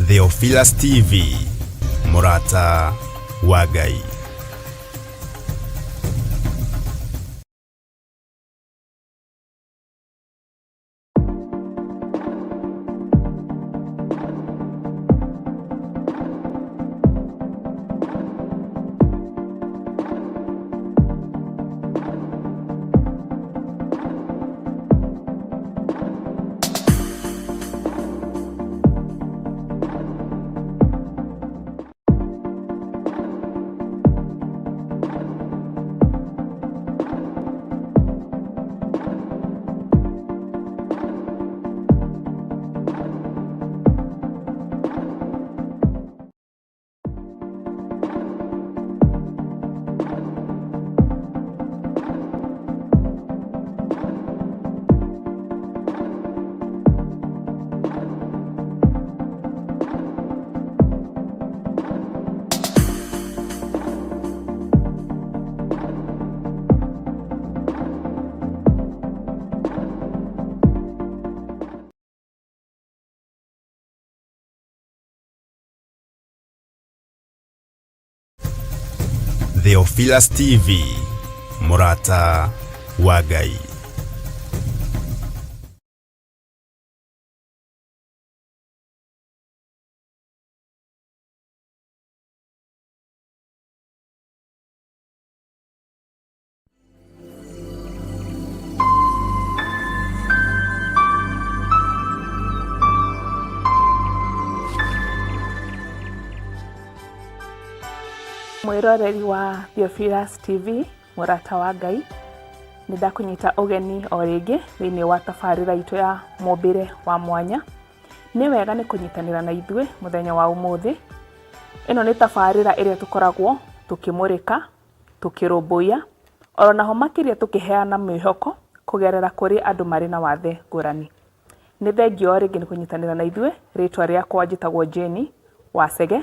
Theophilus TV, mũrata wa Ngai. Theophilus TV, mũrata wa Ngai. Mwĩroreri wa Theophilus TV, mũrata wa Ngai, nĩ ndakũnyita ũgeni o rĩngĩ thĩinĩ wa tabarĩra itũ ya mũmbĩre wa mwanya. Nĩ wega nĩ kũnyitanĩra na ithuĩ mũthenya wa ũmũthĩ. Ĩno nĩ tabarĩra ĩrĩa tũkoragwo tũkĩmũrĩka tũkĩrũmbũiya, oro naho makĩria tũkĩheana mwĩhoko kũgerera kũrĩ andũ marĩ na wathe ngũrani. Nĩ thengiũ o rĩngĩ nĩ kũnyitanĩra na ithuĩ, rĩtwa rĩakwa njĩtagwo Jane Wacege,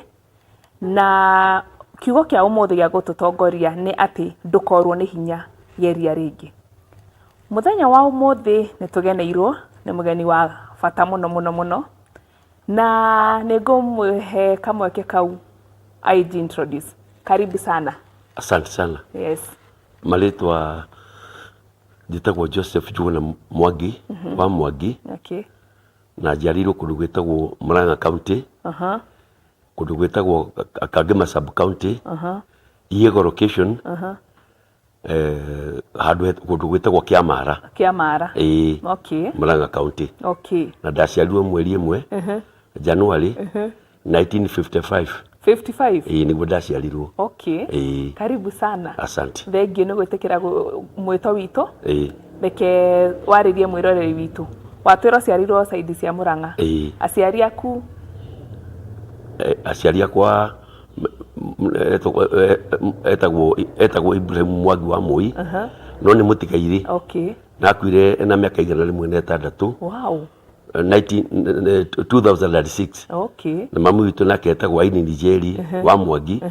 na kiugo kĩa ũmũthĩ gĩa gũtũtongoria nĩ atĩ ndũkorwo nĩ hinya geria rĩngĩ. Mũthenya wa ũmũthĩ nĩ tũgeneirwo nĩ mũgeni wa bata mũno mũno mũno, Na nĩ ngũmũhe kamweke kau aiji introduce. Karibu sana. Asante sana. Yes. Marĩtwa njĩtagwo Joseph Njuguna Mwangi wa Mwangi. Okay. Na njiarĩirwo kũndũ gwĩtagwo Murang'a County. Kũndũ gwĩtagwo Kangema Sub County. Iego location. Handũ kũndũ gwĩtagwo Kĩamara. Kĩamara. Ĩĩ. Okay. Murang'a County. Okay. Na ndaciarirwo mweri ĩmwe January 1955. 55? Ĩĩ nĩguo ndaciarirwo. Okay. Ĩĩ. Karibu sana. Asante. Thengiũ nĩ gwĩtĩkĩra mwĩto witũ. Ĩĩ. Reke warĩrie mwĩroreri witũ. Watwĩra ũciarirwo side cia Murang'a. Ĩĩ. Aciari aku? Aciari akwa etagwo etagwo Ibrahim Mwangi wa Moi no nĩ mũtigairĩ. Okay. Na akuire ena mĩaka 106. Wow. 2006. Okay. Na mami witũ nake etagwo Aini Njeri wa Mwangi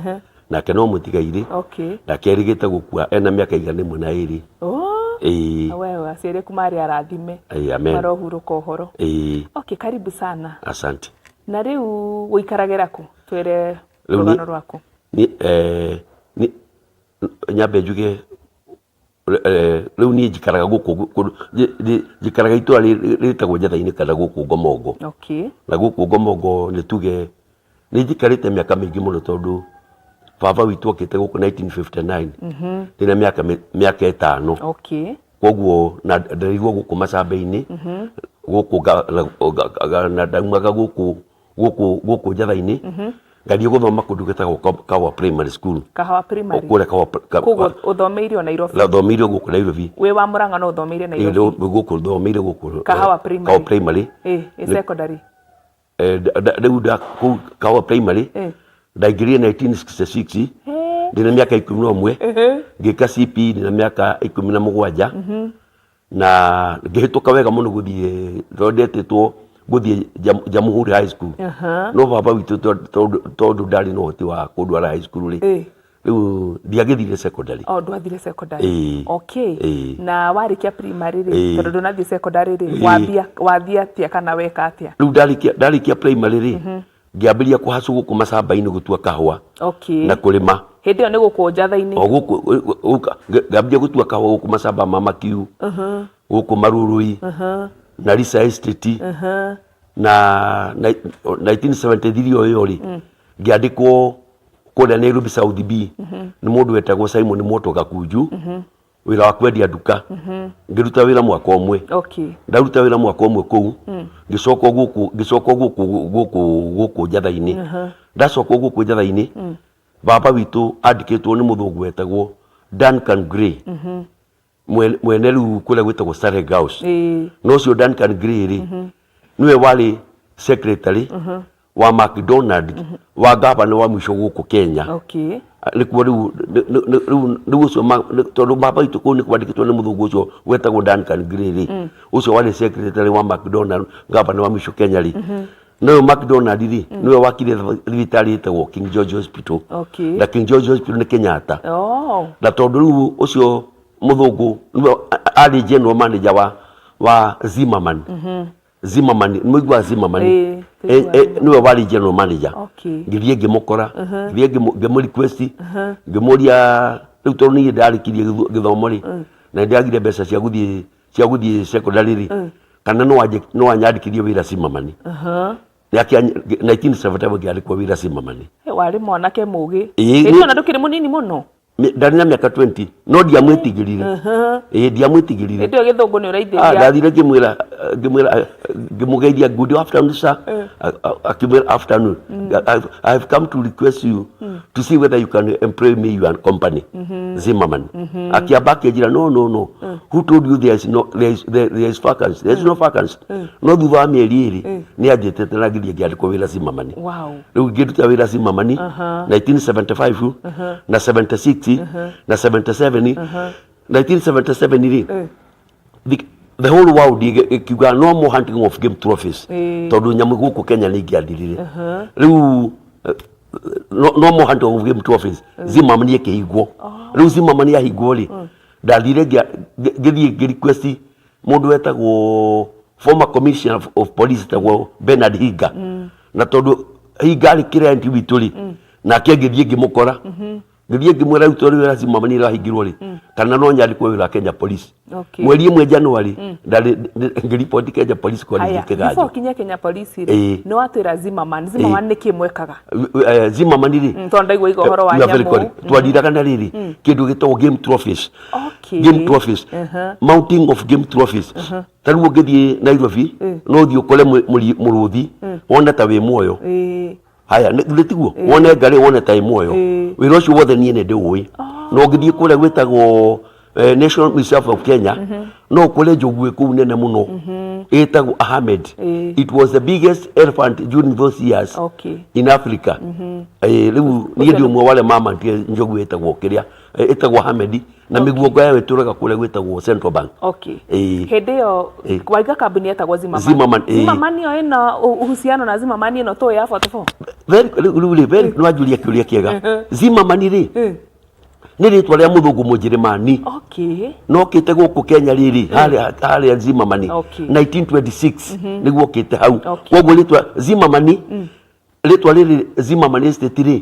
nake no mũtigairĩ. Okay. Nake erĩgĩte gũkua ena mĩaka 102. Oh. Ĩĩ. Wewe aciari aku marĩ arathime. Ĩĩ, amen. Marohurũka ũhoro. Ĩĩ. Okay, karibu sana. Asante. Na rĩu ũikaragĩra kũ? Twĩre Rĩu niĩ- rũgano rwaku. Niĩ, eh, niĩ- nyambe njuge eh, rĩu niĩ njikaraga gũkũ kũndũ- nji- nji- njikaraga itũra rĩtagwo Njatha-inĩ kana gũkũ Ngomongo. Okay. Na gũkũ Ngomongo nĩ tuge nĩ njikarĩte mĩaka mĩingĩ mũno tondũ baba witũ okĩte gũkũ 1959 ndĩna mĩaka 5. Okay. Koguo na ndereirwo gũkũ macamba-inĩ gũkũ na ndaumaga gũkũ gũkũ gũkũ Njatha-inĩ ngathiĩ gũthoma kũndũ gwĩtagwo Kawa Primary School. Kahawa Primary. Kũrĩa Kawa Koguo ũthomeire o Nairobi. Nathomeire gũkũ Nairobi. Wĩ wa Murang'a no ũthomeire Nairobi. Gũkũ thomeire gũkũ Kahawa Primary. Kahawa Primary. Ĩ, ĩ secondary. Rĩu nda kũu Kahawa Primary ndaingĩrire 1966 ndĩna mĩaka 11 ngĩka CP ndĩna mĩaka 17 na ngĩhĩtũka wega mũno gũthiĩ tondũ ndetĩtwo gũthiĩ Jamhuri High School. No baba witũ tondũ ndarĩ na ũhoti wa kũndwara high school rĩ, rĩu ndiagĩthire secondary. Oh, ndwathire secondary. Ĩĩ. Okay. Ĩĩ. Na warĩkia primary rĩ, Ĩĩ. tondũ ndũnathiĩ secondary rĩ, Ĩĩ. wambia wathiĩ atĩa kana weka atĩa? Rĩu ndarĩkia primary rĩ, Ngĩambĩrĩria kũhacũ gũkũ macamba-inĩ gũtua kahũa Okay. na kũrĩma. Hĩndĩ ĩyo nĩ gũkũ njatha-inĩ. O gũkũ ngĩambĩrĩria gũtua kahũa gũkũ macamba ma Makiu, gũkũ Marurui na Lisa Estate na 1973 o ĩyo rĩ, ngĩandĩkwo kũrĩa Nairobi South B nĩ mũndũ wetagwo Simon Mwoto Gakunju, wĩra wa kwendia nduka. Ngĩruta wĩra mwaka ũmwe. Okay. Ndaruta wĩra mwaka ũmwe kũu, ngĩcoka gũkũ, ngĩcoka gũkũ njatha-inĩ. Ndacoka gũkũ njatha-inĩ, baba witũ andĩkĩtwo nĩ mũthũngũ wetagwo Duncan Gray, mwene rĩu kũrĩa gwĩtagwo Starling House. No ũcio Duncan Gray rĩ, nĩwe warĩ secretary wa McDonald wa gavana wa mũico gũkũ Kenya. Okay. Nĩkuo rĩu rĩu ũcio tondũ baba witũ kũu nĩ kwandĩkĩtwo nĩ mũthũngũ ũcio wetagwo Duncan Gray rĩ, ũcio warĩ secretary wa McDonald, gavana wa mũico Kenya rĩ. No ũyũ McDonald rĩ, nĩwe wakire thibitarĩ ĩtagwo King George Hospital. Okay. Na King George Hospital nĩ Kenyatta. Oh. Na tondũ rĩu ũcio mũthũngũ nĩwe arĩ general manager wa Zimmerman. Zimmerman, nĩmũiguaga Zimmerman? Ĩĩ, tũiguaga. Nĩwe warĩ general manager. Okay. Ngĩthiĩ ngĩmũkora, ngĩthiĩ ngĩmũ request, ngĩmũria rĩu tondũ niĩ ndarĩkirie gĩthomo rĩ, na nĩndĩragire mbeca cia gũthiĩ secondary rĩ, kana no anyandĩkithie wĩra Zimmerman. 1977 ngĩandĩkwo wĩra Zimmerman. Warĩ mwanake mũgĩ. Ĩĩ. Hĩndĩ ĩyo na ndũkĩrĩ mũnini mũno. Ndarĩ na mĩaka 20, no ndiamwĩtigĩrire. Ĩĩ, ndiamwĩtigĩrire. Hĩndĩ ĩyo gĩthũngũ nĩ ũraithĩria. Ndathire ngĩmwĩra, ngĩmũgeithia, "Good afternoon, sir." Akĩmwĩra, "Afternoon. I have come to request you to see whether you can employ me your company, Zimmerman." Akĩamba akĩnjĩra, "No, no, no, who told you there is no there is there, there is vacancy? There is no vacancy." No thutha wa mĩeri 2 nĩ anjĩtĩte na ngĩthiĩ ngĩandĩkwo wĩra Zimmerman. Rĩu ngĩruta wĩra Zimmerman 1975 na 76 na 77. 1977 rĩ, the whole world ĩkiuga no more hunting of game trophies, tondũ nyamũ gũkũ Kenya nĩ ingĩathirire. Rĩu no more hunting of game trophies, Zimmerman ĩkĩhingwo. Rĩu Zimmerman yahingwo rĩ, ndathire ngĩthiĩ ngĩ request mũndũ wetagwo former commissioner of police etagwo Bernard Hinga, na tondũ Hinga arĩ client witũ rĩ, nake ngĩthiĩ ngĩmũkora, ngĩthiĩ ngĩmwĩra rĩu tondũ wĩra Zimmerman ĩrahingirwo rĩ, kana no nyandĩkwo wĩra Kenya Police. Mweri 1 January ndarĩ ngĩriboti Kenya Police College. Haya, Kĩganjo. Before ũkinye Kenya Police rĩ, nĩ watwĩra Zimmerman. Zimmerman nĩ kĩ mwekaga? Zimmerman rĩ, Tondũ ndaigua iga ũhoro wa You are very nyamũ. correct. Twandiraga na rĩrĩ kĩndũ gĩtagwo game trophies. Game trophies, mounting of game trophies. Ta rĩu ũngĩthiĩ Nairobi, no ũthiĩ ũkore mũrũthi wone ta wĩ muoyo. Haya, nĩ tiguo wone ngarĩ wone ta ĩ muoyo. Wĩra ũcio wothe niĩ nĩ ndĩũĩ. Na ũngĩthiĩ kũrĩa gwĩtagwo National Museum of Kenya, no ũkore njogu ĩ kũu nene mũno ĩtagwo Ahmed. It was the biggest elephant during those years in Africa. Rĩu niĩ ndĩ ũmwe wa arĩa mamantire njogu ĩtagwo kĩrĩa ĩtagwo Ahmed, na mĩguongo yayo ĩtũraga kũrĩa gwĩtagwo Central Bank. Hĩndĩ ĩyo waiga kambuni yetagwo Zimmerman. Zimmerman, ĩĩ. Zimmerman ĩyo ĩna uhusiano na Zimmerman ĩno tũĩ ya 44? Rĩu rĩ, nĩ wanjũria kĩũria kĩega. Zimmerman rĩ, nĩ rĩtwa rĩa mũthũngũ Mũnjĩrĩmani nokĩte gũkũ Kenya rĩrĩ harĩa Zimmerman 1926 nĩguo okĩte hau. Koguo rĩtwa Zimmerman, rĩtwa rĩrĩ Zimmerman Estate rĩ,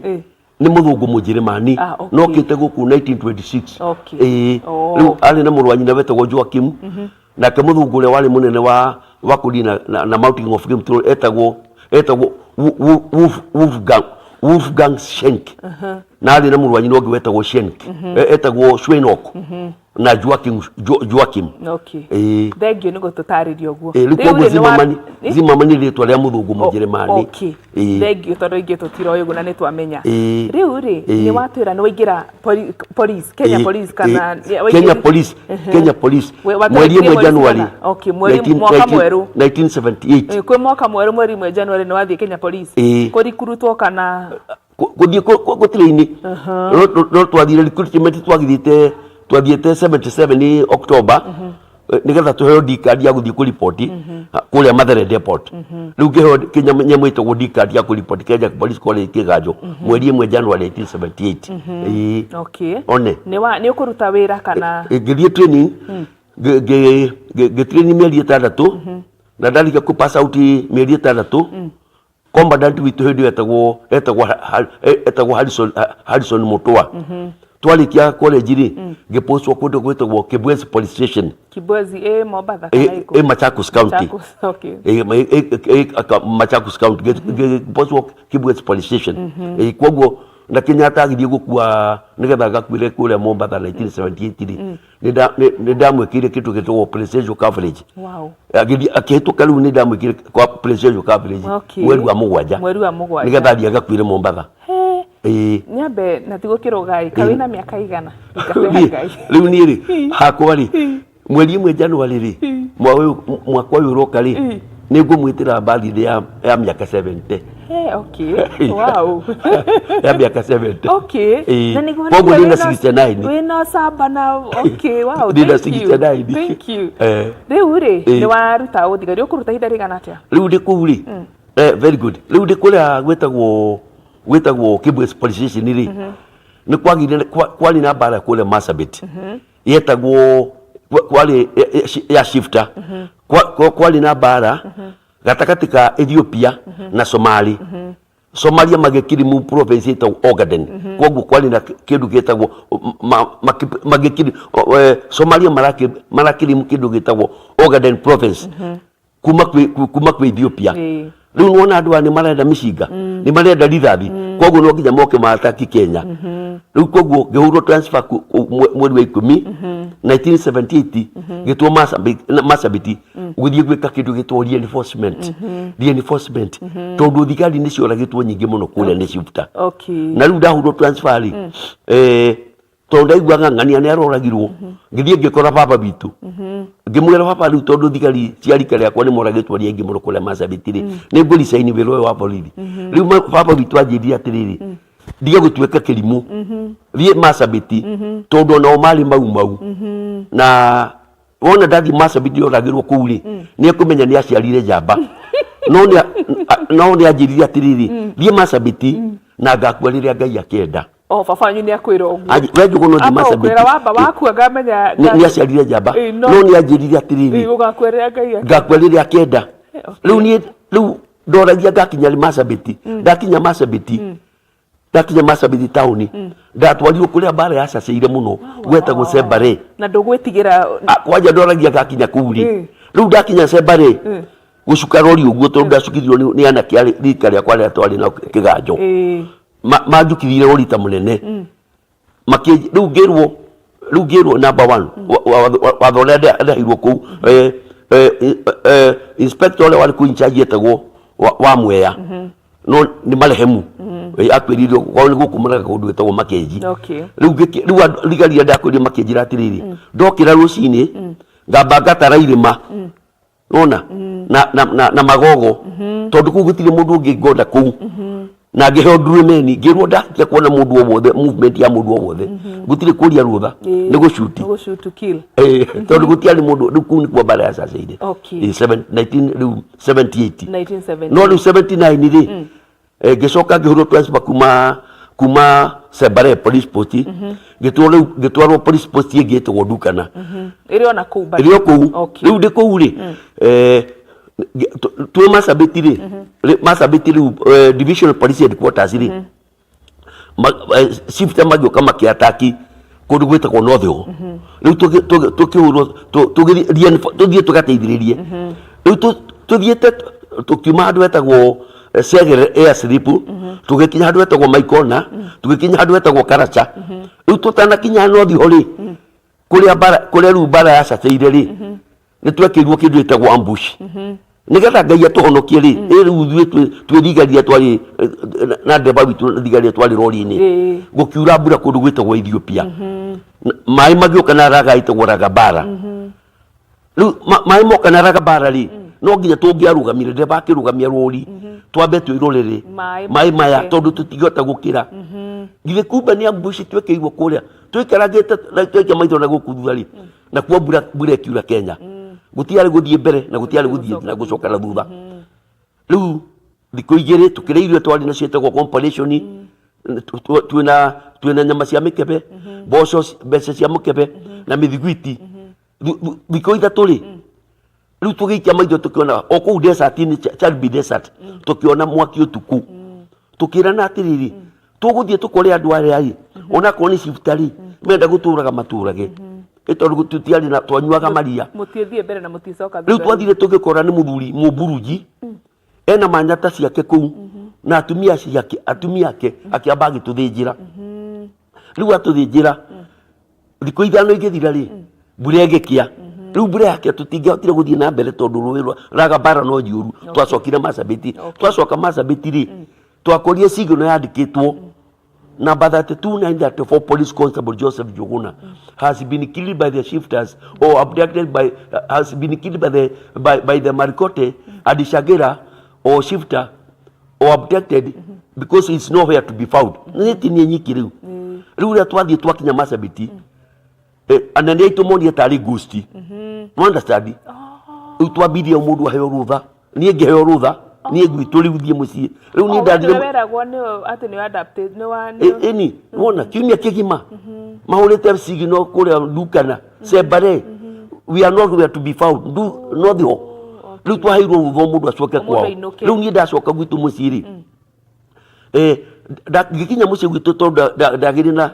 nĩ mũthũngũ Mũnjĩrĩmani nokĩte gũkũ 1926. Ĩĩ. Rĩu arĩ na mũrũ wa nyina wetagwo Joakim, nake mũthũngũ ũrĩa warĩ mũnene wa kũri na mounting of game throne etagwo Wolfgang Schenk, na arĩ na mũrũ wa nyina ũngĩ wetagwo Schenk, etagwo Schweinok na Joakim Joakim. Ĩĩ. Thengiũ nĩ gũtũtarĩria ũguo. Ĩĩ, rĩu Rĩu koguo rĩ, nĩ Zimmerman, Zimmerman nĩ rĩtwa rĩa mũthũngũ Mũnjĩrĩmani. Ĩĩ. Thengiũ tondũ ingĩ tũtiroĩ ũguo na nĩ twamenya. Rĩu rĩ, Ĩĩ. nĩ watwĩra nĩ waingĩra police, Kenya Police kana Kenya Police, Kenya Police mweri 1 polisi January. kana? Okay, mwaka mwerũ. 1978. Kwĩ mwaka mwerũ, mweri 1 January nĩ wathiĩ Kenya Police. Ĩĩ. Kũrikurutwo kana? Gũthiĩ gũtirĩ-inĩ, no twathire recruitment, twathiĩte 77 October nĩgetha tũheo D card ya gũthiĩ kũriboti kũrĩa Mathare Depot. Rĩu ngĩheo nyamũ ĩtagwo D card ya kũriboti Kenya Police College Kĩganjo mweri 1 January 1978. Ĩĩ. One. Nĩ ũkũruta wĩra kana? Ngĩthiĩ training, ngĩ-train mĩeri 6, na ndarĩkia kũ pass out mĩeri 6. Commandant witũ hĩndĩ ĩyo etagwo Harrison Mutua. Twarĩkia college rĩ, ngĩpostwo kũndũ gwĩtagwo Kibwezi Police Station. Kibwezi ĩ Mombatha kana ĩ ĩ kũ? Ĩ Machakos County. Machakos, okay. Ĩ Machakos County. Ngĩpostwo Kibwezi Police Station. Koguo na Kenyatta agĩthiĩ gũkua nĩgetha agakuĩre kũrĩa Mombatha 1978 rĩ, nĩ ndamwĩkĩire kĩndũ gĩtagwo presidential coverage. Agĩthiĩ akĩhĩtũka, rĩu nĩ ndamwĩkĩire kwa presidential coverage mweri wa 7. Mweri wa 7. Nĩgetha athiĩ agakuĩre Mombatha. He. Ĩĩ. Nyambe na ti gũkĩrũga ĩ, kaĩ wĩna mĩaka igana? Thingate Ngai. Rĩu niĩ rĩ, hakwa rĩ, mweri 1 January rĩ, mwaka ũyũ ũroka rĩ, nĩ ngũmwĩtĩra birthday ya mĩaka 70. He, okay. Wow. Ya mĩaka 70. Okay. Ĩĩ. Na nĩguo Koguo nĩguo ndĩna 69. Wĩna ũcamba na okay, wow. Ndĩna Thank you. 69. Thank you. Eh. Rĩu rĩ, Ĩĩ. nĩ waruta ũthigari, ũkũruta ihinda rĩigana atĩa? Rĩu ndĩ kũu rĩ, very good, rĩu ndĩ kũrĩa gwĩtagwo Kibwezi Police Station rĩ, nĩ kwagĩire kwarĩ na mbara kũrĩa Marsabit yetagwo kwarĩ ya shifter. Kwarĩ na mbara gatagatĩ ka Ethiopia na Somali. Somalia magĩkirimu province ĩtagwo Ogaden. Koguo kwarĩ na kĩndũ gĩtagwo magĩkiri Somalia marakirimu kĩndũ gĩtagwo Ogaden province kuma kwĩ Ethiopia. Rĩu nĩwona andũ aya nĩ marenda mĩcinga, nĩ marenda rithathi, koguo no nginya moke maataki Kenya. Rĩu koguo ngĩhũrwo transfer mweri wa 10 1978, gĩtwo Marsabit gũthiĩ gwĩka kĩndũ gĩtwo reinforcement, tondũ thigari nĩ cioragĩtwo nyingĩ mũno kũrĩa nĩ shifter. Na rĩu ndahũrwo transfer rĩ, tondũ ndaiguaga ng'ania nĩ aroragirwo, ngĩthiĩ ngĩkora baba witũ, ngĩmwĩra, "Baba, rĩu tondũ thigari cia rika rĩakwa nĩ moragĩtwo arĩa aingĩ mũno kũrĩa Marsabit rĩ, nĩ ngũricaini wĩra ũyũ wa borithi." Rĩu baba witũ anjĩrire atĩrĩrĩ, "Ndige gũtuĩka kĩrimũ, thiĩ Marsabit, tondũ onao marĩ mau mau na wona ndathiĩ Marsabit yoragĩrwo kũu rĩ, nĩ ekũmenya nĩ aciarire njamba." No nĩ anjĩrire atĩrĩrĩ, "Thiĩ Marsabit na ngakua rĩrĩa Ngai akenda." O baba wanyu nĩ akwĩra ũguo? We Njũgũna, ũthiĩ Amba Marsabit. gũkwĩra wamba wakua ngamenya. Nĩ aciarire njamba. Ĩĩ, no. No nĩ anjĩrire atĩrĩrĩ, Ũgakua rĩrĩa Ngai akenda. Ngakua rĩrĩa akenda. Rĩu niĩ rĩu ndoragia ngakinya Marsabit. Ndakinya Marsabit taũni, ndatwarirwo kũrĩa mbara yacacĩire mũno gwetagwo Sebare. Na ndũgwĩtigĩra? Ah, kwanja ndoragia ngakinya kũu rĩ, rĩu ndakinya Sebare, gũcuka rori ũguo, tondũ ndacukithirio nĩ anake a rika rĩakwa arĩa twarĩ nao kĩganjo. Manjukithirie rori ta mũnene. Rĩu ngĩrwo number one, watho ũrĩa ndaheirwo kũu, inspector ũrĩa warĩ kũu in charge etagwo wa Mwea, no nĩ marehemu. Akwĩrire kwao nĩ gũkũ mũraga kũndũ gwĩtagwo Makenji. Rĩu thigari iria ndakwĩrire makĩnjĩra atĩrĩrĩ, ndokĩra rũcinĩ ngamba ngatara irĩma nona na magogo, tondũ kũu gũtirĩ mũndũ ũngĩ ngonda kũu, na ngĩheo ndurumeni, ngĩrwo ndakia kuona mũndũ o wothe, movement ya mũndũ o wothe, gũtirĩ kũria rũtha, nĩ gũcuti. Nĩ gũshoot to kill. Tondũ gũtiarĩ mũndũ. Rĩu kũu nĩkuo mbara yacacĩire. 19 rĩu 78. 1970. No rĩu 79 rĩ, ngĩcoka ngĩhũrwo transfer kuma Sebare police post, ngĩtwarwo rĩu ngĩtwarwo police post ĩngĩ ĩtagwo Ndukana. Ĩrĩ ona kũu bado? Ĩrĩ o kũu. Rĩu ndĩ kũu rĩ, twĩ Marsabit rĩ, Marsabit rĩu, divisional police headquarters rĩ, shifter magĩũka makĩataki kũndũ gwĩtagwo North Hill. Rĩu tũkĩhũrwo tũthiĩ tũgateithĩrĩrie. Rĩu tũthiĩte tũkiuma handũ hetagwo Segere airstrip, tũgĩkinya handũ hetagwo Maikona, tũgĩkinya handũ hetagwo Karacha. Rĩu tũtanakinya North Hill rĩ, kũrĩa mbara, kũrĩa rĩu mbara yacacĩire rĩ, nĩ twekĩrirwo kĩndũ gĩtagwo ambush. Nĩgetha Ngai atũhonokie rĩ, ĩ rĩu ithuĩ twĩ thigari twarĩ na ndereba witũ, thigari twarĩ rori-inĩ, gũkiura mbura kũndũ gwĩtagwo Ethiopia. Maĩ magĩũka na raga ĩtagwo ragabara. Rĩu maĩ moka na ragabara rĩ, no nginya tũngĩarũgamire, ndereba akĩrũgamia rori twambe twĩrorere Maĩ maĩ maya, moke. Tondũ tũtingĩhota gũkĩra. Githĩ kumbe nĩ ambush twĩkĩirwo kũrĩa tũikarangĩte na twaikia maitho na gũkũ thutha rĩ, nakuo mbura ĩkiura Kenya, gũtiarĩ gũthiĩ mbere na gũtiarĩ gũthiĩ na gũcoka na thutha. Rĩu thikũ 2 tũkĩrĩa irio twarĩ nacio ĩtagwo compilation, twĩna nyama cia mĩkebe, mboco, mbeca cia mũkebe na mĩthiguiti. Thikũ 3 rĩ, Rĩu tũgĩikia maitho tũkĩona o kũu desert-inĩ, Chalbi desert, tũkĩona mwaki ũtukũ. Tũkĩrana atĩrĩrĩ, tũgũthiĩ tũkore andũ arĩa ĩ, onakorwo nĩ cifta rĩ, menda gũtũraga matũrage. Ĩ tondũ tũtiarĩ na twanyuaga maria. Mũtiĩthiĩ mbere na mũticoka Rĩu thutha. Twathire tũgĩkora nĩ mũthuri mũmburunji ena manyata ciake kũu na atumia ciake, atumia ake, akĩamba agĩtũthĩnjĩra. Rĩu atũthĩnjĩra, thikũ 5 igĩthira rĩ, mbura ĩgĩkĩa. Rĩu mbura yakĩa tũtingĩahotire gũthiĩ na mbere tondũ rũĩ rwa Ragabara no njũru. Twacokire Marsabit. Twacoka Marsabit rĩ, twakorire signal yandĩkĩtwo number 32934, police constable Joseph Njuguna has been killed by the shifters or abducted by, has been killed by the Marikote and Shagira or shifter or abducted because he's nowhere to be found. Nĩ ti niĩ nyiki. Rĩu rĩrĩa twathiĩ twakinya Marsabit, anene aitũ monire tarĩ ghost. You understand? Rĩu twambirie mũndũ aheo rũtha, niĩ ngĩheo rũtha, niĩ gwitũ rĩu thiĩ mũciĩ rĩu niĩ O we ndathire. Nĩwe weragwo nĩ atĩ nĩ adapted nĩ wa nĩ Ĩni wona kiumia kĩgima mahũrĩte signal kũrĩa Ndukana Sebare, we are not where to be found, not ho. Rĩu twaheirwo rũtha o mũndũ acoke O mũndũ kwao. ainũke. Rĩu niĩ ndacoka gwitũ mũciĩ rĩ, ngĩkinya mũciĩ gwitũ, tondũ ndagĩrĩ na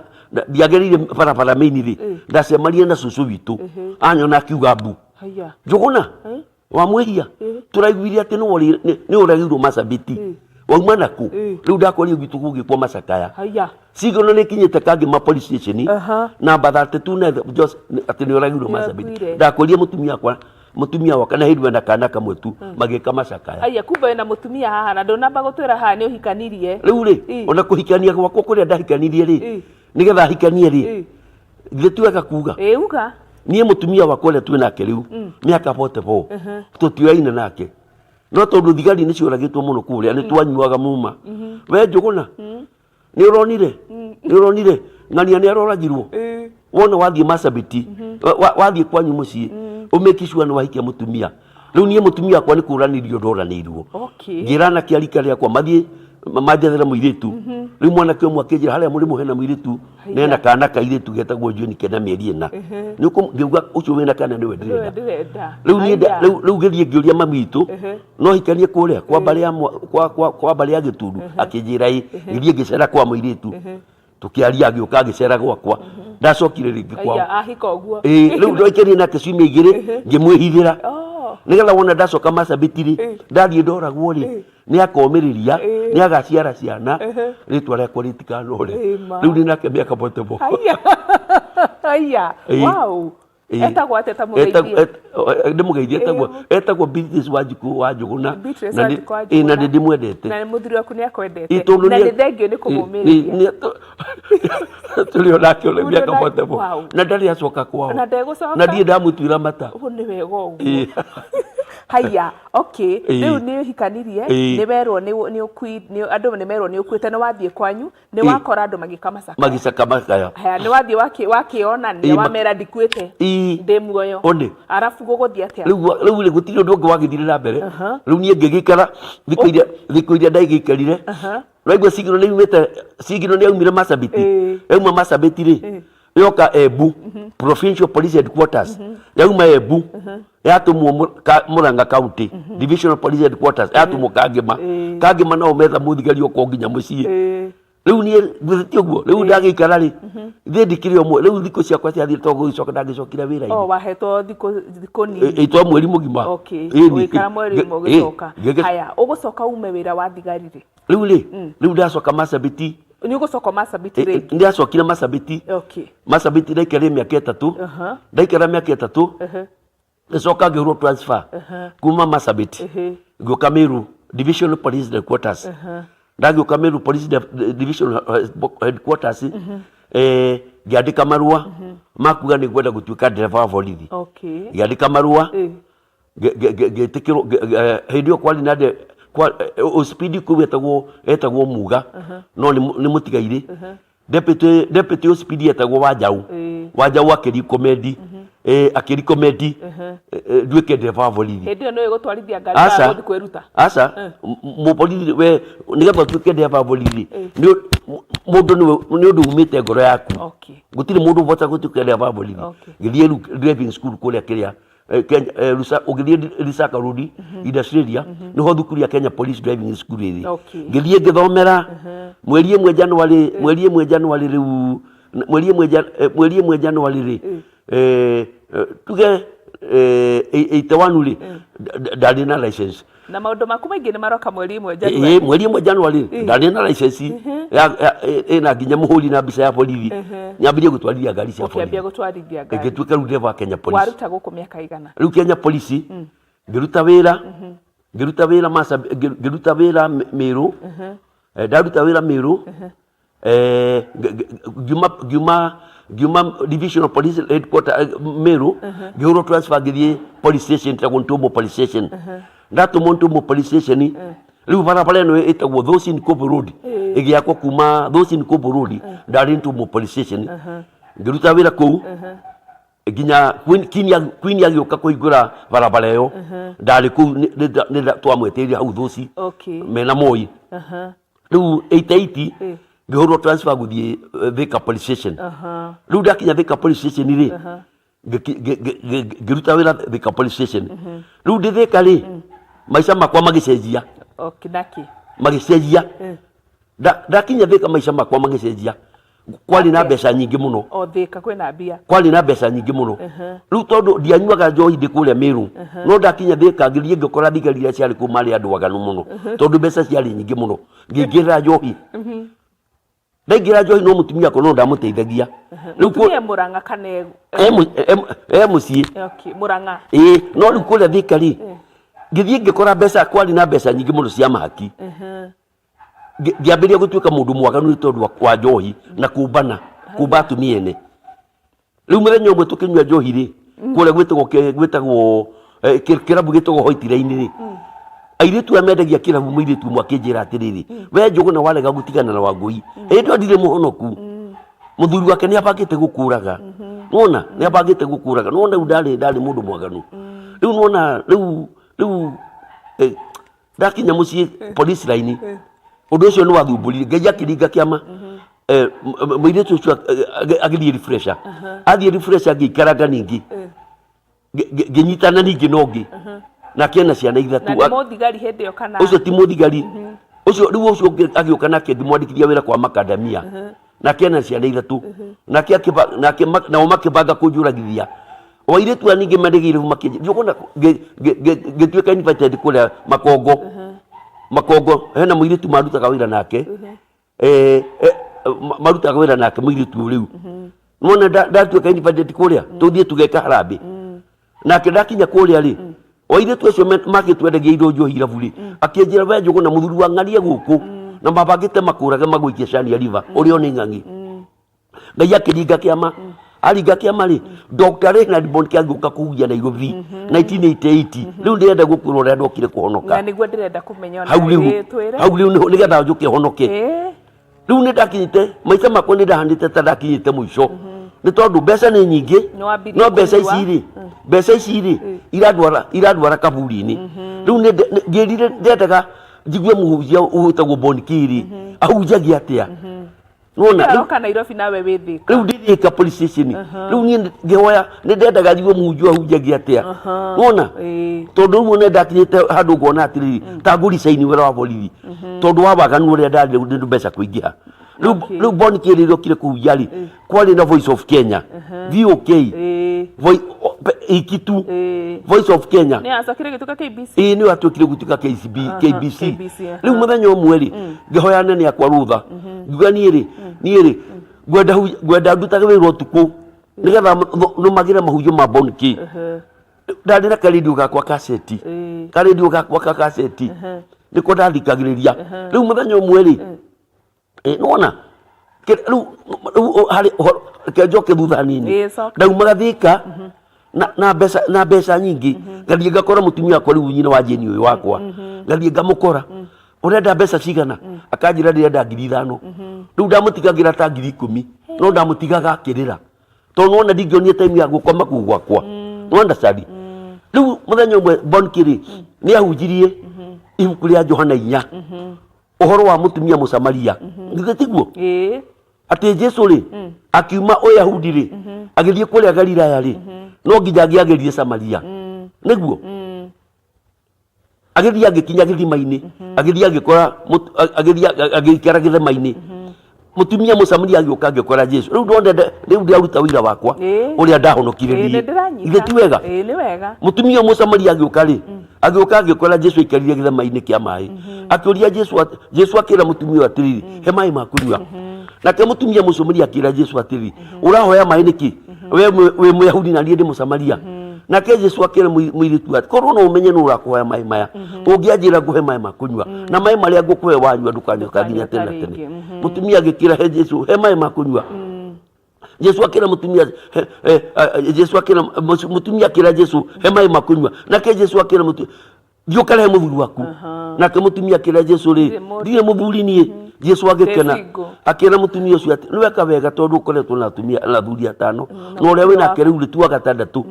ndiagereire barabara main rĩ, ndacemanirie na cũcũ witũ, anyona akiuga mbu. Haya. Njũgũna wamwĩhia, tũraiguire atĩ nĩ ũragĩirwo Marsabit, wauma naku? Rĩu ndakorire gwitũ gũgĩkwo macakaya. Haya. Signal nĩ ikinyĩte Kangema police station namba 32 na atĩ nĩ ũragĩirwo Marsabit. Nĩakuire. Ndakorire mũtumia wakwa, mũtumia wakwa na hĩndĩ na kana kamwe tu magĩka macakaya. Haya, kumbe wĩna mũtumia haha na ndũnamba gũtwĩra haha nĩ ũhikanirie. Rĩu rĩ, ona kũhikania gwakwa kũrĩa ndahikanirie rĩ, nĩgetha hikanie rĩ, githĩ ti wega kuga? Ĩ, uga. Niĩ mũtumia wakwa ũrĩa twĩ nake rĩu mĩaka 44, tũtioyaine nake, no tondũ thigari nĩ cioragĩtwo mũno kũrĩa, nĩ twanyuaga muma. We Njũgũna, nĩ ũronire ng'ania nĩ aroragirwo. Wona wathiĩ Marsabit, wathiĩ kwanyu mũciĩ, ũmake sure nĩ wahikia mũtumia. Rĩu niĩ mũtumia wakwa nĩ kũranĩrio ndoranĩirwo. Ngĩra anake a rika rĩakwa mathiĩ manjethere mũirĩtu. Rĩu mwanake ũmwe akĩnjĩra harĩa mũrĩmũ hena mũirĩtu nena kana kairĩtu getagwo Jane kena mĩeri 4. Nĩ ngĩuga ũcio wĩna kana nĩwe Nĩwe ndĩrenda. Ndĩrenda. Rĩu niĩ Haya. rĩu ngĩthiĩ ngĩũria mami witũ no hikanie kũrĩa kwa mbarĩ ya kwa mbarĩ ya Gĩtundu, akĩnjĩra ĩ. Ngĩthiĩ ngĩcera kwa mũirĩtu, tũkĩaria, agĩũka agĩcera gwakwa, ndacokire rĩngĩ kwao. Haya, ahika ũguo. Ĩĩ, rĩu ndaikarire nake ciumia 2 ngĩmwĩhithĩra nĩgetha wona ndacoka Marsabit rĩ, ndathiĩ ndoragwo rĩ, nĩ akomĩrĩria, nĩ agaciara ciana, rĩtwa rĩakwa rĩtikanore. Ĩ, ma. Rĩu ndĩ nake mĩaka 44. Haya. Haya. Wow. Etagwo atĩa ta mũgeithie? Ndĩmũgeithie, etagwo Beatrice Wanjikũ wa Njũgũna. Beatrice Na Wanjikũ wa na Njũgũna. nĩ ndĩmwendete. Na mũthuri waku nĩ akwendete. Ĩ, tondũ Na nĩ thengio nĩ kũmũmĩrĩria. Tũrĩ o nake ũrĩ Mũrĩ mĩaka o nake- 44. Wow. Na ndarĩ acoka kwao. Na ndegũcoka? Na ndirĩ ndamũtuĩra mata. Ũguo nĩ wega ũguo. Haya, okay. Rĩu nĩ ũhikanirie, nĩ werwo nĩ andũ nĩ merwo nĩ ũkuĩte, nĩ wathiĩ kwanyu, nĩ wakora andũ magĩka macakaya. Magĩcaka macakaya. Haya, nĩ wathiĩ wakĩonania, wamera ndikuĩte. Ndĩ muoyo. One. Arabu gũgũthiĩ atĩa? Rĩu rĩ, gũtirĩ ũndũ ũngĩ wagĩthire na mbere. Rĩu niĩ ngĩgĩikara thikũ iria ndagĩikarire, raigua signal nĩ yumĩte, signal nĩ yaumire Marsabit. Yauma Marsabit rĩ, yoka Embu Provincial Police Headquarters. Yauma Embu yatũmwo Murang'a County Divisional Police Headquarters, yatũmwo Kangema. Kangema nao metha mũthigari okwo nginya mũciĩ. Rĩu niĩ githĩ ũguo rĩu ndagĩikara rĩ, ithuĩ ndikĩrĩ ũmwe. Rĩu thikũ ciakwa ciathire tondũ gũgĩcoka ndagĩcokire wĩra-inĩ. O wahetwo thikũ nini. Ĩ, twa mweri mũgima. Okay. Ũgĩikara mweri ũmwe ũgĩcoka. Haya, ũgũcoka ume wĩra wa thigari rĩ? Rĩu rĩ, rĩu ndacoka Marsabit. Nĩ ũgũcoka Marsabit rĩngĩ? Ndacokire Marsabit. Marsabit ndaikarire mĩaka 3. Ndaikara mĩaka 3, ngĩcoka ngĩhũrwo transfer kuma Marsabit, ngĩũka Meru Divisional Police Headquarters. Ndagĩũka Meru Police Division Headquarters, ngĩandĩka marũa ma kuga nĩ ngwenda gũtuĩka ndereba wa borithi. Ngĩandĩka marũa, ngĩtĩkĩrwo. Hĩndĩ ĩyo kwarĩ na OCPD kũu etagwo Muga, no nĩ mũtigairĩ. Deputy OCPD etagwo Wanjau. Wanjau akĩrecommend, nduĩke ndereba wa borithi. Hĩndĩ ĩyo nĩwe gũtwarithia ngari Aca. kana gũthiĩ kwĩruta? Aca, mũborithi we nĩgetha ũtuĩke ndereba wa borithi mũndũ nĩ ũndũ umĩte ngoro yaku. Gũtirĩ mũndũ ũbota gũtuĩka ndereba wa borithi. Gĩthiĩ rĩu driving school kũrĩa kĩrĩa Kenya, ũgĩthiĩ Lusaka Road Industrial Area, nĩho thukuru ya Kenya Police Driving School ĩrĩ. Ngĩthiĩ ngĩthomera mweri 1 January, mweri 1 January rĩu, mweri 1 January rĩ, tuge 81 rĩ, ndarĩ na license. Na maũndũ maku maingĩ nĩ maroka mweri 1 January. Ĩĩ, mweri 1 January ndarĩ na license ĩna nginya mũhũri na mbica ya borithi, nyambĩrie gũtwarithia ngari cia Ũkĩambia borithi. Gũtwarithia ngari. Ngĩtuĩka rĩu ndereba wa Kenya Police. Waruta gũkũ mĩaka igana? Rĩu Kenya Police ngĩruta wĩra Masa, ngĩruta wĩra Mĩrũ. Ndaruta wĩra Mĩrũ, ngiuma divisional police headquarter Mĩrũ, ngĩhũrwo transfer ngĩthiĩ police station ĩtagwo Ntomo Police Station. Ndatũmwo Ntomo Police Station, rĩu barabara ĩno ĩtagwo Thosin Kobo Road ĩgĩakwo, kuma Thosin Kobo Road ndarĩ Ntomo Police Station, ngĩruta wĩra kũu nginya Queen agĩũka kũhingũra barabara ĩyo, ndarĩ kũu, twamweteire hau Thosi mena Moi. Rĩu 88 ngĩhũrwo transfer gũthiĩ Thika Police Station. Rĩu ndakinya Thika Police Station rĩ, ngĩruta wĩra Thika Police Station. Rĩu ndĩ Thika rĩ, maica makwa magĩcenjia. Okay, naki? Magĩcenjia. Ndakinya Thika maica makwa magĩcenjia, kwarĩ na mbeca nyingĩ mũno. O Thika kwĩna mbia. Kwarĩ na mbeca nyingĩ mũno. Rĩu tondũ ndianyuaga njohi ndĩ kũrĩa Mĩrũ, no ndakinya Thika ngĩthiĩ ngĩkora thigari iria ciarĩ kũu marĩ andũ aganu mũno, tondũ mbeca ciarĩ nyingĩ mũno, ngĩingĩrĩra njohi. Ndaingĩra njohi, no mũtumia wakwa no ndamũteithagia rĩu. Mũtumia Mũrang'a kana E mũciĩ. Okay, Mũrang'a. Ĩĩ, no rĩu kũrĩa Thika rĩ, ngĩthiĩ ngĩkora mbeca, kwarĩ na mbeca nyingĩ mũno cia mahaki. Ngĩambĩrĩria gũtuĩka mũndũ mwaganu nĩ tondũ wa njohi na kũmbana kũmba atumia ene. Rĩu mũthenya ũmwe tũkĩnyua njohi rĩ, kũrĩa gwĩtagwo kĩrabu gĩtagwo White Line rĩ, airĩtu aya mendagia kĩrabu, mũirĩtu ũmwe akĩnjĩra atĩrĩrĩ, "We Njũgũna, warega gũtigana na Wangũi, ĩĩ ndo ndirĩ mũhonoku, mũthuri wake nĩ abangĩte gũkũraga." Nona nĩ abangĩte gũkũraga, nona rĩu ndarĩ mũndũ mwaganu. Rĩu nona rĩu ndakinya mũciĩ police line, ũndũ ũcio nĩ wathumbũrire. Ngai akĩringa kĩama. Mũirĩtu ũcio agĩthiĩ refresher, athiĩ refresher ngĩikaranga ningĩ, ngĩnyitana ningĩ na ũngĩ, nake ena ciana Na ithatũ. nĩ mũthigari hĩndĩ ĩyo kana? Ũcio ti mũthigari ũcio. Rĩu ũcio ũngĩ agĩũka nake ngĩmwandĩkithia wĩra kwa makadamia, nake ena ciana ithatũ, nake nao makĩbanga kũnjũragithia. O airĩtu aya ningĩ mendegeire makĩnjĩ njũgũna, ngĩtuĩka invited kũrĩa Makongo. Makongo hena mũirĩtu marutaga wĩra nake, marutaga wĩra nake mũirĩtu ũyũ. Rĩu nĩwona ndatuĩka invited kũrĩa tũthiĩ tũgeka harambĩ nake. Ndakinya kũrĩa rĩ, o airĩtu acio magĩtwendagia indo njohi irabu rĩ, akĩnjĩra, "We Njũgũna, mũthuri wa ng'ania gũkũ na mabangĩte makũrage magũikie Chania River ũrĩa nĩ ng'ang'i." Ngai akĩringa kĩama. Aringa kĩama rĩ, Dr. Reinhard Bonnke agĩũka kũhunjia Nairobi 1988. Rĩu ndĩrenda gũkwĩra ũrĩa ndokire kũhonoka. Na nĩguo ndĩrenda kũmenya ona. Hau rĩu. Ĩĩ, twĩre. Hau rĩu nĩho nĩgetha njũke honoke. Rĩu nĩ ndakinyĩte maica makwa nĩ ndahanĩte ta ndakinyĩte mũico, nĩ tondũ mbeca nĩ nyingĩ. Nĩ wambirie No mbeca kũnyua. ici rĩ, mbeca ici rĩ irandwara kaburi-inĩ. Rĩu nĩ ngĩrire ndendaga njigue mũhunjia wĩtagwo Bonikiri ahunjagia atĩa, nona rĩu. Aroka Nairobi nawe wĩ Thika. Rĩu ndĩ police station. Rĩu niĩ ngĩhoya nĩ ndendaga njigue mũhunjia ahunjagia atĩa, nona tondũ rĩu nĩ ndakinyĩte handũ ngona atĩrĩrĩ, ta ngũricaini wĩra wa borithi tondũ wa waganu ũrĩa ndarĩ rĩu nĩ mbeca kũingĩha rĩu. Rĩu Bonikiri rĩrĩa okire kũhunjia rĩ, kwarĩ na Voice of Kenya, VOK, ikitu Voice of Kenya. Nĩ acokire gĩtuĩka KBC. Ĩĩ, nĩyo atuĩkire gũtuĩka KCB, KBC. KBC. Rĩu mũthenya ũmwe rĩ, ngĩhoya nene akwa rũtha, ngiuga niĩ rĩ ngwenda ndutage wĩra ũtukũ nĩgetha nũmagĩre mahunjio ma Bonnke. Ndarĩ na karendio gakwa kaseti, karendio gakwa ka kaseti nĩko ndathikagĩrĩria. Rĩu mũthenya ũmwe rĩ, nĩwona rĩu harĩ ũhoro, reke njoke thutha hanini. Ĩĩ, coka. Ndaumaga Thika na mbeca nyingĩ, ngathiĩ ngakora mũtumia wakwa rĩu, nyina wa Jane ũyũ wakwa. Ngathiĩ ngamũkora, "Ũrenda mbeca cigana?" Akanjĩra, "Ndĩrenda 5,000." Rĩu ndamũtigagĩra ta 10,000, no ndamũtigaga akĩrĩra tondũ nĩwona ndingĩonire time ya gũkoma kũu gwakwa, nĩwona cari. Rĩu mũthenya ũmwe Bonnke rĩ, nĩ ahunjirie ibuku rĩa Johana 4, ũhoro wa mũtumia Mũsamaria, githĩ tiguo? Ĩĩ. Atĩ Jesu rĩ, akiuma Ũyahudi rĩ, agĩthiĩ kũrĩa Galilaya rĩ, no nginya angĩagerire Samaria. Nĩguo agĩthiĩ agĩkinya gĩthima-inĩ, agĩthiĩ agĩkora agĩthiĩ agĩikara gĩthima-inĩ. Mũtumia Mũsamaria agĩũka agĩkora Jesu. Rĩu ndona rĩu ndĩraruta ũira wakwa ũrĩa ndahonokire Ĩĩ, niĩ. nĩ ndĩranyita. Githĩ ti wega? Ĩĩ, nĩ wega. Mũtumia Mũsamaria agĩũka rĩ, agĩũka agĩkora Jesu aikarire gĩthima-inĩ kĩa maĩ. Akĩũria Jesu Jesu akĩra mũtumia ũyũ atĩrĩrĩ, he maĩ ma kũnyua. Nake mũtumia Mũsamaria akĩra Jesu atĩrĩrĩ, ũrahoya maĩ nĩkĩ? We wĩ Mũyahudi na niĩ ndĩ Mũsamaria. Nake Jesu akĩra mũirĩtu atĩ, korwo no ũmenye nũ ũrakũhoya maĩ maya, ũngĩanjĩra ngũhe maĩ ma kũnyua, na maĩ marĩa ngũkũhe wanyua ndũkanyota nginya tene na Ndũkanyota tene. rĩngĩ, mhm. Mũtumia agĩkĩra he Jesu, he maĩ ma kũnyua. Jesu akĩra mũtumia Jesu akĩra mũtumia akĩra Jesu he maĩ ma kũnyua. Nake Jesu akĩra mũtumia, thiĩ ũkarehe mũthuri waku. Nake mũtumia akĩra Jesu rĩ, Ndirĩ mũndũ. ndirĩ mũthuri niĩ. Jesu agĩkena Ndĩ single. akĩra mũtumia ũcio atĩ nĩweka wega tondũ ũkoretwo na atumia na athuri atano, na ũrĩa wĩ nake rĩu rĩ ti wa gatandatũ.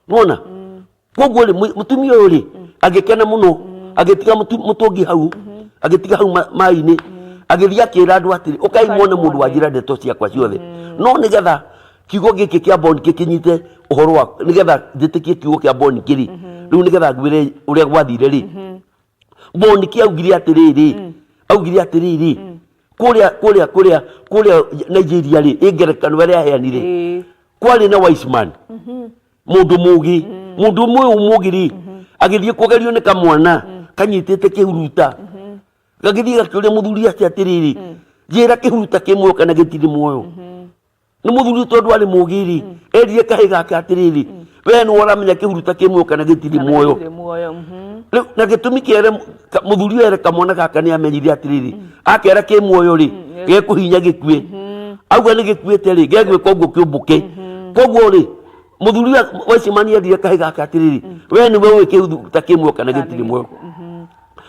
Nĩwona? Koguo rĩ, mũtumia ũyũ rĩ, agĩkena mũno, agĩtiga mũtũngi hau, agĩtiga hau maĩ-inĩ, agĩthiĩ akĩra andũ atĩrĩ, ũkai muone mũndũ wanjĩra ndeto ciakwa ciothe. No nĩgetha kiugo gĩkĩ kĩa Bonnke kĩnyite ũhoro wa, nĩgetha njĩtĩkie kiugo kĩa Bonnke rĩ, rĩu nĩgetha ngwĩre ũrĩa gwathire rĩ, Bonnke augire atĩrĩrĩ, augire atĩrĩrĩ, kũrĩa kũrĩa kũrĩa kũrĩa Nigeria rĩ, ĩ ngerekano ĩrĩa aheanire, kwarĩ na wise man, mũndũ mũgĩ, mũndũ ũmwe ũyũ mũgĩ rĩ, agĩthiĩ kũgerio nĩ kamwana kanyitĩte kĩhuruta, gagĩthiĩ gakĩũria mũthuri ake atĩrĩrĩ, njĩra kĩhuruta kĩ muoyo kana gĩtirĩ muoyo. Nĩ mũthuri tondũ arĩ mũgĩ rĩ, erire kahĩ gake atĩrĩrĩ, we nĩwe ũramenya kĩhuruta kĩ muoyo kana gĩtirĩ Kana muoyo. gĩtirĩ muoyo, mhm. Rĩu na gĩtũmi kĩere mũthuri ũyũ ere kamwana gaka nĩ amenyire atĩrĩrĩ, akera kĩ muoyo rĩ, gekũhinya gĩkue. Auga nĩ gĩkuĩte rĩ, gegwĩka ũguo kĩũmbũke. Koguo rĩ, mũthuri ũyũ wacemania erire kahĩ gaka atĩrĩrĩ, we nĩwe ũĩ kĩhuruta kĩ muoyo kana Kana gĩtirĩ nĩ muoyo. gĩkuũ,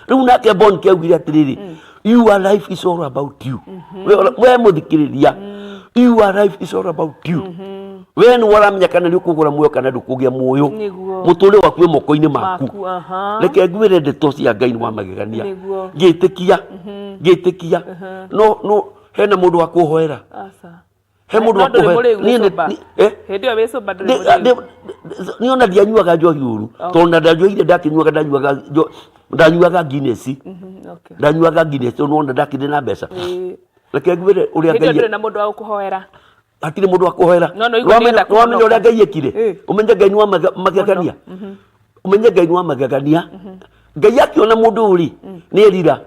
Rĩu nake Bonnke augire atĩrĩrĩ, your life is all about you. We we mũthikĩrĩria, your life is all about you. We nĩwe ũramenya kana nĩ ũkũgũra muoyo kana ndũkũgĩa muoyo. Nĩguo. Mũtũrĩre waku wĩ moko-inĩ maku. Maku, aha. Reke ngwĩre ndeto cia Ngai nĩ wa magegania. Nĩguo. Ngĩtĩkia, ngĩtĩkia. No no hena mũndũ wa kũhoera. Aca. He mũndũ No wa ndũrĩ kũhoera. mũrĩu Niĩ wĩ nĩ- sober. nĩ- eh? Hĩndĩ ĩyo wĩ sober ndũrĩ mũrĩu. Niĩ ona ndianyuaga njohi ũru, tondũ na ndanjohire ndakĩnyuaga ndanyuaga ndanyuaga Guinness. Okay. Ndanyuaga Guinness tondũ nĩwona ndakĩrĩ na mbeca. Reke ngwĩre ũrĩa Hĩndĩ ĩyo Ngai ndũrĩ na mũndũ wa gũkũhoera. Hatirĩ mũndũ wa kũhoera. No, no, igua nĩgetha Nĩwamenya ũrĩa kũhonoka. Ngai ekire? Ũmenye Ngai nĩ wa magegania. Ũmenye Ngai nĩ wa magegania. Ngai akĩona mũndũ ũyũ rĩ, nĩ erira.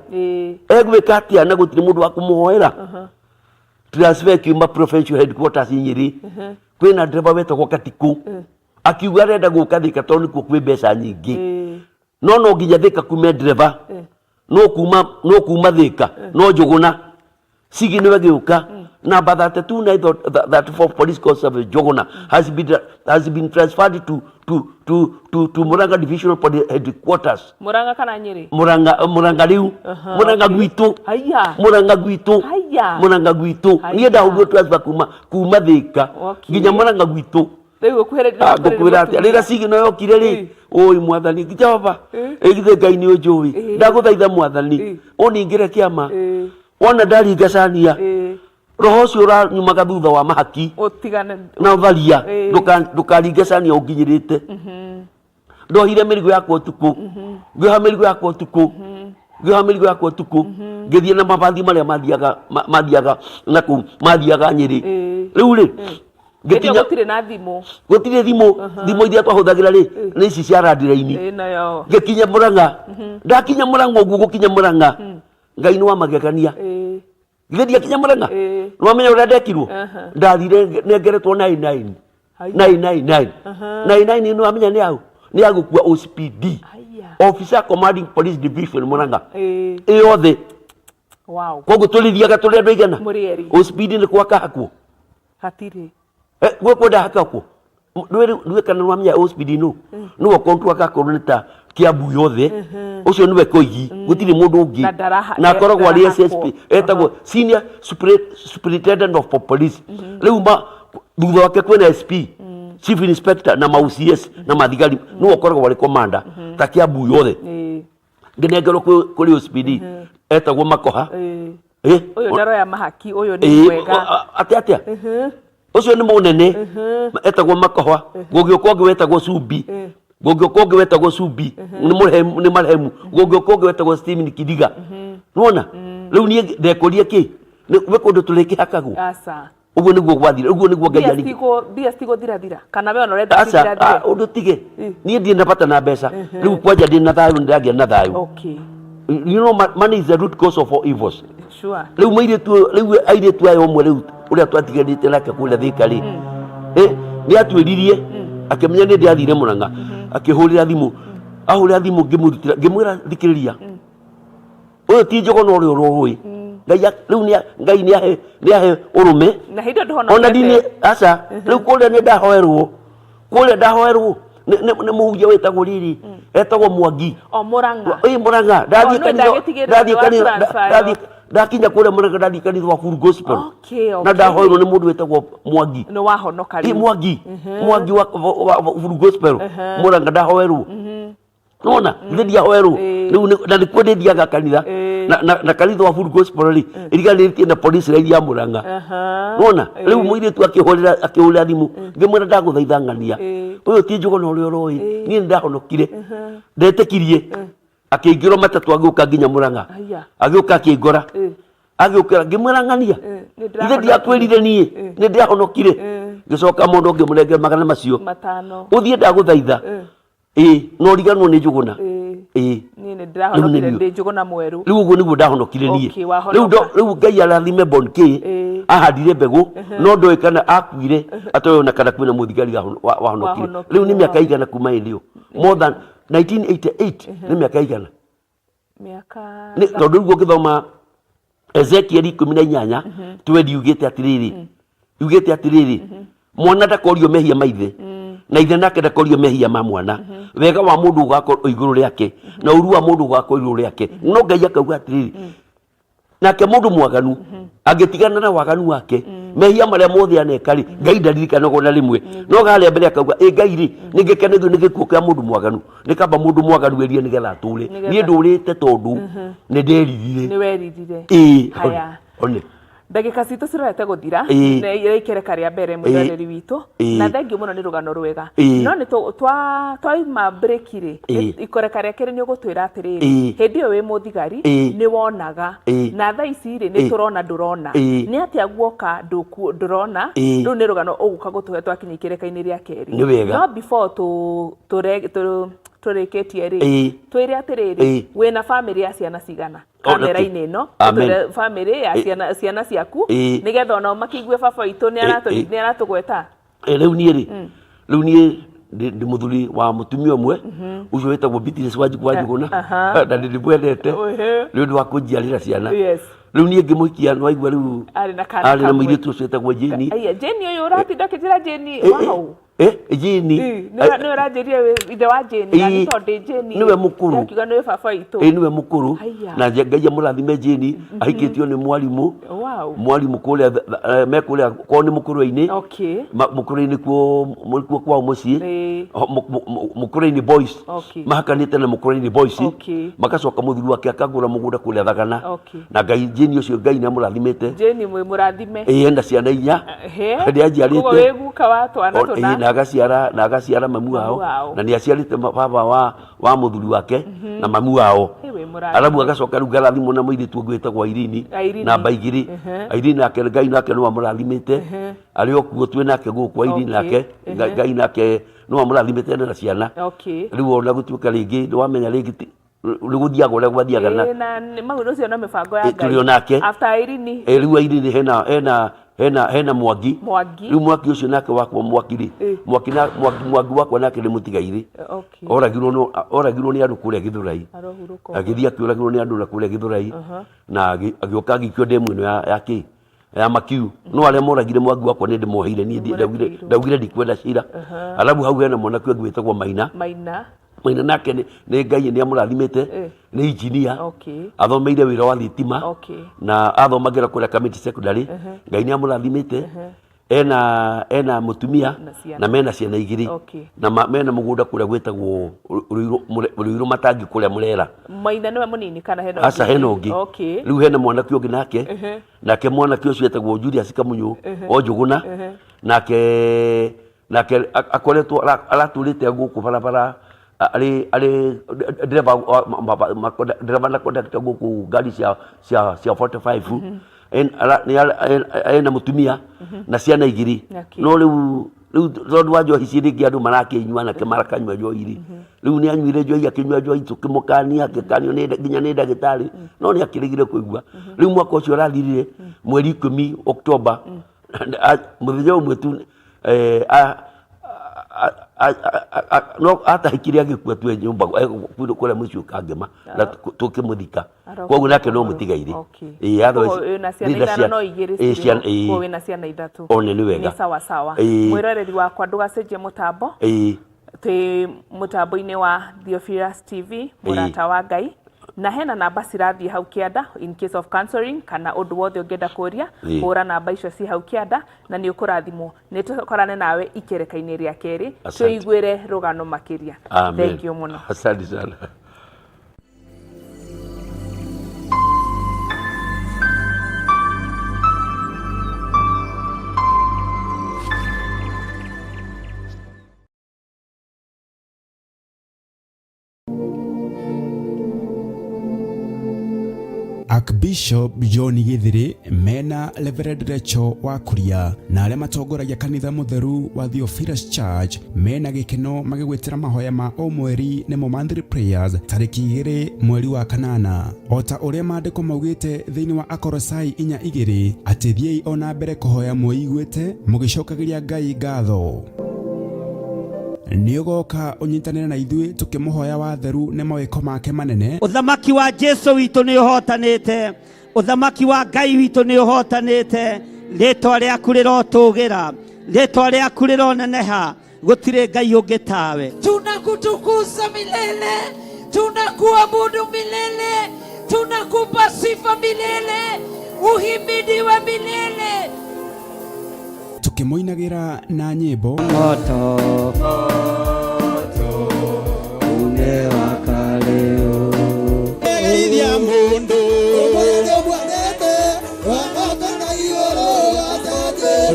Egwĩka atĩa na gũtirĩ mũndũ wa kũmũhoera? Transfer ĩkiuma provincial headquarters Nyĩrĩ. Kwĩna ndereba wetagwo Katikũ. Akiuga arenda gũka Thĩka tondũ nĩkuo kwĩ mbeca nyingĩ. No no nginya Thĩka kume ndereba. No kuma no kuma Thĩka no Njũgũna. Sigi nĩwe gĩũka. Number 32 na 34 police constable Njũgũna has been transferred to Murang'a Divisional Police Headquarters. Murang'a kana Nyĩrĩ? Murang'a, Murang'a rĩu. Murang'a gwitũ. Haiya. Murang'a gwitũ. Haiya. Murang'a gwitũ. Haiya. Niĩ ndahũrirwo transfer kuma Thĩka Okay. nginya Murang'a gwitũ. Rĩu ũkuhĩrĩria Ah, ngũkwĩra atĩa rĩrĩa cigino yokire rĩ, ũi mwathani Jehova, ĩ githĩ Ngai nĩ ũnjũĩ, ndagũthaitha mwathani ũningĩre kĩama, wona ndaringa cania, roho ũcio ũranyumaga thutha wa mahaki Ũtigane. Na ũtharia, ndũkaringe cania ũnginyĩrĩte. Ndohire mĩrigo yakwa ũtukũ, ngĩoha mĩrigo yakwa ũtukũ, ngĩoha mĩrigo yakwa ũtukũ, ngĩthiĩ na mabathi marĩa mathiaga mathiaga na kũu mathiaga Nyĩrĩ. Rĩu rĩ, Hĩndĩ ĩyo ngĩkinya gũtirĩ na thimũ. Gũtirĩ thimũ. Thimũ iria twahũthagĩra rĩ, nĩ ici cia landline. Ĩĩ nayo. Ngĩkinya Mũrang'a, ndakinya Mũrang'a ũguo, gũkinya Mũrang'a, Ngai nĩ wa magegania. Githĩ ndiakinya Mũrang'a? Nĩwamenya ũrĩa ndekirwo? Ndathire nengeretwo 99. Haiya. 999. 99 nĩwamenya nĩ au? Nĩ ya gũkua OCPD. Haiya. Officer Commanding Police Division Mũrang'a. Ĩyothe. Koguo tũrĩthiaga tũrĩ andũ aigana? Mũrĩ erĩ. OCPD nĩ gwaka hakwo? Hatirĩ. Eh, gwĩ kwenda hakakwo? Ndũĩ kana nĩwamenya OCPD nũ? Nĩwe contract akorwo nĩ ta Kiambu yothe, ũcio nĩwe koigi, gũtirĩ mũndũ ũngĩ. Na Na akoragwo arĩ ndarahakwo. SSP, etagwo Senior Superintendent of Police. Rĩu ma thutha wake kwĩna SP, Chief Inspector na ma OCS na mathigari, nĩwe ũkoragwo arĩ commander ta Kiambu yothe. Ngĩnengerwo kũrĩ OCPD etagwo Makoha. Ũyũ ndaroya mahaki, ũyũ nĩ mwega. Atĩa atĩa? Ũcio nĩ mũnene etagwo Makoha. Gũgĩũka ũngĩ wetagwo Cumbi. Gũgĩũka ũngĩ wetagwo Cumbi, nĩ mũrehemu, nĩ marehemu. Gũgĩũka ũngĩ wetagwo Stephen Kidiga. Nĩwona? Rĩu niĩ ndekũria kĩ? Nĩ gwĩ kũndũ tũrĩkĩhakagwo? Aca. Ũguo nĩguo gwathire, ũguo nĩguo Ngai Mbia aringi. mbia citigũthirathira kana we ona ũrenda Aca, cithirathire? ah, ũndũ tige. Niĩ ndirĩ na bata na mbeca. Rĩu kwanja ndĩ na thayũ, nĩndagĩa na thayũ. Okay. You know, money is the root cause of all evils. Sure. Rĩu mũirĩtu ũyũ, rĩu airĩtu aya ũmwe rĩu ũrĩa twatiganĩte nake kũrĩa Thĩka rĩ, eh, nĩ atwĩririe akĩmenya nĩ ndĩathire Mũrang'a, akĩhũrĩra thimũ, ahũrĩra thimũ ngĩmũrutĩra, ngĩmwĩra thikĩrĩria, ũyũ ti Njũgũna ũrĩa ũroĩ, Ngai rĩu Ngai nĩahe nĩahe ũrũme Na hĩndĩ ĩyo ona ndinĩ ndũhonokete. aca rĩu kũrĩa nĩ ndahoerwo kũrĩa ndahoerwo nĩ mũhunjia wĩtagwo rĩrĩ etagwo Mwangi. O Mũrang'a. Ĩ Mũrang'a ndathiĩ Oh, no, kanitha ndagĩtigĩrĩra ndathiĩ nĩ kanitha wa transfer ndathiĩ ndakinya kũrĩa Mũrang'a ndathiĩ kanitha wa Full Gospel. Okay, Na okay. ndahoerwo nĩ mũndũ wĩtagwo Mwangi. Nĩ wahonoka Ĩ rĩu. Mwangi Mwangi wa Full Gospel Mũrang'a ndahoerwo. Nona githĩ ndiahoerwo rĩu na nĩkuo ndĩthiaga kanitha na kanitha wa Full Gospel rĩ iriganĩtie na police line ya Mũrang'a. Nona rĩu mũirĩtu akĩhũrĩra akĩhũrĩra thimũ ngĩmwĩra ndagũthaitha ng'ania ũyũ ti Njũgũna ũrĩa ũroĩ niĩ nĩndahonokire ndetĩkirie akĩingĩrwo matatũ agĩũka nginya Mũrang'a Aya. agĩũka akĩngora agĩũkĩra ngĩmwĩra ng'ania Nĩ ithe ndĩrahonokire. ndiakwĩrire niĩ nĩ ndĩrahonokire ngĩcoka mũndũ ngĩmũnengera magana macio Matano. ũthiĩ ndagũthaitha ĩĩ no riganwo nĩ Njũgũna. Ĩĩ. Niĩ nĩ ndĩrahonokire ndĩ Njũgũna mwerũ. Rĩu ũguo nĩguo ndahonokire niĩ. Okay, wahonoka. Rĩu rĩu Ngai arathime Bon K. Ahandire mbegũ no ndoĩ kana akuire atoĩ ona kana kwĩna mũthigari wahonokire. Wahonokire, Rĩu nĩ mĩaka igana kuma hĩndĩ ĩyo. More than 1988 nĩ mĩaka igana. Mĩaka Nĩ tondũ rĩu ũngĩthoma Ezekiel 18 twendi yugĩte atĩrĩrĩ, yugĩte atĩrĩrĩ, mwana ndakorio mehia ma ithe na ithe nake ndakorio mehia ma mwana, wega wa mũndũ ũgakorwo igũrũ rĩake na ũru wa mũndũ ũgakorwo igũrũ rĩake. No Ngai akauga atĩrĩrĩ, nake mũndũ mwaganu angĩtigana na waganu wake mehia marĩa mothe aneka rĩ, Ngai ndaririkanaga ona rĩmwe. No harĩa mbere akauga ĩ Ngai rĩ, nĩngĩkenetio nĩ gĩkuũ kĩa mũndũ mwaganu, nĩ kaba mũndũ mwaganu erie nĩgetha atũre. Nĩgetha- Niĩ ndũrĩte tondũ nĩ nderirire. Nĩ weririre. Ĩĩ. Haya. One. Ndagĩka citũ cirorete gũthira na ikereka rĩa mbere mwĩroreri witũ na thengiũ mũno nĩ rũgano rwega no nĩ twaima break rĩ ikereka rĩa kerĩ nĩ ũgũtwĩra atĩrĩrĩ hĩndĩ ĩyo wĩ mũthigari nĩ wonaga na thaa ici rĩ nĩ tũrona ndũrona nĩ atĩa guoka ndũrona rĩu nĩ rũgano ũgũka gũtũhe twakinya ikereka-inĩ rĩa kerĩ Nĩ wega. No before tũrĩkĩtie rĩ twĩre atĩrĩrĩ wĩna bamĩrĩ ya ciana cigana kamera-inĩ ĩno? Amen. Ũtwĩre bamĩrĩ ya ciana ciaku nĩgetha onao makĩigue baba witũ nĩ nĩ aratũgweta. Rĩu niĩ rĩ, rĩu niĩ ndĩ mũthuri wa mũtumia ũmwe ũcio wĩtagwo Beatrice Wanjikũ wa Njũgũna na nĩ ndĩmwendete nĩ ũndũ wa kũnjiarĩra ciana. Rĩu niĩ ngĩmũhikia nĩ waigua rĩu Arĩ na kana arĩ na kamwe. mũirĩtu ũcio wĩtagwo Jane. Aya, Jane ũyũ ũratinda ũkĩnjĩra Jane wahau. Jane. Nĩwe ũranjĩrire ithe wa Jane, na niĩ tondũ ndĩ Jane. Nĩwe mũkũrũ. Akiuga nĩwe baba witũ. Ĩĩ nĩwe mũkũrũ. Haiya. Na Ngai amũrathime Jane, ahikĩtio nĩ mwarimũ. Mwarimũ kũrĩa me kũrĩa kwao nĩ Mũkũrwe-inĩ. Mũkũrwe-inĩ kuo kwao mũciĩ. Mũkũrwe-inĩ Boys. Mahakanĩte na Mũkũrwe-inĩ Boys. Magacoka mũthuri wake akagũra mũgũnda kũrĩa Thagana. Na Ngai Jane ũcio Ngai nĩ amũrathimĩte. Jane mwĩ mũrathime. Ĩĩ ena ciana inya. Nĩ anjiarĩte. Koguo wĩ guka wa twana tũna. Ĩĩ, na agaciara mamu wao. wao. Na nĩ aciarĩte baba wa mũthuri wake na mamu wao. Ĩ, wĩ mũrathime. Arabu agacoka rĩu ngarathimwo na mũirĩtu ũngĩ wĩtagwo Irene. Irene. Namba igĩrĩ. Irene nake Ngai nake nĩ wamũrathimĩte. Arĩ o kuo twĩ nake gũkũ Irene nake. Ngai nake nĩ wamũrathimĩte na ciana. Rĩu ona gũtuĩka rĩngĩ nĩ wamenya rĩngĩ nĩ gũthiaga ũrĩa gwathiaga na Ĩĩ, na mau ũcio no mĩbango ya Ngai. Tũrĩ o nake. After Irene. Rĩu Irene hena Mwangi. Mwangi. Rĩu Mwangi ũcio nake wakwa Mwangi rĩ, Mwangi na Mwangi, Mwangi wakwa nake nĩ mũtigairĩ. Oragirwo nĩ andũ kũrĩa Gĩthũrai. Arohurũka. Agĩthiĩ akĩũragirwo nĩ andũ na kũrĩa Gĩthũrai. Na agĩũka agĩikio ndemu ĩno ya kĩ? Ya makiu. No arĩa moragire Mwangi wakwa nĩ ndĩmoheire niĩ ndaugire ndikwenda cira. Arabu hau hena mwanake ũngĩ wĩtagwo Maina. Maina. Maina nake nĩ Ngai nĩ amũrathimĩte, nĩ engineer. Athomeire wĩra wa thitima. Na athomagĩra kũrĩa Kamiti Secondary. Ngai nĩ amũrathimĩte. Ena mũtumia Na ciana. na mena ciana igĩrĩ. Na mena mũgũnda kũrĩa gwĩtagwo Rũirũ Matangi kũrĩa Mũrera. Maina nĩwe mũnini kana hena Aca ũngĩ? hena ũngĩ. Rĩu hena mwanake ũngĩ nake. Nake mwanake ũcio etagwo Julius Kamunyũ o Njũgũna. Nake akoretwo aratũrĩte gũkũ barabara Arĩ arĩ ndereba ndereba na conductor gũkũ ngari cia cia cia 45. Ena mũtumia na ciana igĩrĩ. No rĩu rĩu tondũ wa njohi ci rĩngĩ andũ marakĩnyua nake marakanyua njohi rĩ, rĩu nĩ anyuire njohi, akĩnyua njohi, tũkĩmũkania, akĩkanio nginya nĩ ndagĩtarĩ, no nĩ akĩregire kũigua. Rĩu mwaka ũcio ũrathirire mweri 10 Oktoba, mũthenya ũmwe tu no atahikire agĩkua tu nyũmba kũrĩa mũciĩ Kangema na tũkĩmũthika. Koguo nake no mũtigairĩ. Ĩĩ, otherwise wĩna ciana ithano no igĩrĩ cirĩ ho. Koguo wĩna ciana ithatũ. One nĩ wega. Nĩ sawa sawa. Mwĩroreri wakwa, ndũgacenjie mũtambo. Twĩ mũtambo-inĩ wa Theophilus TV, mũrata wa Ngai, na hena namba cirathiĩ hau kĩanda in case of counseling kana ũndũ wothe ũngĩenda kũria. Hũra namba icio ci hau kĩanda na nĩ ũkũrathimwo. Nĩ tũkorane nawe ikereka-inĩ rĩa kerĩ. Asante. Twĩiguĩre rũgano makĩria. Amen. Thank you mũno. Asante sana. Archbishop John Githiri mena Reverend Rachel wa Kuria na arĩa matongoragia kanitha mũtheru wa Theophilus Church mena gĩkeno magĩgwĩtĩra mahoya ma o mweri nĩmo monthly prayers tarĩki 2 mweri wa kanana, o ta ũrĩa maandĩko maugĩte thĩinĩ wa Akorosai 4:2 atĩ thiĩi o na mbere kũhoya mwĩiguĩte mũgĩcokagĩria Ngai ngatho. Nĩ ũgoka ũnyitanĩre na ithuĩ tũkĩmũhoya watheru nĩ mawĩko make manene. Ũthamaki wa Jesu witũ nĩ ũhotanĩte, ũthamaki wa Ngai witũ nĩ ũhotanĩte. Rĩtwa rĩaku rĩrotũgĩra, rĩtwa rĩaku rĩroneneha, gũtirĩ Ngai ũngĩ tawe. Tunakutukuza milele, tunakuabudu milele, tunakupa sifa milele, uhimidiwe milele. Tũkĩmũinagĩra na nyĩmbo. Moto umewaka leo. Geithia mundu.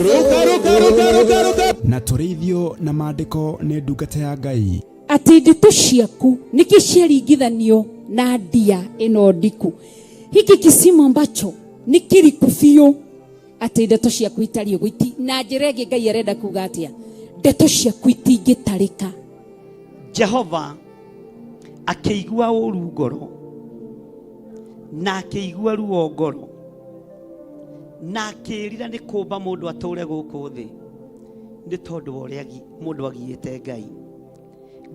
Ruka, ruka, ruka, ruka, ruka. Na tũrĩithio na maandĩko nĩ ndungata ya Ngai. Atĩ ndeto ciaku nĩkĩ ciaringithanio na ndia ĩno ndiku, hiki kisima ambacho nĩ kĩriku biũ, atĩ ndeto ciaku itariĩ ũguo na njĩra ĩngĩ Ngai arenda kuga atĩa? Ndeto ciaku itingĩtarĩka. Jehova akĩigua ũru ngoro na akĩigua ruo ngoro na akĩĩrira nĩ kũmba mũndũ atũre gũkũ thĩ nĩ tondũ wa ũrĩa mũndũ agiĩte Ngai.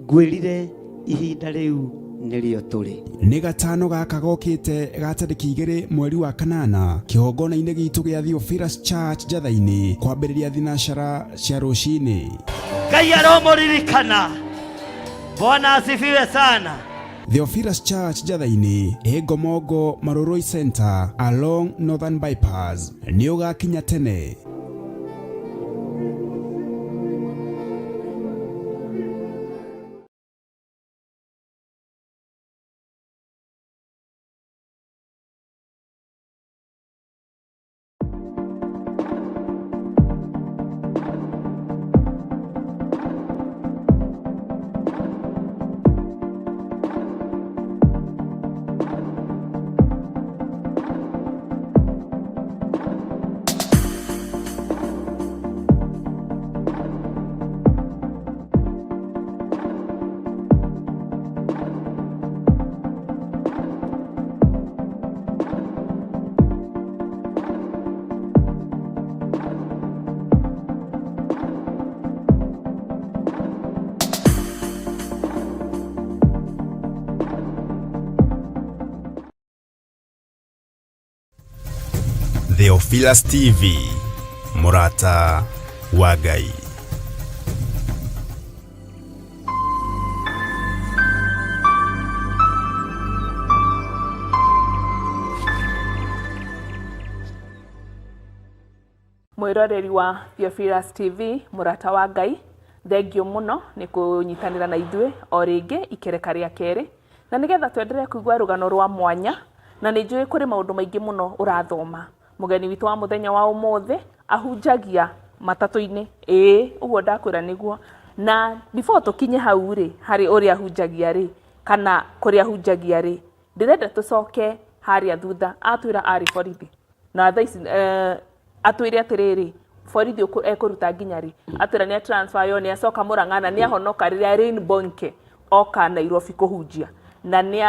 Ngwĩrire ihinda rĩu nĩrĩo tũrĩ. Nĩ gatano gaka gokĩte ga tarĩki 2 mweri wa kanana kĩgongona-inĩ gitũ gĩa Theophilus Church Njatha-inĩ kwambĩrĩria thinacara cia rũcinĩ. Ngai aromũririkana. Bwana asifiwe sana. Theophilus Church Njatha-inĩ ĩ Ngomongo Marurui Center along Northern Bypass. Nĩ ũgakinya tene. Theophilus TV, Murata wa Ngai. Mwĩroreri wa Theophilus TV, mũrata wa Ngai, thengio mũno nĩ kũnyitanĩra na ithuĩ o rĩngĩ ikereka rĩa kerĩ, na nĩgetha twenderee kũigua rũgano rwa mwanya, na nĩ njũĩ kũrĩ maũndũ maingĩ mũno ũrathoma. Mũgeni witũ wa mũthenya wa ũmũthĩ ahunjagia matatũ-inĩ, ĩĩ ũguo ndakwĩra nĩguo. Na before tũkinye hau rĩ, harĩ ũrĩa ahunjagia rĩ, kana kũrĩa ahunjagia rĩ, ndĩrenda tũcoke harĩa thutha. Atwĩra arĩ borithi na thaa ici atwĩre atĩrĩrĩ, borithi ekũruta nginya rĩ? Atwĩra nĩ transfer yo, nĩ acoka Mũrang'a na nĩ ahonoka rĩrĩa Rain Bonke oka Nairobi kũhunjia, na nĩ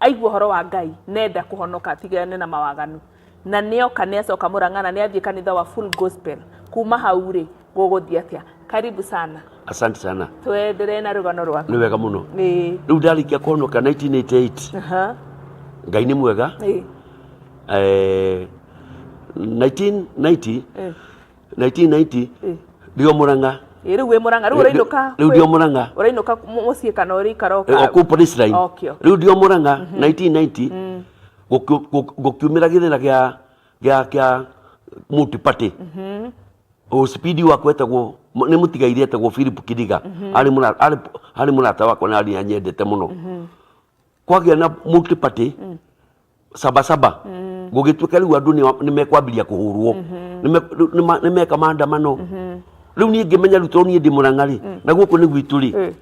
aigua ũhoro wa Ngai nenda kũhonoka atigane na mawaganu, na nĩoka nĩacoka Mũrang'a na nĩathiĩ kanitha wa Full Gospel. Kuma hau rĩ, gũgũthiĩ atĩa? Karibu sana. Asante sana. Tuendelee na rũgano rwaku. Nĩ wega mũno. Rĩu ndarĩkia kũhonoka 1988. Ngai nĩ mwega. 1990 1990 ndĩ o Mũrang'a. Ĩ, rĩu wĩ Mũrang'a, rĩu ũrainũka? Rĩu ndĩ o Mũrang'a. Ũrainũka mũciĩ kana ũrĩikara o kũu police line. Rĩu ndĩ o Mũrang'a 1990 gũkiumĩra gĩthĩna gĩa gĩa kĩa multi party. OCPD wakwa etagwo nĩ mũtigairĩ etagwo Philip Kiriga, arĩ mũra- arĩ arĩ mũrata wakwa na arĩ anyendete mũno. Kwagĩa na multi party sabasaba, gũgĩtuĩka rĩu andũ nĩ mekwambĩrĩria kũhũrwo, nĩ meka maandamano. Rĩu niĩ ngĩmenya rĩu tondũ niĩ ndĩ Mũrang'a rĩ, na gũkũ nĩ gwitũ rĩ,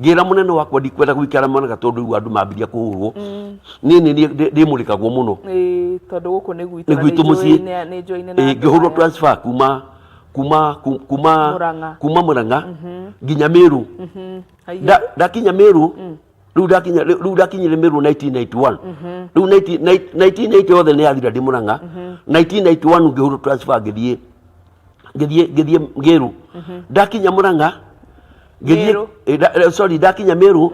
ngĩra mũnene wakwa ndikwenda gũikara Mũrang'a tondũ rĩu andũ mambĩrĩria kũhũrwo, niĩ nĩ niĩ ndĩmũrĩkagwo mũno. Ĩĩ, tondũ gũkũ nĩ gwitũ nĩ na gwitũ mũciĩ. Nĩ njũĩ-inĩ na Ĩĩ, andũ ngĩhũrwo aya. transfer kuma kuma kuma Mũrang'a. kuma Mũrang'a nginya Meru. Haiya. Ndakinya Meru, rĩu ndakinya rĩu ndakinyire Meru 1991. Rĩu 1990 yothe nĩ yathira ndĩ Mũrang'a. 1991 ngĩhũrwo transfer ngĩthiĩ Ngĩru. Ndakinya Mũrang'a ngĩthiĩ Meru. Sorry, ndakinya Meru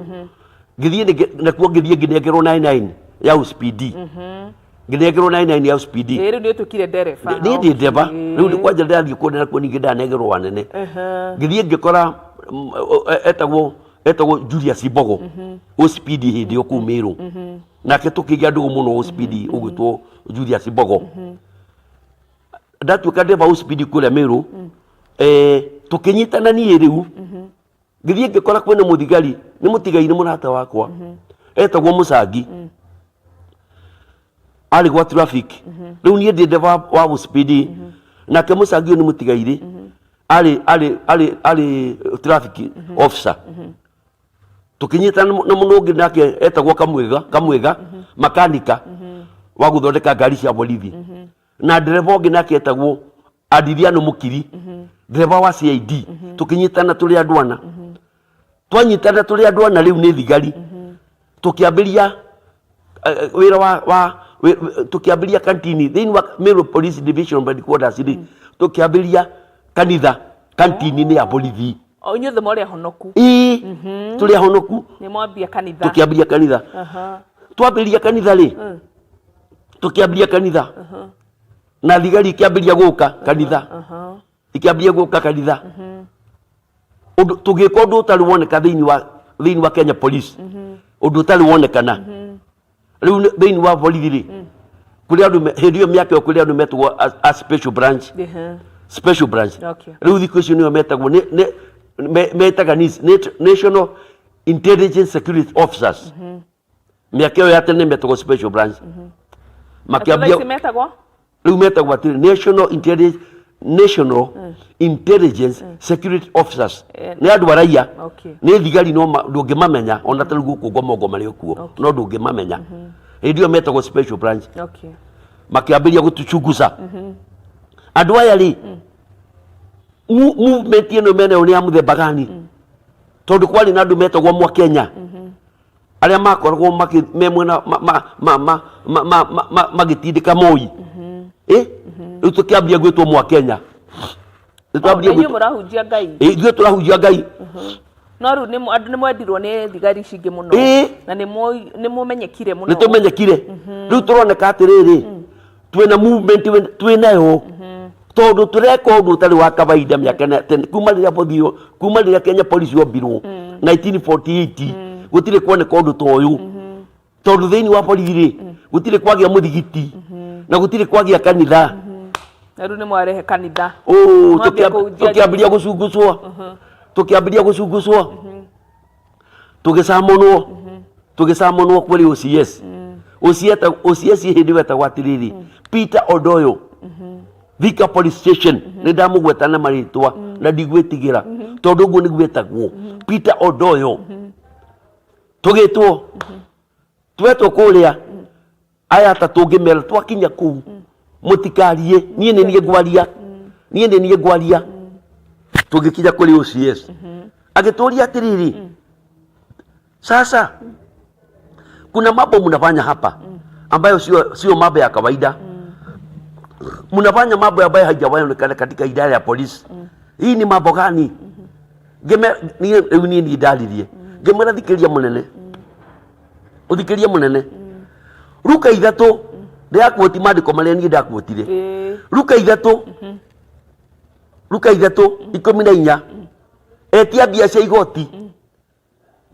ngĩthiĩ nakuo ngĩthiĩ ngĩnengerwo 99 ya OCPD, ngĩnengerwo 99 ya OCPD. Ĩĩ, rĩu nĩ ũtuĩkire ndereba. Niĩ ndĩ ndereba rĩu, nĩ kwanja ndĩrathiĩ kũndĩ nakuo ningĩ ndanengerwo wanene. Ngĩthiĩ ngĩkora etagwo Julius Mbogo, OCPD hĩndĩ ĩyo kũu Meru, nake tũkĩgĩa ndũgũ mũno. OCPD ũgwĩtwo Julius Mbogo, ndatuĩka ndereba OCPD kũrĩa Meru, tũkĩnyitana. Niĩ rĩu ngĩthiĩ ngĩkora kwĩna mũthigari nĩ mũtigairĩ mũrata wakwa etagwo Mũcangi, arĩ gwa traffic. Rĩu niĩ ndĩ ndereba wa OCPD, nake Mũcangi ũyũ nĩ mũtigairĩ arĩ traffic officer. Tũkĩnyitana na mũndũ ũngĩ nake etagwo Kamwĩga, makanika wa gũthondeka ngari cia borithi, na ndereba ũngĩ nake etagwo Adiriano Mũkiri, ndereba wa CID. Tũkĩnyitana tũrĩ andũ ana. Twanyitana tũrĩ andũ ana rĩu nĩ thigari, tũkĩambĩria wĩra wa tũkĩambĩria kantini thĩinĩ wa Meru Police Division headquarters rĩ, tũkĩambĩria kanitha kantini-inĩ ya borithi. O inyuothe mwarĩ ahonoku? Ĩĩ, tũrĩ ahonoku. Nĩ mwambia kanitha. Tũkĩambĩria kanitha. Twambĩrĩria kanitha rĩ, tũkĩambĩrĩria kanitha na thigari ikĩambĩrĩria gũka kanitha, ikĩambĩrĩria gũka kanitha. Ũndũ tũgĩka ũndũ ũtarĩ woneka thĩinĩ wa Kenya Police, ũndũ ũtarĩ wonekana. Rĩu thĩinĩ wa borithi rĩ, kũrĩ andũ hĩndĩ ĩyo mĩaka ĩyo kũrĩ andũ metagwo a special branch. Special branch. Rĩu thikũ icio nĩo metagwo metaga National Intelligence Security Officers. Mĩaka ĩyo ya tene metagwo special branch. Makĩambia Makĩambia metagwo rĩu metagwo atĩrĩ National Intelligence Security Officers. Nĩ andũ a raia. Nĩ thigari no ndũngĩmamenya ona ta rĩu gũkũ ngomongo marĩ o kuo, no ndũngĩmamenya. Hĩndĩ ĩyo metagwo special branch. Makĩambĩrĩria gũtũchunguza andũ aya rĩ, movement ĩno menayo nĩ ya mũthemba gani, tondũ kwarĩ na andũ metagwo mwa Kenya arĩa makoragwo me mwena magĩtindĩka Moi. Rĩu tũkĩambia gwĩtwo mwa Kenya. Nĩ twambia inyuĩ mũrahunjia Ngai. Ithuĩ tũrahunjia Ngai. No rĩu andũ nĩ mwendirwo nĩ thigari ici ingĩ mũno. Na nĩ mũmenyekire mũno. Nĩ tũmenyekire. Rĩu tũroneka atĩrĩrĩ, twĩna movement twĩnayo tondũ tũreka ũndũ ũtarĩ wa kawaida mĩaka na tene kuma rĩrĩa bothio kuma rĩrĩa Kenya Police yombirwo 1948, gũtirĩ kuoneka ũndũ ta ũyũ, tondũ thĩinĩ wa borithi rĩ, gũtirĩ kwagĩa mũthigiti na gũtirĩ kwagĩa kanitha. Na rĩu nĩ mwarehe kanitha. Ũũ, Mwambia kũhunjia. Tũkĩambĩrĩria gũcungucwo, tũkĩambĩrĩria gũcungucwo, tũgĩcamonwo kũrĩ OCS. OCS hĩndĩ ĩyo etagwo atĩrĩrĩ Peter Odoyo, Thika Police Station. Nĩ ndamũgweta na marĩtwa na ndigwĩtigĩra. Tondũ ũguo nĩguo etagwo, Peter Odoyo. Tũgĩtwo, twetwo kũrĩa, aya atatũ ngĩmera twakinya kũu mũtikarie, niĩ nĩ niĩ ngwaria, niĩ nĩ niĩ ngwaria. Tũgĩkinya kũrĩ OCS, agĩtũria atĩrĩrĩ, sasa kuna mambo mnafanya hapa ambayo sio mambo ya kawaida. Mnafanya mambo ambayo haijawahi onekana katika idara ya polisi. Hii ni mambo gani? Ngĩme niĩ rĩu niĩ niĩ ndaririe, ngĩmwĩra, thikĩria mũnene, ũthikĩrie mũnene, Luka 3, ndĩrakuoti maandĩko marĩa niĩ ndakuotire. Luka 3, Luka 3:14, etia mbia cia igoti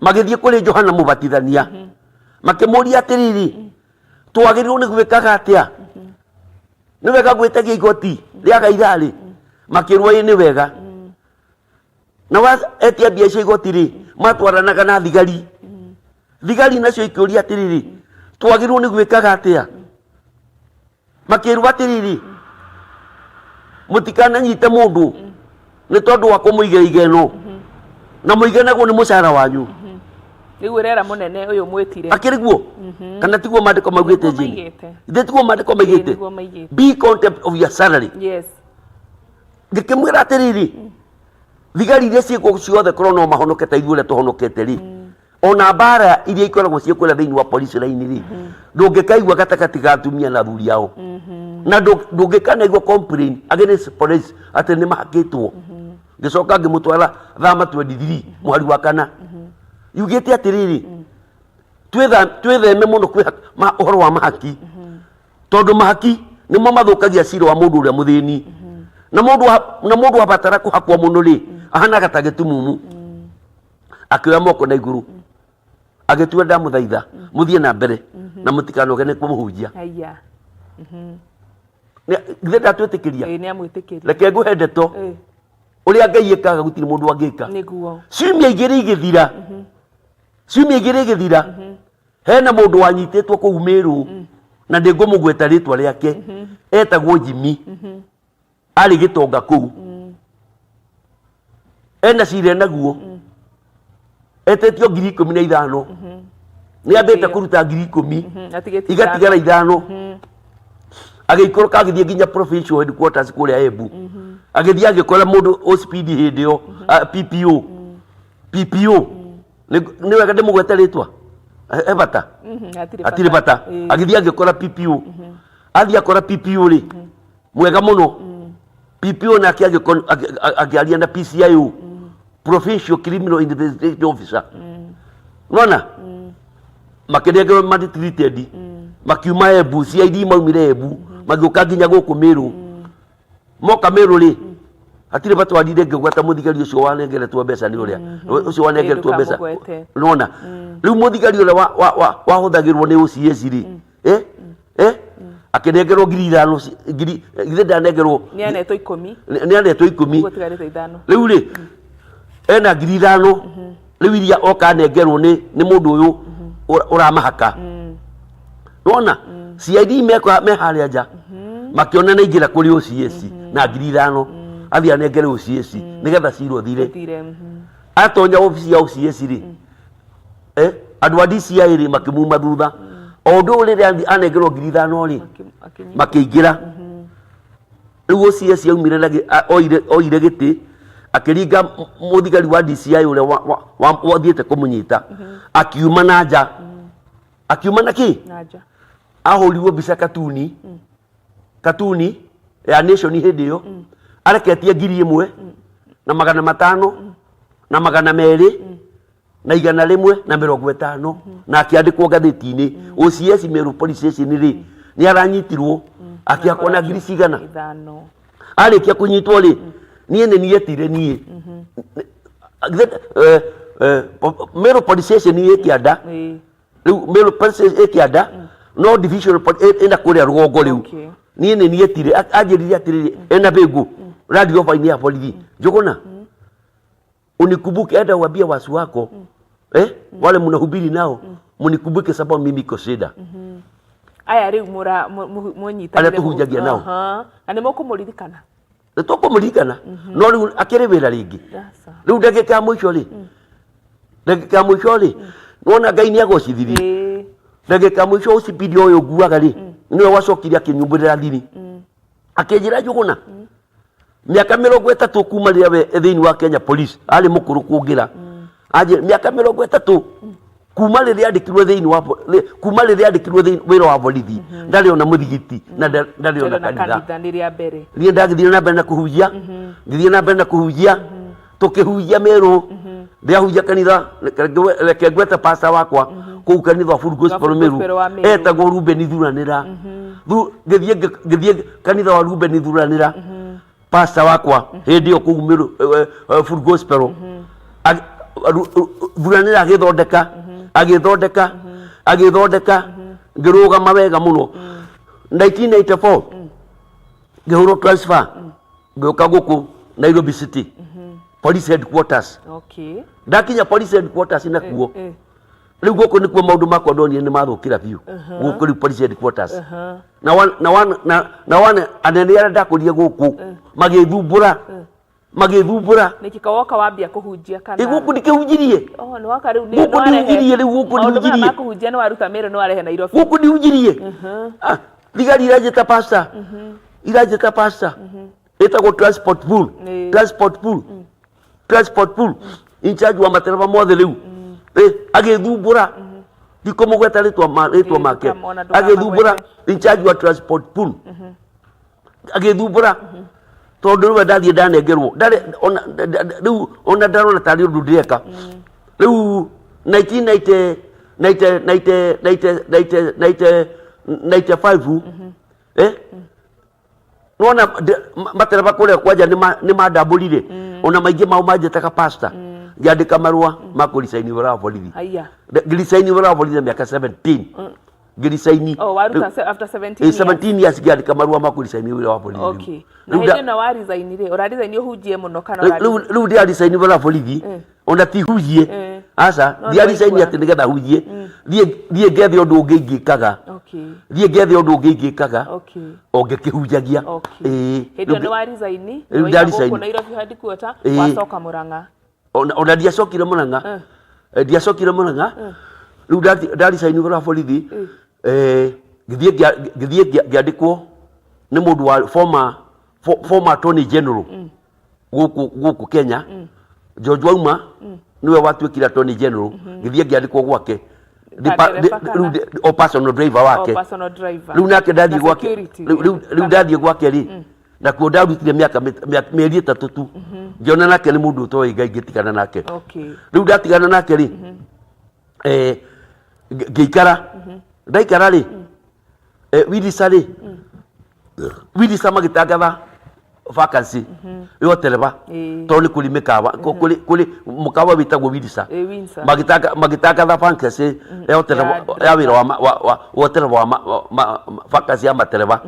magĩthiĩ kũrĩ Johana Mũbatithania, makĩmũria atĩrĩrĩ, twagĩrĩirwo nĩ gwĩkaga atĩa? Nĩ wega gwĩtagia igoti rĩa Gaitharĩ? Makĩrwo ĩ nĩ wega. Na wa etia mbia cia igoti rĩ, matwaranaga na thigari. Thigari nacio ikĩũria atĩrĩrĩ, twagĩrĩirwo nĩ gwĩkaga atĩa? Makĩrwo atĩrĩrĩ, mũtikananyite mũndũ nĩ tondũ wa kũmũigĩra igeno, na mũiganagwo nĩ mũcara wanyu. Rĩu ũrera mũnene ũyũ mwĩtire. Akĩrĩ guo kana tiguo maandĩko maugĩte? Nĩguo Jane? Maigĩte. Ithe tiguo maandĩko maigĩte? Nĩguo maigĩte. Be content of your salary. Ngĩkĩmwĩra atĩrĩrĩ, thigari iria ciĩkuo ciothe korwo no mahonoke ta ithuĩ ũrĩa tũhonokete rĩ, ona mbara iria ikoragwo ciĩ kũrĩa thĩinĩ wa police line rĩ, ndũngĩkaigua gatagatĩ ga atumia na athuri ao, na ndũngĩkanaigua complain against police atĩ nĩ mahakĩtwo. Ngĩcoka ngĩmũtwara Thama 23 mũhari wa 4, yugĩte atĩrĩrĩ, twĩtheme mũno kwĩ ũhoro wa mahaki, tondũ mahaki nĩmo mathũkagia cira wa mũndũ ũrĩa mũthĩni, na mũndũ abatara kũhakwo mũno rĩ, ahanaga ta gĩtumumu. Akĩoya moko na igũrũ, agĩtua, ndamũthaitha mũthiĩ na mbere na mũtikanoge nĩ kũmũhunjia. Haya. Githĩ ndatwĩtĩkĩria? Ĩĩ, nĩ amwĩtĩkĩria. Reke ngũhe ndeto. Ũrĩa Ngai ĩkaga gũtirĩ mũndũ angĩka. Ciumia 2 igĩthira, ciumia 2 igĩthira, hena mũndũ wanyitĩtwo kũu Mĩrũ, na ndĩngũmũgweta rĩtwa rĩake, etagwo Jimmy, arĩ gĩtonga kũu, ena cira naguo, etetio 15,000, nĩ ambĩte kũruta 10,000, Atigĩtie igatigara 5. Agĩikũrũka agĩthiĩ nginya provincial headquarters kũrĩa Embu, agĩthiĩ agĩkora mũndũ OCPD hĩndĩ ĩyo, PPO, PPO. Nĩ wega ndĩmũgwete rĩtwa? He bata? Hatirĩ. Hatirĩ bata. Agĩthiĩ agĩkora PPO, athiĩ akora PPO rĩ, mwega mũno PPO, nake akĩaria na PCIO, Provincial Criminal Investigation Officer, nona makĩnengerwo maltreated, makiuma Embu. CID maumire Embu magĩũka nginya gũkũ Mĩrũ. Moka Mĩrũ rĩ, hatirĩ bata warire ngĩgweta mũthigari ũcio wanengeretwo mbeca, nĩ ũrĩa ũcio wanengeretwo mbeca. Ndũkamũgwete. Nona rĩu mũthigari ũrĩa wahũthagĩrwo nĩ OCS rĩ, akĩnengerwo 5,000, ngiri githĩ ndanengerwo? Nĩ anetwo 10. Nĩ anetwo 10. Ũguo tigarĩte 5. Rĩu rĩ, ena 5,000 rĩu iria oka anengerwo nĩ mũndũ ũyũ ũramahaka. Nona CID mekwa me harĩa nja makĩona nĩ aingĩra kũrĩ OCS na 5,000, athiĩ anengere OCS nĩgetha cira ũthire. Ũthire. Atonya obici ya OCS rĩ, andũ a DCI rĩ, makĩmuma thutha o ũndũ ũyũ rĩrĩa anengerwo 5,000 rĩ, Akĩnyita. Makĩingĩra. Rĩu OCS aumire na oire gĩtĩ, akĩringa mũthigari wa DCI ũrĩa wathiĩte kũmũnyita, akiuma na nja, akiuma na kĩ? Na nja. Ahũrirwo mbica katuni, katuni ya Nation hĩndĩ ĩyo, areketie 1,500 na 200 na 150, na akĩandĩkwo ngathĩti-inĩ, OCS Meru Police Station rĩ, nĩ aranyitirwo akĩakwo na ngiri cigana. 5. Arĩkia kũnyitwo rĩ, niĩ nĩ nietire niĩ. Meru Police Station ĩ kĩanda. Rĩu Meru Police Station ĩ kĩanda, no division ĩna kũrĩa rũgongo rĩu. Niĩ nĩ nietire, anjĩrire atĩrĩrĩ, ena bĩngũ Land Rover-inĩ ya borithi, Njũgũna, unikumbuke, enda uambie wasi wako, wale mnahubiri nao, munikumbuke sababu mimi iko shida. Aya rĩu mũnyitanĩre. Arĩa tũhunjagia nao. Na nĩ mũkũmũririkana. Nĩ tũkũmũririkana, no rĩu akĩrĩ wĩra rĩngĩ. Aca. Rĩu ndagĩka ya mũico rĩ, ndagĩka ya mũico rĩ, nĩwona Ngai nĩ agocithirie. Ndagĩka ya mũico ũcipindi ũyũ nguaga rĩ, nĩwe wacokire akĩnyumbũrĩra thiri, akĩnjĩra Njũgũna, mĩaka 30 kuma rĩrĩa we thĩinĩ wa Kenya Police arĩ mũkũrũ kũngĩra. Anjĩra mĩaka 30 kuma rĩrĩa andĩkirwo thĩinĩ wa kuma rĩrĩa andĩkirwo thĩinĩ wĩra wa borithi, ndarĩ ona mũthigiti na ndarĩ ona na kanitha. Kanitha nĩ rĩa mbere. Niĩ ndagĩthiĩ na mbere na kũhunjia, ngĩthiĩ na mbere na kũhunjia, tũkĩhunjia Meru. Ndĩahunjia kanitha, reke ngwete pastor wakwa kũu kanitha wa Full Gospel Full Meru. Gospel wa Meru. Etagwo Ruben Thuranĩra. Ngĩthiĩ kanitha wa Ruben Thuranĩra, pastor wakwa hĩndĩ ĩyo kũu Meru, Full Gospel. Thuranĩra agĩthondeka, agĩthondeka, agĩthondeka, ngĩrũgama wega mũno. 1994 ngĩhũrwo transfer, ngĩũka gũkũ Nairobi City Police Headquarters. Ndakinya Police Headquarters nakuo, rĩu gũkũ nĩkuo maũndũ makwa ndonire nĩ mathũkĩra biũ, gũkũ rĩu Police Headquarters. Na wane anene arĩa ndakũrire gũkũ magĩthumbũra, magĩthumbũra. Nĩkĩ woka wambia kũhunjia kana? Ĩ, gũkũ ndikĩhunjirie. Oh, nĩ woka rĩu Gũkũ nĩ warehe ndihunjirie rĩu, gũkũ maũndũ maya ndihunjirie. ma kũhunjia nĩ waruta Meru nĩ warehe Nairobi. Gũkũ ndihunjirie. Ah, thigari iranjĩta pastor, iranjĩta pastor, ĩtagwo transport pool. Transport pool, transport pool in charge wa matereba mothe rĩu. Agĩthumbũra, ndikũmũgweta rĩtwa rĩtwa make. Ndũkamona, ndũkamagwete. Agĩthumbũra in charge wa transport pool, agĩthumbũra tondũ rĩu ndathiĩ ndanengerwo ndarĩ ona rĩu ona ndarona tarĩ ũndũ ndĩreka. Rĩu 1990 90 90 90 90 90 95, nona matereba kũrĩa kwanja nĩ mandambũrire, ona maingĩ mao manjĩtaga pastor. Ngĩandĩka marũa ma kũricaini wĩra wa borithi. Haya. Ngĩricaini wĩra wa borithi na mĩaka 17, ngĩricaini. Oh, waruta after 17 years. 17 years ngĩandĩka marũa ma kũricaini wĩra wa borithi rĩu. Na Rĩu hĩndĩ ĩno wa resign rĩ, ũra resign ũhunjie mũno kana Rĩu rĩu ndĩra-resign wĩra wa borithi, ona ti hunjie, aca. No Ndiaricaini nĩwaigua. atĩ nĩgetha hunjie, thiĩ thiĩ ngethe ũndũ ũngĩ ingĩkaga, thiĩ ngethe ũndũ ũngĩ ingĩkaga o ngĩkĩhunjagia. Ĩĩ, Hĩndĩ ĩyo rĩu nĩ wa resign, rĩu nĩ wauma nda-resign. gũkũ Nairobi headquarter, wacoka Murang'a. Ona ndiacokire Murang'a. Ndiacokire Murang'a. Rĩu ndaricaini wĩra wa borithi, ngĩthiĩ ngĩthiĩ ngĩandĩkwo nĩ mũndũ wa former attorney general gũkũ Kenya, George Wauma, nĩwe watuĩkire attorney general. Ngĩthiĩ ngĩandĩkwo gwake. Ndereba kana? Rĩu o personal driver wake. Oh, personal driver. Rĩu nake ndathiĩ Na gwake security. rĩu ndathiĩ gwake rĩ, nakuo ndarutire mĩaka mĩeri 3 tu, ngĩona nake nĩ mũndũ ũtoĩ Ngai, ngĩtigana nake. Rĩu ndatigana nake rĩ, ngĩikara, ndaikara rĩ, Wilisa rĩ, Wilisa magĩtangatha vacancy ya ũtereba, tondũ nĩ kũrĩ mĩkawa, kũrĩ mũkawa wĩtagwo Wilisa. Windsor. Magĩtangatha vacancy ya ũtereba, Ya ya wĩra wa wa ũtereba wa vacancy ya matereba.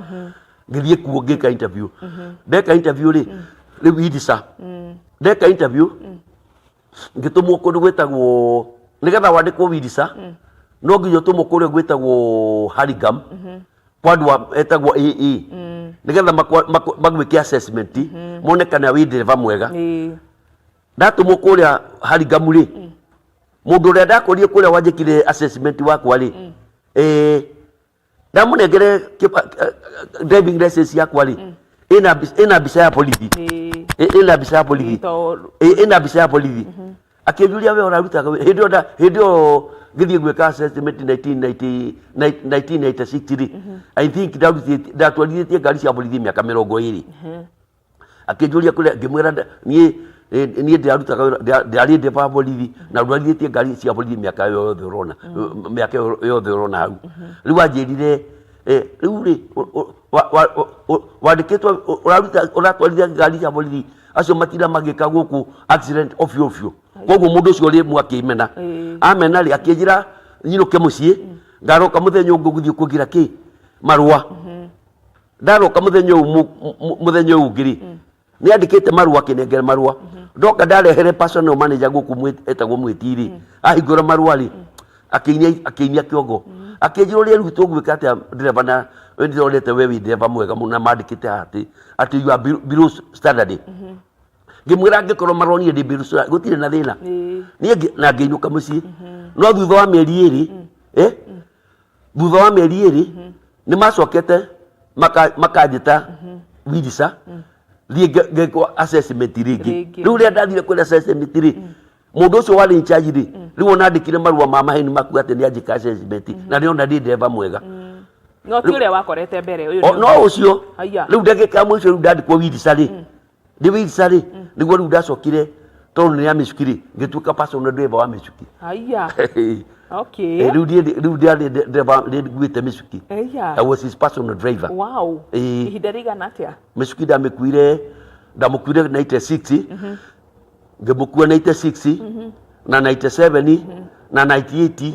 Ngĩthiĩ kuo ngĩka interview. Ndeka interview rĩ, rĩu Wilisa ndeka interview, ngĩtũmwo kũndũ gwĩtagwo, nĩgetha wandĩkwo Wilisa no nginya ũtũmwo kũrĩa gwĩtagwo Hurlingham kwa andũ etagwo AA, nĩgetha magwĩke assessment mone kana wĩ ndereba mwega. Ndatũmwo kũrĩa Hurlingham rĩ, mũndũ ũrĩa ndakũrire kũrĩa wanjĩkire assessment wakwa rĩ, ndamũnengere driving license yakwa rĩ, ĩna mbica ya borithi. Ĩna mbica ya borithi. Ĩna mbica ya borithi. Akĩnjũria, "We ũrarutaga wĩra?" Hĩndĩ ĩyo hĩndĩ ĩyo ngĩthiĩ gwĩka assessment 1990 1996 rĩ, I think ndatwarithĩtie ngari cia borithi mĩaka 20. Akĩnjũria kũrĩa, ngĩmwĩra niĩ niĩ ndĩrarutaga wĩra, ndĩrarĩ ndereba wa borithi na ndwarithĩtie ngari cia borithi mĩaka yothe ũrona, mĩaka ĩyo yothe ũrona hau. Rĩu anjĩrire, "Rĩu rĩ, wandĩkĩtwo ũraruta ũratwarithia ngari cia borithi acio matinda magĩka gũkũ accident ovyo ovyo." Koguo mũndũ ũcio rĩmwe akĩmena, amena rĩ, akĩnjĩra nyinũke mũciĩ, ngaroka mũthenya ũngĩ gũthiĩ kũgira kĩ marũa. Ndaroka mũthenya ũyũ mũthenya ũyũ ũngĩ rĩ, nĩ andĩkĩte marũa, akĩnengera marũa. Ndoka ndarehere personal manager gũkũ etagwo Mwĩti rĩ, ahingũra marũa rĩ, akĩinia akĩinia kĩongo, akĩnjĩra, "Ũrĩa rĩu tũgwĩka atĩa ndereba na We ndĩronete we wĩ ndereba mwega mũno na mandĩkĩte haha atĩ atĩ you are below standard. Ngĩmwĩra angĩkorwo maronire ndĩ below standard gũtirĩ na thĩna. Niĩ na ngĩinũka mũciĩ. No thutha wa mĩeri ĩrĩ, eh, thutha wa mĩeri ĩrĩ nĩ macokete makanjĩta Wilisa thiĩ ngekwo assessment rĩngĩ. Rĩngĩ. Rĩu rĩrĩa ndathire kwĩra assessment rĩ, mũndũ ũcio warĩ in charge rĩ, rĩu ona andĩkire marũa ma maheni makuga atĩ nĩ anjĩka assessment na nĩona ndĩ ndereba mwega. No ti ũrĩa wakorete mbere ũyũ O, nĩ no ũcio Haiya. rĩu ndagĩka ya mũico rĩu ndandĩkwo Wilisa rĩ, ndĩ Wilisa rĩ, nĩguo rĩu ndacokire tondũ nĩ ya mĩcuki rĩ, ngĩtuĩka personal driver wa mĩcuki. Haiya. Okay. Eh, rĩu niĩ rĩu ndiarĩ ndereba nĩ nguĩte mĩcuki. Haiya. I was his personal driver. Wow. Ĩĩ. Ihinda rĩigana atĩa? Mĩcuki ndamĩkuire ndamũkuire 96, ngĩmũkua 96 na 97 na 98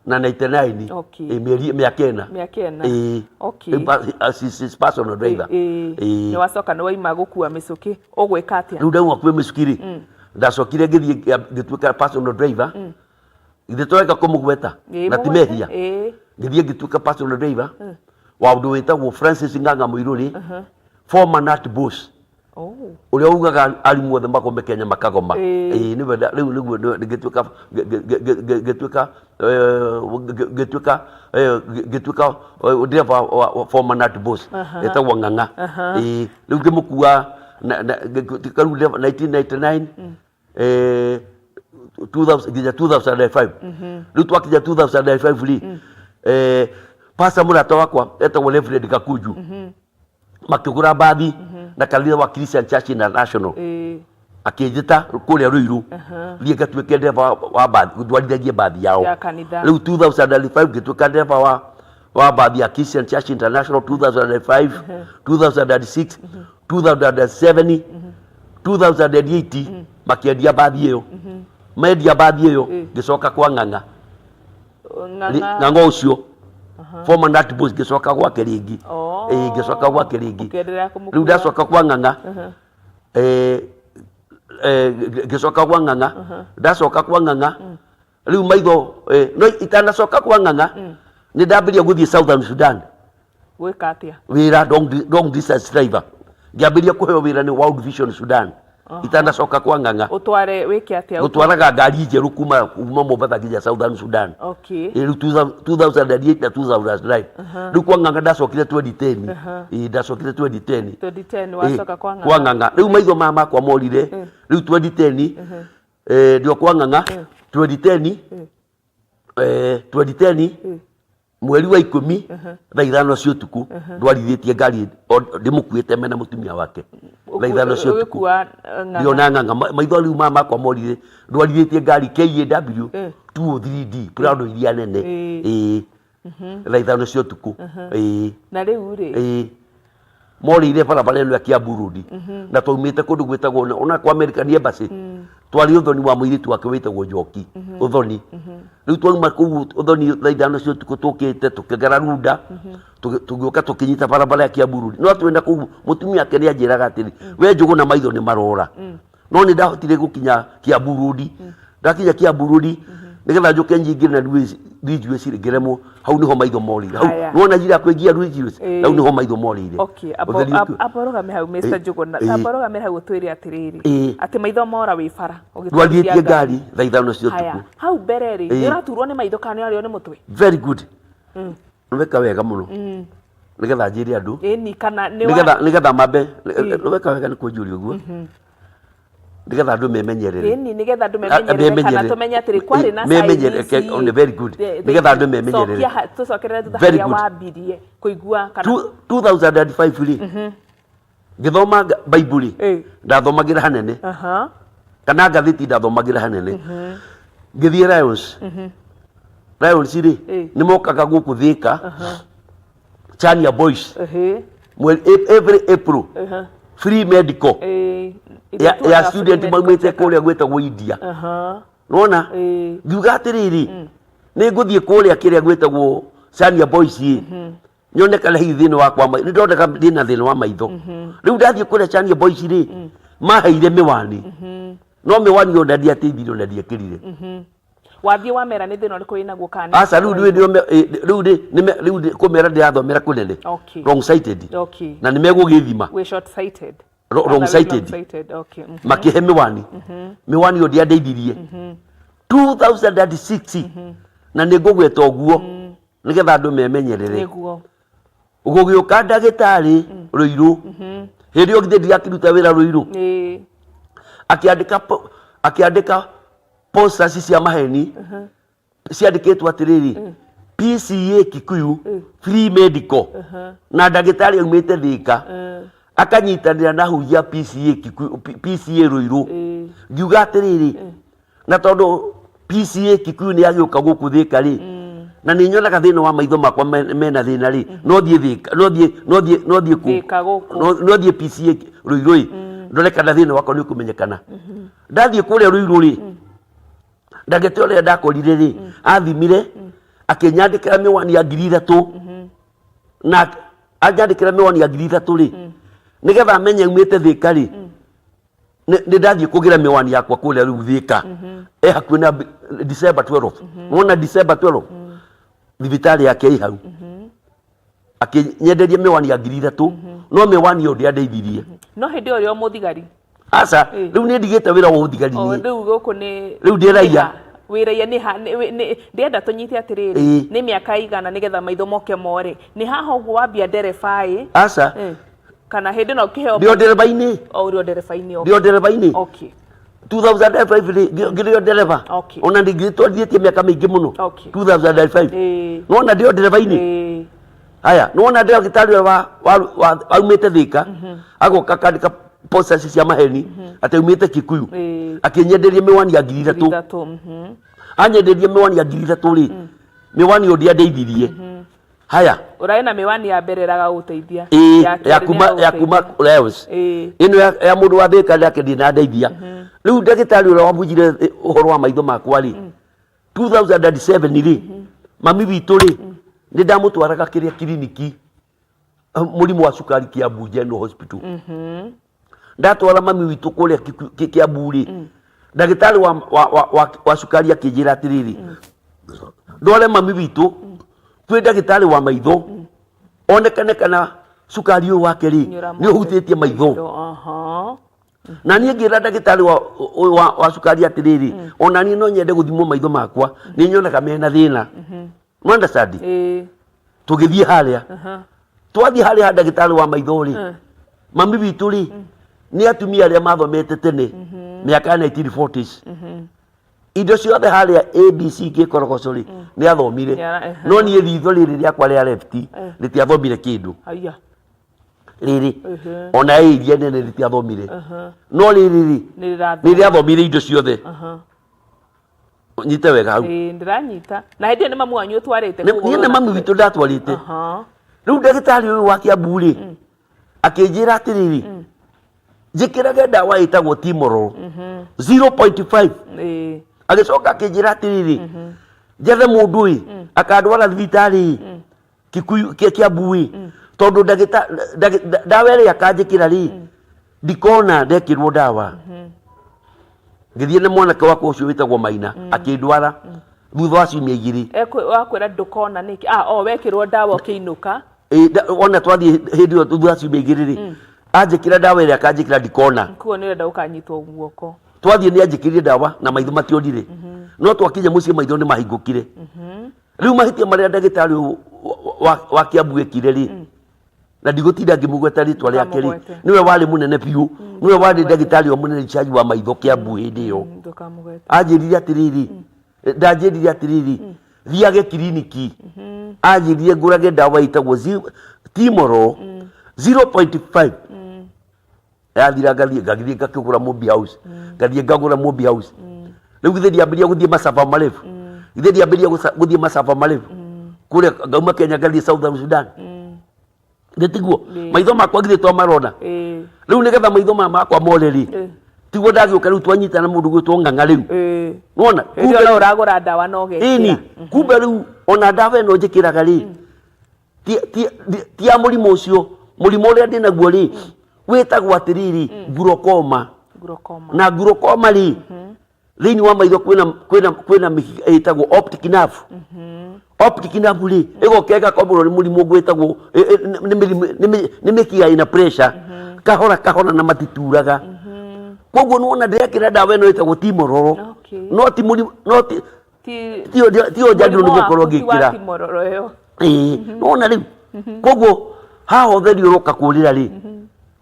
na 99. Okay. Ĩ, mĩeri mĩaka ĩna. Mĩaka ĩna. Ĩĩ. Okay. Rĩu his personal driver. Ĩĩ. Ĩĩ. Nĩ wacoka nĩ waima gũkua mĩcuki ũgwĩka atĩa? Rĩu ndauma kwĩ mĩcuki rĩ, ndacokire ngĩthiĩ ngĩtuĩka personal driver. Githĩ tũreka kũmũgweta Ĩĩ, na ti mũgwete? mehia? Ĩĩ. Ngĩthiĩ ngĩtuĩka personal driver wa ũndũ wĩtagwo Francis Ng'ang'a Mũirũrĩ, former Nat boss, Oh. ũrĩa ugaga arimũ othe magome Kenya makagoma. Ĩĩ. Ĩĩ, nĩwe rĩu nĩguo ngĩtuĩka ngĩtuĩka ngĩtuĩka ngĩtuĩka ndereba wa former Nat boss etagwo Ng'ang'a. Ĩĩ, rĩu ngĩmũkua ngĩtuĩka rĩu ndereba 1999 2000 nginya 2005. Rĩu twakinya 2005 rĩ, pastor mũrata wakwa etagwo Reverend Gakunju makĩgũra mbathi na kanitha wa Christian Church International, akĩnjĩta kũrĩa Ruiru thiĩ ngatuĩke ndereba wa mbathi, ndwarithagie mbathi yao Ya kanitha. Rĩu 2005 ngĩtuĩka ndereba wa mbathi ya Christian Church International 2005, 2006, 2007, 2008 makĩendia mbathi ĩyo. Mendia mbathi ĩyo ngĩcoka kwa Ng'ang'a. Ng'ang'a. Ng'ang'a ũcio former nut boss, ngĩcoka gwake rĩngĩ. Oh. Ĩĩ, ngĩcoka gwake rĩngĩ. Ũkĩendelea kũmũkua. Rĩu ndacoka kwa Ng'ang'a, ngĩcoka kwa Ng'ang'a, ndacoka kwa Ng'ang'a rĩu maitho, no itanacoka kwa Ng'ang'a nĩ ndambĩrĩria gũthiĩ Southern Sudan. Gwĩka atĩa? Wĩra long distance driver. Ngĩambĩrĩria kũheo wĩra nĩ World Vision Sudan itanacoka kwa Ng'ang'a. Ũtware wĩke atĩa? Gũtwaraga ngari njerũ kuma Mombatha nginya Southern Sudan. Okay. Rĩu 2008 na 2009. Rĩu kwa Ng'ang'a ndacokire 2010. Ĩĩ, ndacokire 2010. 2010 wacoka kwa Ng'ang'a. Kwa Ng'ang'a. Rĩu maitho maya makwa morire rĩu 2010, ndio kwa Ng'ang'a 2010, 2010 mweri wa 10 thaa 5 cia ũtukũ ndwarithĩtie ngari ndĩmũkuĩte mena mũtumia wake thaa 5 cia ũtukũ. Ũgĩkua Ng'ang'a. Ndĩrona Ng'ang'a maitho rĩu maya makwa morire ndwarithĩtie ngari KAW 203D Prado iria nene. Ĩĩ, thaa 5 cia ũtukũ. Ĩĩ. Na rĩu rĩ? Ĩĩ, morĩire barabara ĩno ya Kiambu Road na twaumĩte kũndũ gwĩtagwo ona kwa American Embassy, twarĩ ũthoni wa mũirĩtu wake wĩtagwo Njoki ũthoni. Rĩu twauma kũu ũthoni thaa 5 cia ũtukũ tũkĩte tũkĩgera Runda, tũgĩũka tũkĩnyita barabara ya Kiambu Road no twĩna kũu mũtumia wake nĩ anjĩraga atĩrĩ, we Njũgũna, maitho nĩ marora. No nĩ ndahotire gũkinya Kiambu Road. Ndakinya Kiambu Road nĩgetha njũke nyingĩre na Ridgeway ngĩremwo. Hau nĩho maitho morĩire hau. Haya. Nĩwona njĩra ya kũingia Ridgeway? Hau nĩho maitho morĩire. Okay, Ũtheri amba ũrũgame hau Mr. Njũgũna. Amba ũrũgame hau ũtwĩre atĩrĩrĩ. Atĩ maitho mora wĩ bara ũgĩtwarithia Ndwarithĩtie ngari thaa 5 cia Haya, ũtukũ. hau mbere rĩ, nĩ ũraturwo nĩ maitho kana nĩ ũrarĩo nĩ mũtwe? Very good. Weka wega mũno nĩgetha njĩre andũ. Ĩni kana nĩ wa Nĩgetha mambe weka wega nĩ kũnjũria ũguo nĩgetha andũ memenyerere. Ĩni nĩgetha andũ memenyerere kana tũmenye atĩrĩ kwarĩ na Memenyerere, signs ici. Okay, very good. Nĩgetha andũ memenyerere. Tũcokerere thutha Very harĩa good. wambirie kũigua kana 2005 rĩ, ngĩthoma Bible ndathomagĩra hanene kana ngathĩti ndathomagĩra hanene. Ngĩthiĩ Lions, Lions rĩ, nĩ mokaga gũkũ Thĩka, Chania Boys, mweri every April, free medical ya student maumĩte kũrĩa gwĩtagwo India. Nona ngiuga atĩrĩrĩ, nĩ ngũthiĩ kũrĩa kĩrĩa gwĩtagwo Chania Boys ĩ nyone kana hihi thĩna wakwa nĩ ndoneka ndĩna thĩna wa maitho. Rĩu ndathiĩ kũrĩa Chania Boys rĩ, maheire mĩwani, no mĩwani ona ndiateithirie ona ndiekĩrire. Wathiĩ wamera nĩ thĩna ũrĩkũ wĩnaguo kana nĩ Aca rĩu nĩ nĩ rĩu nĩ nĩ rĩu nĩ kũmera ndĩrathomera kũnene. Okay. Wrong sighted. Okay. Na nĩ megũgĩthima. Wĩ short sighted. Wrong sighted. Sighted. Okay. Makĩhe mĩwani. Mĩwani ĩyo ndĩandeithirie. 2006 na nĩ ngũgweta ũguo nĩgetha andũ memenyerere. Nĩguo. Gũgĩũka ndagĩtarĩ Rũirũ. Hĩndĩ ĩyo githĩ ndirakĩruta wĩra Rũirũ. Ĩĩ. Akĩandĩka akĩandĩka posters cia maheni ciandĩkĩtwo atĩrĩrĩ PCA Kikuyu free medical na ndagĩtarĩ aumĩte Thĩka akanyitanĩra na hunjia PCA Kikuyu PCA Ruiru ngiuga atĩrĩrĩ na tondũ PCA Kikuyu nĩ agĩũka gũkũ Thĩka rĩ na nĩ nyonaga thĩna wa maitho makwa mena thĩna rĩ no thiĩ Thĩka no thiĩ no thiĩ no thiĩ kũ Thĩka gũkũ. no thiĩ PCA Ruiru ĩ ndore kana thĩna wakwa nĩ ũkũmenyekana ndathiĩ kũrĩa Ruiru rĩ ndagĩtarĩ ũrĩa ndakorire rĩ athimire akĩnyandĩkĩra mĩwani ya 3000 na anjandĩkĩra mĩwani ya 3000 rĩ nĩgetha amenye umĩte Thĩka rĩ nĩ ndathiĩ kũgĩra mĩwani yakwa kũrĩa rĩu Thĩka e hakuhĩ na December 12 wona December 12 thibitarĩ yake ĩ hau akĩnyenderia mĩwani ya 3000 no mĩwani ĩyo ndĩandeithirie. No hĩndĩ ĩyo ũrĩ o mũthigari? Aca, rĩu nĩ ndigĩte wĩra wa ũthigari niĩ. Rĩu gũkũ nĩ Rĩu ndĩ raia. Wĩ raia nĩ ha ndĩrenda tũnyite atĩrĩrĩ nĩ mĩaka igana nĩgetha maitho moke more nĩ haha ũguo wambia ndereba ĩ? Aca. Kana hĩndĩ ĩno ũkĩheo Ndĩ o ndereba-inĩ. O ũrĩ o ndereba-inĩ. Ndĩ o ndereba-inĩ. Okay. 2005 rĩ ngĩrĩ o ndereba. Okay. Ona ndingĩtwarithĩtie mĩaka mĩingĩ mũno. Okay. 2005. Nĩwona ndĩ o ndereba-inĩ. Haya, nĩwona ndagĩtarĩ ũrĩa waumĩte Thĩka agoka akandĩka posters cia maheni atĩ aumĩte Kikuyu akĩnyenderia mĩwani ya 3000. 3000. Anyenderia mĩwani ya 3000 rĩ, mĩwani ĩyo ndĩandeithirie. Haya. Ũrarĩ na mĩwani ya mbere ĩragagũteithia. Ĩĩ, Ya kerĩ ya kuma ya kuma nĩyagũteithia. Lions. Ĩno ya mũndũ wa Thĩka nake ndĩnandeithia. Rĩu ndagĩtarĩ ũrĩa wambunjire ũhoro wa maitho makwa rĩ, 2007 rĩ mami witũ rĩ nĩ ndamũtwaraga kĩrĩa kiriniki mũrimũ wa cukari Kiambu General Hospital. Ndatwara mami witũ kũrĩa Kiambu rĩ, ndagĩtarĩ wa cukari akĩnjĩra atĩrĩrĩ, ndware mami witũ kwĩ ndagĩtarĩ wa maitho onekane kana cukari ũyũ wake rĩ nĩ ũhutĩtie maitho. Na niĩ ngĩra ndagĩtarĩ wa cukari atĩrĩrĩ, ona niĩ no nyende gũthimwo maitho makwa, nĩ nyonaga mena thĩna. Nĩ understand? Tũgĩthiĩ harĩa. Twathiĩ harĩa ha ndagĩtarĩ wa maitho rĩ, mami witũ rĩ, nĩ atumia arĩa mathomete tene mĩaka ya 1940s. Indo ciothe harĩa ABC gĩkorogoco rĩ, nĩ athomire. No niĩ ritho rĩrĩ rĩakwa rĩa left rĩtiathomire kĩndũ. Rĩrĩ ona ĩ iria nene rĩtiathomire, no rĩrĩ rĩ nĩ rĩathomire indo ciothe. Nyite wega hau. Ĩĩ, ndĩranyita. Na hĩndĩ ĩyo nĩ mamu wanyu ũtwarĩte Niĩ nĩ mami witũ ndatwarĩte. Rĩu ndagĩtarĩ ũyũ wa Kiambu rĩ akĩnjĩra atĩrĩrĩ, njĩkĩrage ndawa ĩtagwo Timolol 0.5. Agĩcoka akĩnjĩra atĩrĩrĩ, njethe mũndũ ĩ akandwara thibitarĩ Kikuyu Kiambu ĩ, tondũ ndawa ĩrĩa akanjĩkĩra rĩ ndikona ndekĩrwo ndawa. Ngĩthiĩ na mwanake wakwa ũcio wĩtagwo Maina akĩndwara thutha wa ciumia 2. Wakwĩra ndũkona nĩkĩ? Ah, o wekĩrwo ndawa ũkĩinũka. Ona twathiĩ hĩndĩ ĩyo thutha wa ciumia 2 rĩ, anjĩkĩra ndawa ĩrĩa akanjĩkĩra ndikona. Koguo nĩ ũrenda ũkanyitwo guoko. Twathiĩ nĩ anjĩkĩrire ndawa na maitho mationire. No twakinya mũciĩ maitho nĩ mahingũkire. Rĩu mahĩtia marĩa ndagĩtarĩ ũyũ wa Kiambu ekire rĩ, na ndigũtinda ngĩmũgweta rĩtwa rĩake rĩ, nĩwe warĩ mũnene biũ, nĩwe warĩ ndagĩtarĩ ũrĩa mũnene in charge wa maitho Kiambu hĩndĩ ĩyo. Anjĩrire atĩrĩrĩ, ndanjĩrire atĩrĩrĩ, thiage kiriniki, anjĩrire ngũrage ndawa ĩtagwo Timolol 0.5. Yathira ngathiĩ ngathiĩ ngakĩgũra Mobi House, ngathiĩ ngagũra Mobi House. Rĩu githĩ ndiambĩrĩria gũthiĩ macaba marefu, githĩ ndiambĩrĩria gũthiĩ macaba marefu kũrĩa ngauma Kenya ngathiĩ Southern Sudan, githĩ tiguo maitho makwa githĩ to marona? Rĩu nĩgetha maitho maya makwa more rĩ, tiguo ndagĩũka rĩu twanyitana mũndũ gwĩtwo Ng'ang'a rĩu nĩwona? Hĩndĩ ĩyo no ũragũra ndawa na ũgekĩra. Ĩni, kumbe rĩu ona ndawa ĩno njĩkĩraga rĩ, ti ya mũrimũ ũcio. Mũrimũ ũrĩa ndĩ naguo rĩ wĩtagwo atĩrĩrĩ, glaucoma. Glaucoma. Na glaucoma rĩ Thĩinĩ wa maitho kwĩna kwĩna kwĩna mĩkiha ĩtagwo optic nerve. Optic nerve rĩ, ĩgoka ĩgakomborwo nĩ mũrimũ ũngĩ wĩtagwo nĩ mĩrimũ nĩ mĩkiha ĩna pressure, kahora kahora na matituraga. Koguo nĩwona ndĩrekĩra ndawa ĩno ĩtagwo timolol. No ti mũrimũ, no ti tio njagĩrĩirwo nĩ gũkorwo ngĩkĩra. Timolol ĩyo. Ĩĩ, nĩwona rĩu. Koguo haha ũtheri ũroka kũrĩra rĩ,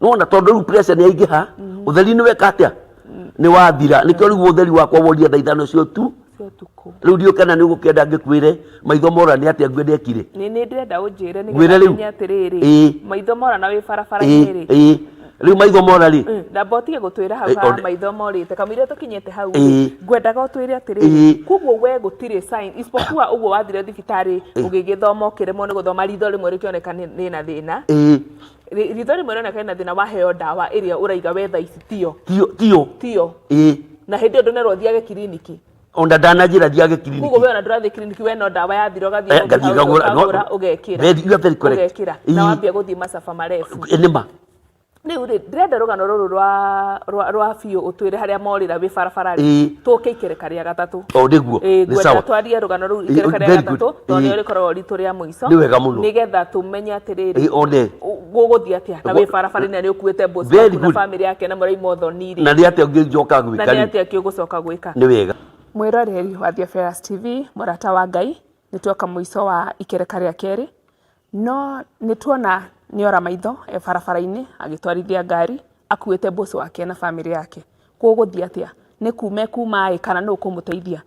nĩwona tondũ rĩu pressure nĩ yaingĩha, ũtheri nĩ weka atĩa? Nĩ wathira. Nĩkĩo rĩu ũtheri wakwa woria thaa 5 cia ũtukũ. Rĩu ndiũĩ kana nĩ ũgũkĩenda ngĩkwĩre maitho mora nĩ atĩa ndekire. Nĩ nĩ ndĩrenda ũnjĩre Ngwĩre nĩgetha rĩu. menye atĩrĩrĩ, maitho mora na wĩ barabara-inĩ rĩ. Ĩĩ. Rĩu maitho mora rĩ. Ndamba ũtige gũtwĩra hau ha maitho morĩte kamũira tũkinyĩte hau rĩ, ngwendaga ũtwĩre atĩrĩrĩ, koguo we gũtirĩ sign isipokuwa ũguo wathire thibitarĩ ũgĩgĩthoma ũkĩremwo nĩ gũthoma ritho rĩmwe rĩkĩoneka rĩna thĩna. Ritho rĩmwe rĩoneka rĩna thĩna waheo ndawa ĩrĩa ũraiga we thaa ici tiyo. Tiyo, tiyo. Tiyo. Na hĩndĩ ĩyo ndũnerwo ũthiage kiriniki. Ona ndananjĩra thiage kiriniki. Koguo we ona ndũrathiĩ kiriniki, we no ndawa yathira ũgathiĩ Ngathiĩ ngagũra, ũkagũra ũgekĩra. Very, you are very correct. Ũgekĩra. Na wambia gũthiĩ macaba marefu. Nĩ ma. Rĩu rĩ, ndĩrenda rũgano rũrũ rwa biũ ũtwĩre harĩa morĩra wĩ barabara rĩ, tũke ikereka rĩa gatatũ. O nĩguo. Ĩĩ, Nĩ ngwenda sawa. twarie rũgano rũu ikereka rĩa Very good. gatatũ, tondũ nĩrĩo rĩkoragwo ritũ rĩa mũico. Nĩ wega mũno. Nĩgetha tũmenye atĩrĩrĩ, One. Gũgũthiĩ atĩa na wĩ barabara-inĩ na nĩ ũkuĩte boss Very waku na good. bamĩrĩ yake na mũraima ũthoni rĩ. Na nĩ atĩa ũngĩnjoka gwĩka Na nĩ rĩ? atĩa kĩ ũgũcoka gwĩka? Nĩ wega. Mwĩroreri wa Theophilus TV, mũrata wa Ngai, nĩ tuoka mũico wa ikereka rĩa kerĩ. No nĩ tuona nĩ ora maitho e barabara-inĩ agĩtwarithia ngari akuĩte boss wake na bamĩrĩ yake. Gũgũthiĩ atĩa? Nĩ kuma ekuma ĩ kana nũ ũkũmũteithia?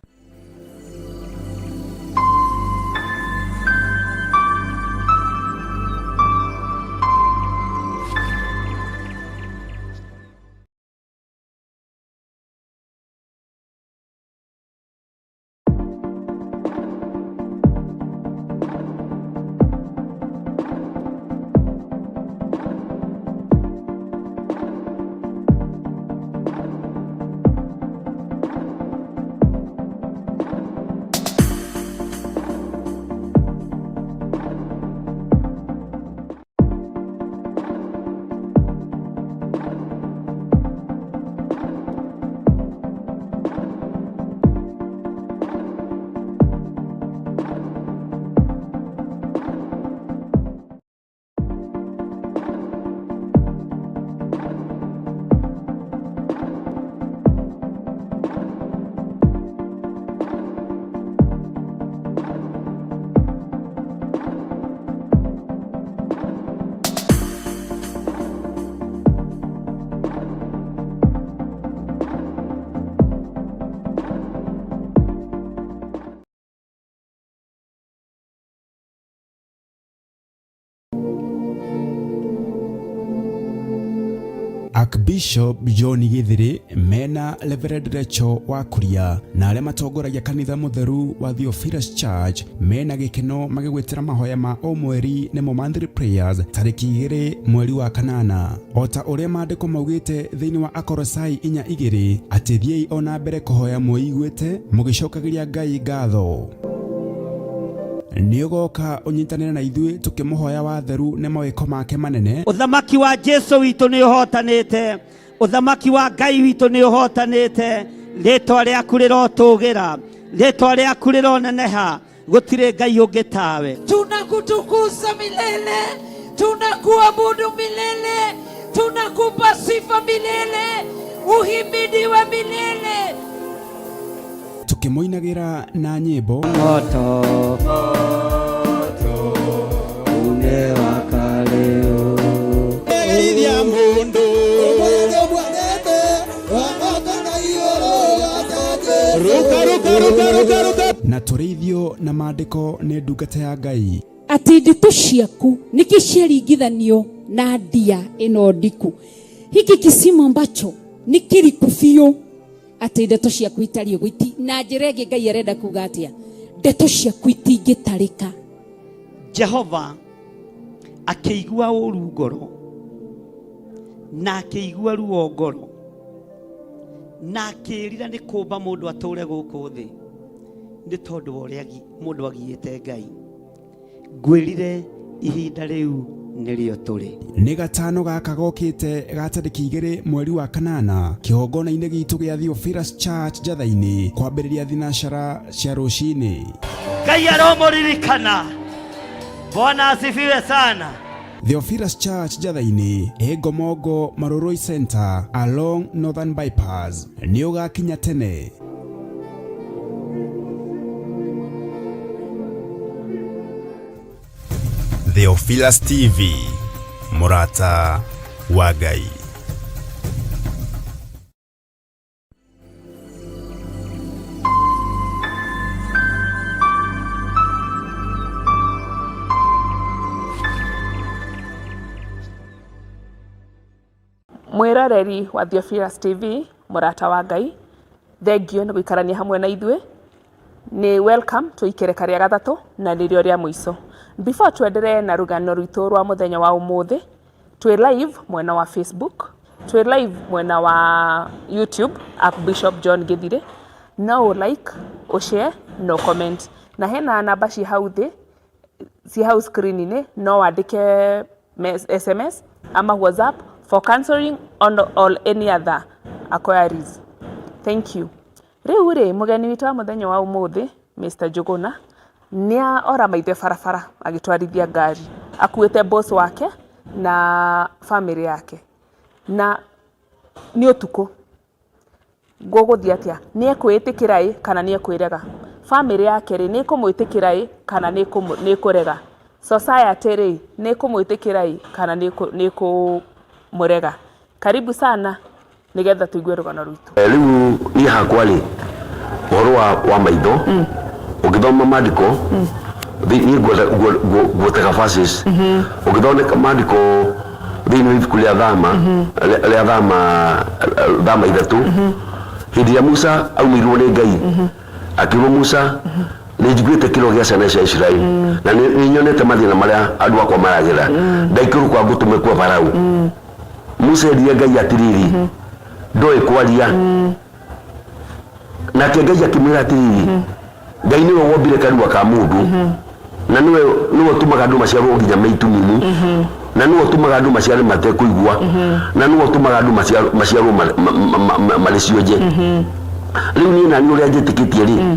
Archbishop John Githiri mena Reverend Rachel wa Kuria na arĩa matongoragia kanitha mũtheru wa Theophilus Church mena gĩkeno magĩgwĩtĩra mahoya ma o mweri nĩmo monthly prayers tarĩki 2 mweri wa 8 o ta ũrĩa maandĩko maugĩte thĩinĩ wa Akolosai 4:2 atĩ thiĩi o na mbere kũhoya mwĩiguĩte mũgĩcokagĩria Ngai ngatho. Nĩ ũgoka ũnyitanĩre na ithuĩ tũkĩmũhoya watheru nĩ mawĩko make manene. Ũthamaki wa Jesu witũ nĩ ũhotanĩte, ũthamaki wa Ngai witũ nĩ ũhotanĩte, rĩtwa rĩaku rĩrotũgĩra, rĩtwa rĩaku rĩroneneha, gũtirĩ Ngai ũngĩ tawe. Tunakutukuza milele, tunakuabudu milele, tunakupa sifa milele, uhimidiwe milele. Tukĩmũinagĩra na nyĩmbo. Moto, moto, umewaka leo. Geithia mũndũ. Ruka, ruka, ruka, ruka, ruka. Na tũrĩithio na maandĩko nĩ ndungata ya Ngai. Atĩ ndeto ciaku nĩkĩ ciaringithanio na ndia ĩno ndiku. Hiki kisima ambacho nĩ kĩriku biũ atĩ ndeto ciaku itariĩ ũguo na njĩra ĩngĩ Ngai arenda kuga atĩa? Ndeto ciaku itingĩtarĩka. Jehova akĩigua ũru ngoro na akĩigua ruo ngoro na akĩĩrira nĩ kũmba mũndũ atũre gũkũ thĩ nĩ tondũ wa ũrĩa mũndũ agiĩte Ngai. Ngwĩrire ihinda rĩu Nĩrĩo tũrĩ. Nĩ gatano gaka gokĩte ga tarĩki 2 mweri wa kanana kĩgongona-inĩ gitũ gĩa Theophilus Church Njatha-inĩ kwambĩrĩria thinacara cia rũcinĩ. Ngai aromũririkana. Bwana asifiwe sana. Theophilus Church Njatha-inĩ ĩ Ngomongo Marurui Center along Northern Bypass. Nĩ ũgakinya tene. Theophilus TV, mũrata wa Ngai. Mwĩroreri wa Theophilus TV, mũrata wa Ngai, thengio nĩ gũikarania hamwe na ithuĩ. Nĩ welcome tũikere karĩa gatatũ na nĩrĩo rĩa mũico. Before tuenderee na rũgano rwitũ rwa mũthenya wa ũmũthĩ, twĩ live mwena wa Facebook, twĩ live mwena wa YouTube Archbishop John Githire. No ũ like, ũ share, no comment. Na hena namba ci hau thĩ, ci hau screen-inĩ, no wandĩke SMS ama WhatsApp for counseling on or any other inquiries. Thank you. Rĩu rĩ, mũgeni witũ wa mũthenya wa ũmũthĩ, Mr. Njuguna, nĩ ora maithe barabara agĩtwarithia ngari akuĩte boss wake na family yake, na nĩ ũtukũ. Gũgũthiĩ atĩa? Nĩ ekwĩĩtĩkĩra ĩ kana nĩ ekwĩrega? Family yake rĩ, nĩ ĩkũmwĩtĩkĩra ĩ kana nĩ ĩkũrega? Society rĩ, nĩ ĩkũmwĩtĩkĩra ĩ kana nĩ ĩkũmũrega? Karibu sana nĩgetha tũigue rũgano rwitũ. Rĩu niĩ hakwa rĩ, ũhoro wa maitho, ũngĩthoma maandĩko, niĩ ngwetaga verses. Ũngĩthondeka maandĩko thĩinĩ wa ibuku rĩa Thama, rĩa Thama, Thama 3, hĩndĩ ĩrĩa Musa aumĩirwo nĩ Ngai, akĩrwo Musa, nĩ njiguĩte kĩro gĩa ciana cia Isiraeli, na nĩ nyonete mathĩna marĩa andũ akwa maragera, ndaikũrũka ngũtũme kwa Farao. Musa erire Ngai atĩrĩrĩ, ndoĩ kwaria. Nake Ngai akĩmwĩra atĩrĩrĩ, Ngai nĩwe wombire kanua ka mũndũ, na nĩwe ũtũmaga andũ maciarwo nginya me itumumu, na nĩwe ũtũmaga andũ maciare matekũigua, na nĩwe ũtũmaga andũ maciarwo marĩ cionje. Rĩu niĩ nani ũrĩa njĩtĩkĩtie rĩ,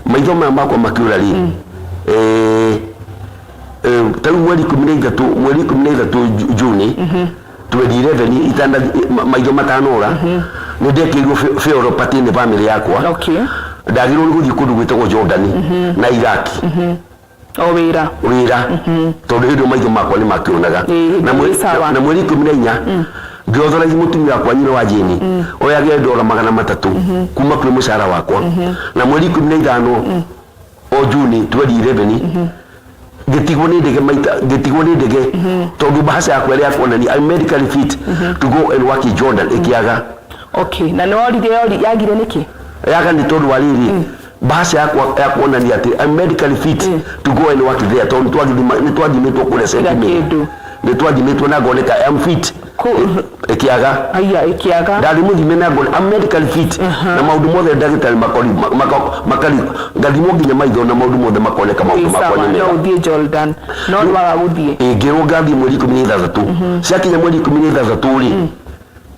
maitho maya makwa makĩũra rĩ, ta rĩu mweri 13, mweri 13 June 2011, itana maitho matanora, nĩ ndekĩirwo feoropathy nĩ family yakwa. Ndagĩrĩirwo nĩ gũthiĩ kũndũ gwĩtagwo Jordan na Iraq. O wĩra. Wĩra, tondũ hĩndĩ ĩyo maitho makwa nĩ makĩonaga. Hĩndĩ ĩyo sawa. Na mweri 14 ngĩauthorize mũtumia wakwa nyina wa Jane oyage dola 300 kuma kwĩ mũcara wakwa. Na mweri 15 o June 2011 ngĩtigwo nĩ ndege maita, ngĩtigwo nĩ ndege tondũ bahasha yakwa ĩrĩa yakuonania I'm medically fit to go and work in Jordan ĩkĩaga. Okay, na nĩ worire yagire nĩkĩ? Yaga nĩ tondũ wa rĩrĩ, bahasha yakwa ya kuonania atĩ I'm medically fit to go and work there, tondũ nĩ twathimĩtwo kũrĩa Kila Saint Mary. kĩndũ. Nĩ twathimĩtwo na ngoneka I'm fit. Ĩkĩaga. Aya, ĩkĩaga. Ndarĩ mũthime na ngona I'm medically fit. Na maũndũ mothe ndagĩtarĩ makori, ngathimwo nginya maitho na maũndũ mothe makoneka maũndũ Ĩ, makwa sawa, nĩ mega. No ũthiĩ Jordan, no ndwaga gũthiĩ. Ĩ, ngĩrwo ngathiĩ mweri 16. Ciakinya mweri 16 rĩ,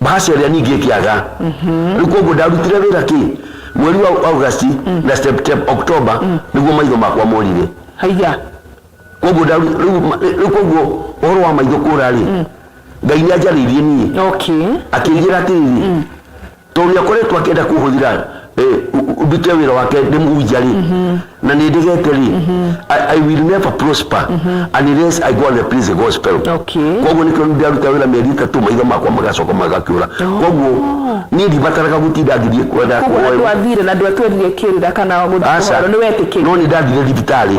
bahasha ĩrĩa ningĩ ĩkĩaga. Rĩu koguo ndarutire wĩra kĩ mweri wa August na September, October nĩguo maitho makwa morire. Haiya. Koguo rĩu koguo ũhoro wa maitho kũra rĩ, Ngai nĩ anjarĩirie niĩ. Akĩnjĩra atĩrĩrĩ, tondũ nĩ akoretwo akĩenda kũhũthĩra, ndute wĩra wake ndĩmũhunjia rĩ, na nĩ ndegete rĩ, I will never prosper unless I go and preach the gospel. Koguo nĩkĩo ndaruta wĩra mĩeri 3 maitho makwa magacoka magakĩũra. Koguo niĩ ndibataraga gũtinda ngĩthiĩ kwenda Koguo na kũhoerwo. ndwathire na ndwatwarire kĩrĩra kana gũthiĩ Aca. kũhoerwo, nĩ wetĩkĩrire? No nĩ ndathire thibitarĩ.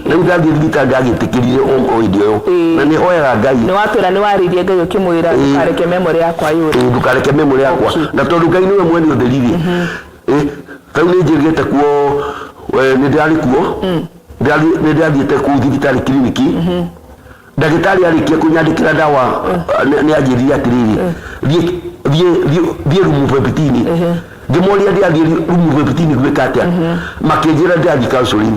Rĩu ndathiĩ thibitarĩ ndagĩtĩkĩrire o hĩndĩ ĩyo. Na nĩ hoyaga Ngai. Nĩ watwĩra nĩ warĩirie Ngai ũkĩmwĩra ndũkareke memory yakwa yũre. Ĩĩ, ndũkareke memory yakwa. Na tondũ Ngai nĩwe mwene ũtheri rĩ, rĩu nĩ njĩrĩgĩte kuo, nĩ ndĩrarĩ kuo, nĩ ndĩrathiĩte kũu thibitarĩ kiriniki. Ndagĩtarĩ arĩkia kũnyandĩkĩra ndawa, nĩ anjĩrire atĩrĩrĩ, thiĩ room 15, Ngĩmoria ndĩrathiĩ rumu 15 gwĩka atĩa, makĩnjĩra ndĩrathiĩ counseling.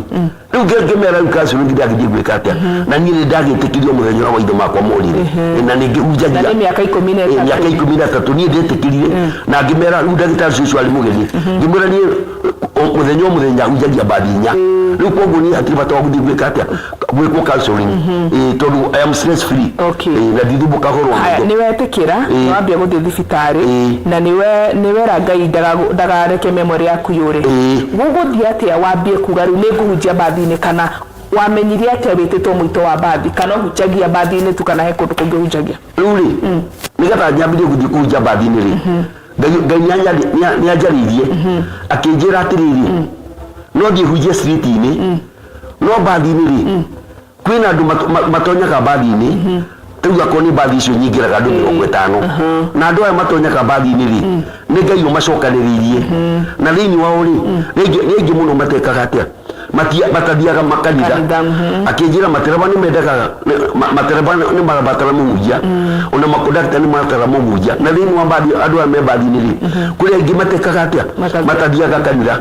Rĩu ngĩmera rĩu counseling ndĩrathiĩ gwĩka atĩa, na niĩ nĩ ndagĩtĩkirio mũthenya ũrĩa maitho makwa morire, na nĩ ngĩhunjagia. Na nĩ mĩaka ikũmi na ĩtatũ. Mĩaka 13 niĩ ndĩtĩkĩrire, na ngĩmera rĩu ndagĩtarĩ ũcio ũcio arĩ mũgeni, ngĩmwĩra niĩ mũthenya o mũthenya hunjagia mbathi inya, rĩu koguo niĩ hatirĩ bata wa gũthiĩ gwĩka atĩa, gwĩkwo counseling. Tondũ I am stress free. Na ndithumbũkaga ũhoro wa Haya, maitho. nĩ wetĩkĩra, nĩ wambia gũthiĩ thibitarĩ, na nĩwe nĩwera Ngai ndagareke memory yaku yũre. Gũgũthiĩ atĩa wambie kuga rĩu nĩ ngũhunjia mbathi-inĩ, kana wamenyire atĩa wĩtĩtwo mũito wa mbathi, kana ũhunjagia mbathi-inĩ tu kana he kũndũ kũngĩ ũhunjagia? Rĩu rĩ, nĩgetha nyambĩrĩrie gũthiĩ kũhunjia mbathi-inĩ rĩ, Ngai nĩanjarĩirie akĩnjĩra atĩrĩrĩ, no thiĩ hunjie street-inĩ, no mbathi-inĩ rĩ, kwĩna andũ matonyaga mbathi-inĩ. Rĩu akorwo nĩ mbathi icio nyingĩraga andũ 50, na andũ aya matonyaga mbathi-inĩ rĩ, nĩ Ngai ũmacokanĩrĩirie, na thĩinĩ wao rĩ, nĩ aingĩ mũno matekaga atĩa, matathiaga makanitha. Kanitha. Akĩnjĩra matereba nĩ mendaga matereba nĩ marabatara mũhunjia, ona makondakta nĩ marabatara mũhunjia, na thĩinĩ wa mbathi andũ aya me mbathi-inĩ rĩ, kũrĩ aingĩ matekaga atĩa, Matathiaga. Matathiaga kanitha.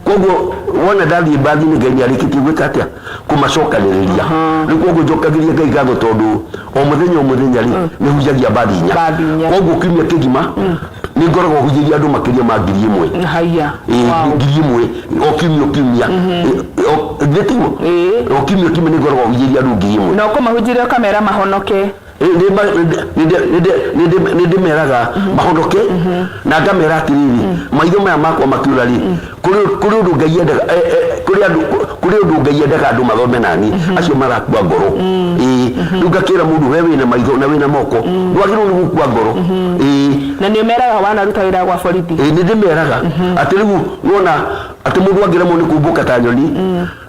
Koguo wona ndathiĩ mbathi-inĩ, Ngai nĩ arĩkĩtie gwĩka atĩa, kũmacokanĩrĩria. Rĩu koguo njokagĩria Ngai ngatho tondũ o mũthenya o mũthenya rĩ, nĩ hunjagia mbathi inya. Mbathi inya. Koguo kiumia kĩgima nĩ ngoragwo hunjĩria andũ makĩria ma 1000. Haya. Ĩĩ, 1000 o kiumia o kiumia. Githĩ tiguo? Ĩĩ. O kiumia o kiumia nĩ ngoragwo hunjĩria andũ 1000. Na ũkũmahunjĩria ũkamera mahonoke? Nĩ ndĩmeraga mahonoke, na ngamera atĩrĩrĩ, maitho maya makwa makĩũra rĩ, kũrĩ ũndũ Ngai endaga, kũrĩ andũ, kũrĩ ũndũ Ngai endaga andũ mathome nani acio marakua ngoro. Ĩĩ, rĩu ngakĩra mũndũ, we wĩna maitho na wĩna moko, ndwagĩrĩirwo nĩ gũkua ngoro. Ĩĩ. Na nĩ ũmeraga wanaruta wĩra gwa borithi? Ĩĩ, nĩ ndĩmeraga atĩ rĩu wona atĩ mũndũ angĩremwo nĩ kũmbũka ta nyoni,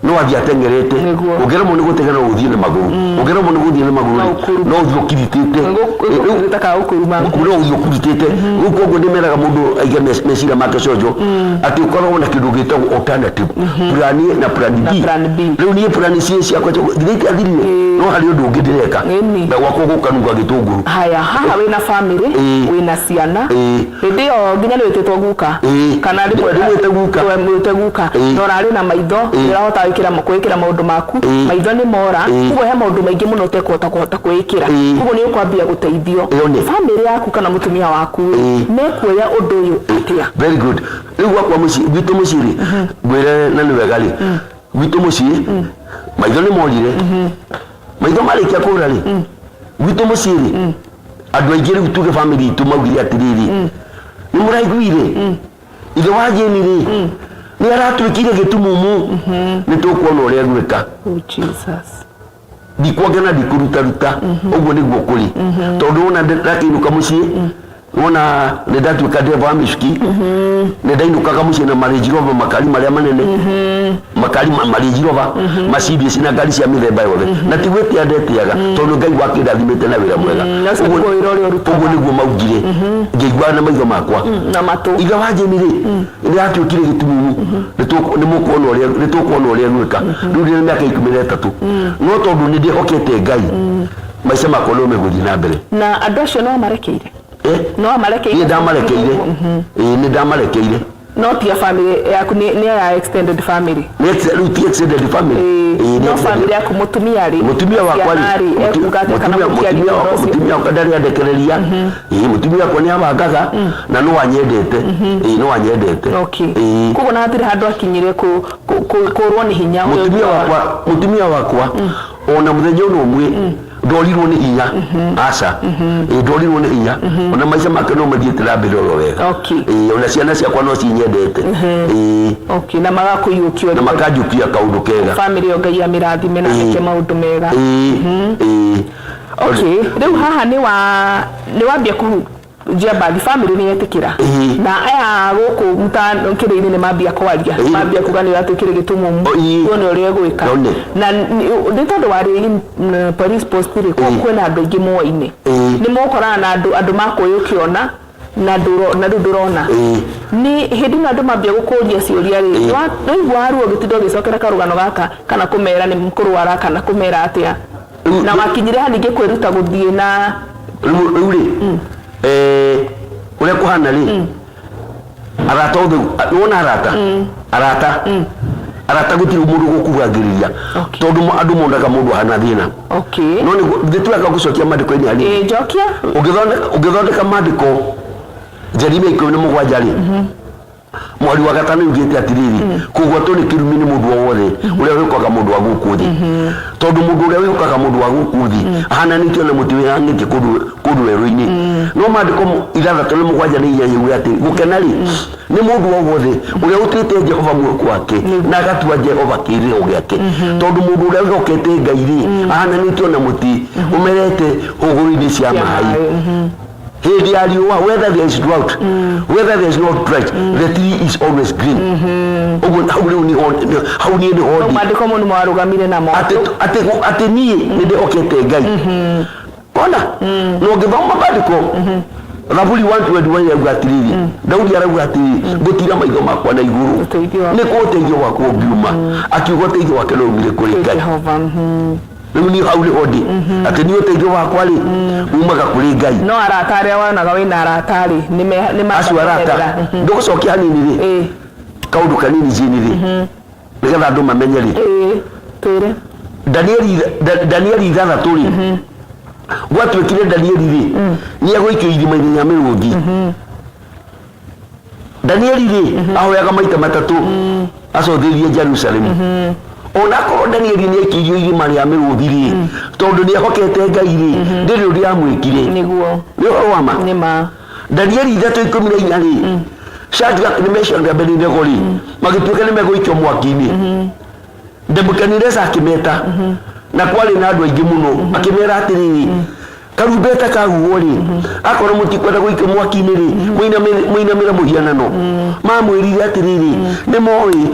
no athiĩ ateng'erete. Ũngĩremwo nĩ gũteng'era, no ũthiĩ na magũrũ. Ũngĩremwo nĩ gũthiĩ na magũrũ No rĩ, ũkuru. no ũthiĩ ũkiritĩte. Rĩu kana gũkuruma. No ũthiĩ ũkurutĩte. Rĩu koguo ndĩmeraga mũndũ aige meciria make conjo atĩ ũkoragwo na kĩndũ gĩtagwo alternative plan A na plan Na B. plan B. Rĩu niĩ plan C ciakwa githĩ itiathirire, no harĩ ũndũ ũngĩ ndĩreka na gwakwa gũkanunga gĩtũngũrũ. Haya, haha wĩna family, wĩna ciana. Hĩndĩ ĩyo nginya nĩ wĩtĩtwo guka? Kana rĩmwe Ndĩmwĩte guka. Mwĩte guka. Na ũrarĩ na maitho, nĩ ũrahota gwĩkĩra maũndũ maku, maitho nĩ mora, koguo he maũndũ maingĩ mũno ũtekũhota kũhota kwĩĩkĩra. Koguo nĩ ũkwambia gũteithio. Ĩyo nĩ. Family yaku kana mũtumia waku rĩ, mekuoya ũndũ ũyũ atĩa? Very good. Rĩu gwakwa mũciĩ, gwitũ mũciĩ rĩ, ngwĩre na nĩ wega rĩ, gwitũ mũciĩ maitho nĩ morire. Maitho marĩkia kũra rĩ, gwitũ mũciĩ rĩ, andũ aingĩ rĩu tuge family itũ maugire atĩrĩrĩ, nĩ mũraiguire ithe wa Jane rĩ, nĩ aratuĩkire gĩtumumu, nĩ tũkuona ũrĩa egwĩka. Oh Jesus. Ndikuonga na ndikũrutaruta, ũguo nĩguo kũrĩ, tondũ wona ndakĩinũka mũciĩ, wona nĩ ndatuĩka ndereba wa mĩcuki, nĩ ndainũkaga mũciĩ na ma Range Rover, makari marĩa manene, makari ma Range Rover, Mercedes na ngari cia mĩthemba yothe, na ti gwĩtĩa ndetĩaga, tondũ Ngai wakĩndathimĩte na wĩra mwega. Na ũcio nĩguo wĩra ũrĩa ũrutaga. Ũguo nĩguo maugire ngĩiguaga na maitho makwa. Na matũ. Ithe wa Jane rĩ, nĩ atuĩkire gĩtumumu, nĩ mũkuona ũrĩa, nĩ tũkuona ũrĩa egwĩka. Rĩu ndĩ na mĩaka 13, no tondũ nĩ ndĩhokete Ngai, maica makwa no megũthiĩ na mbere. Na andũ acio no marekeire? Eh? No marekeire? Niĩ ndamarekeire. Ĩĩ, nĩ ndamarekeire. No ti a family yaku, nĩ ya extended family? Rĩu ti extended family. Ĩĩ, nĩ No extended. family yaku, mũtumia rĩ? Mũtumia wakwa Ciana rĩ, rĩ, ekuga atĩa kana mũtumia mũtiaria wakwa ũhoro ũcio? Mũtumia wakwa ndarĩ andekereria. Ĩĩ, mũtumia wakwa nĩ abangaga na no anyendete. Ĩĩ, no anyendete. Ĩĩ. Koguo na hatirĩ handũ akinyire kũrwo nĩ hinya ũyũ Mũtumia wakwa, mũtumia wakwa ona mũthenya ũna ũmwe ndorirwo nĩ hinya, aca. Ĩĩ, ndorirwo nĩ hinya, ona maica make no mathiĩte na mbere oro wega. Ĩĩ, ona ciana ciakwa no cinyendete. Ĩĩ. Okay, na magakũiyũkia. Na makanjũkia kaũndũ kega. Family ĩyo Ngai amĩrathime na meke maũndũ mega. Ĩĩ, ĩĩ. Okay, rĩu haha nĩ wambia kũhunjia mbathi, family nĩ yetĩkĩra, na aya gũkũ kĩrĩ-inĩ nĩ mambia kwaria, mambia kuga nĩ ũratuĩkire gĩtumumu, tuone ũrĩa ũgwĩka. None. Na nĩ tondũ warĩ in police post rĩ, kwĩna andũ aingĩ moaine, nĩ mũgũkorana na andũ makũĩ ũkĩona na na rĩu ndũrona. Nĩ hĩndĩ ĩno andũ mambia gũkũria ciũria rĩ, nĩwaigua ruo ũgĩtinda ũgĩcokera karũgano gaka, kana kũmera nĩ kũrwara, kana kũmera atĩa, na wakinyire ha ningĩ kwĩruta gũthiĩ na Rĩu rĩ, ũrĩa kũhana rĩ, Arata othe, wona arata, arata gũtirĩ mũndũ gũkugagĩrĩria, tondũ andũ monaga mũndũ ahana thĩna. No nĩ tũreka gũcokia maandĩko-inĩ hanini. Ĩĩ, njokia. Ũngĩthondeka maandĩko Jeremia 17 rĩ, mweri wa gatano yugĩte atĩrĩrĩ, kũgwatwo nĩ kĩrumi nĩ mũndũ o wothe ũrĩa wĩhokaga mũndũ wa gũkũ thĩ, tondũ mũndũ ũrĩa wĩhokaga mũndũ wa gũkũ thĩ ahananĩtio na mũtĩ wĩhang'ĩtie kũndũ werũ-inĩ. No maandĩko 6 na 7 na 8 yuge atĩ gũkena rĩ nĩ mũndũ o wothe ũrĩa ũtuĩte Jehova mwĩhoko wake na agatua Jehova kĩĩrĩro gĩake, tondũ mũndũ ũrĩa wĩhokete Ngai rĩ ahananĩtio na mũtĩ ũmerete hũgũrũ-inĩ cia maĩ hĩndĩ ya riũa. Whether there is drought, whether there is not drought, the tree is always green. Ũguo hau rĩu nĩho hau niĩ nĩho ndĩ. Maandĩko mau nĩmo warũgamire namo. Atĩ niĩ nĩ ndĩhokete Ngai ona na ũngĩthoma maandĩko Thaburi 121 yauga atĩrĩrĩ, Daudi arauga atĩrĩrĩ, ngũtira maitho makwa na igũrũ, Ũteithio wakwa. nĩ kũ ũteithio wakwa ũngiuma? Akiuga ũteithio wake no umire kũrĩ Ngai. Jehova. Rĩu niĩ hau nĩho ndĩ, atĩ niĩ ũteithio wakwa rĩ umaga kũrĩ Ngai. No arata arĩa wonaga wĩna arata rĩ, nĩ Acio arata, ndũgũcokia hanini rĩ, kaũndũ kanini jini rĩ, nĩgetha andũ mamenye rĩ. Ĩĩ, twĩre. Danieli 6 rĩ, gwatuĩkire Danieli rĩ nĩ egũikio irima-inĩ rĩa mĩrũthi. Danieli rĩ ahoyaga maita matatũ acothĩrie Jerusalemu. Ona akorwo Danieli nĩ aikĩirio irima rĩa mĩrũthi rĩ, tondũ nĩ ehokete Ngai rĩ, ndĩrĩ ũndũ yamwĩkire. Nĩ ũhoro wa ma. Nĩ ma. Danieli 3:14 rĩ, Shadrach nĩ Meshach na Abednego rĩ magĩtuĩka nĩ megũikio mwaki-inĩ. Nebukadneza akĩmeta, na kwarĩ na andũ aingĩ mũno, akĩmera atĩrĩrĩ, karumbeta kahuhwo rĩ, akorwo mũtikwenda gũikio mwaki-inĩ rĩ, mũinamĩre mũhianano. Mamwĩrire atĩrĩrĩ, nĩ moĩ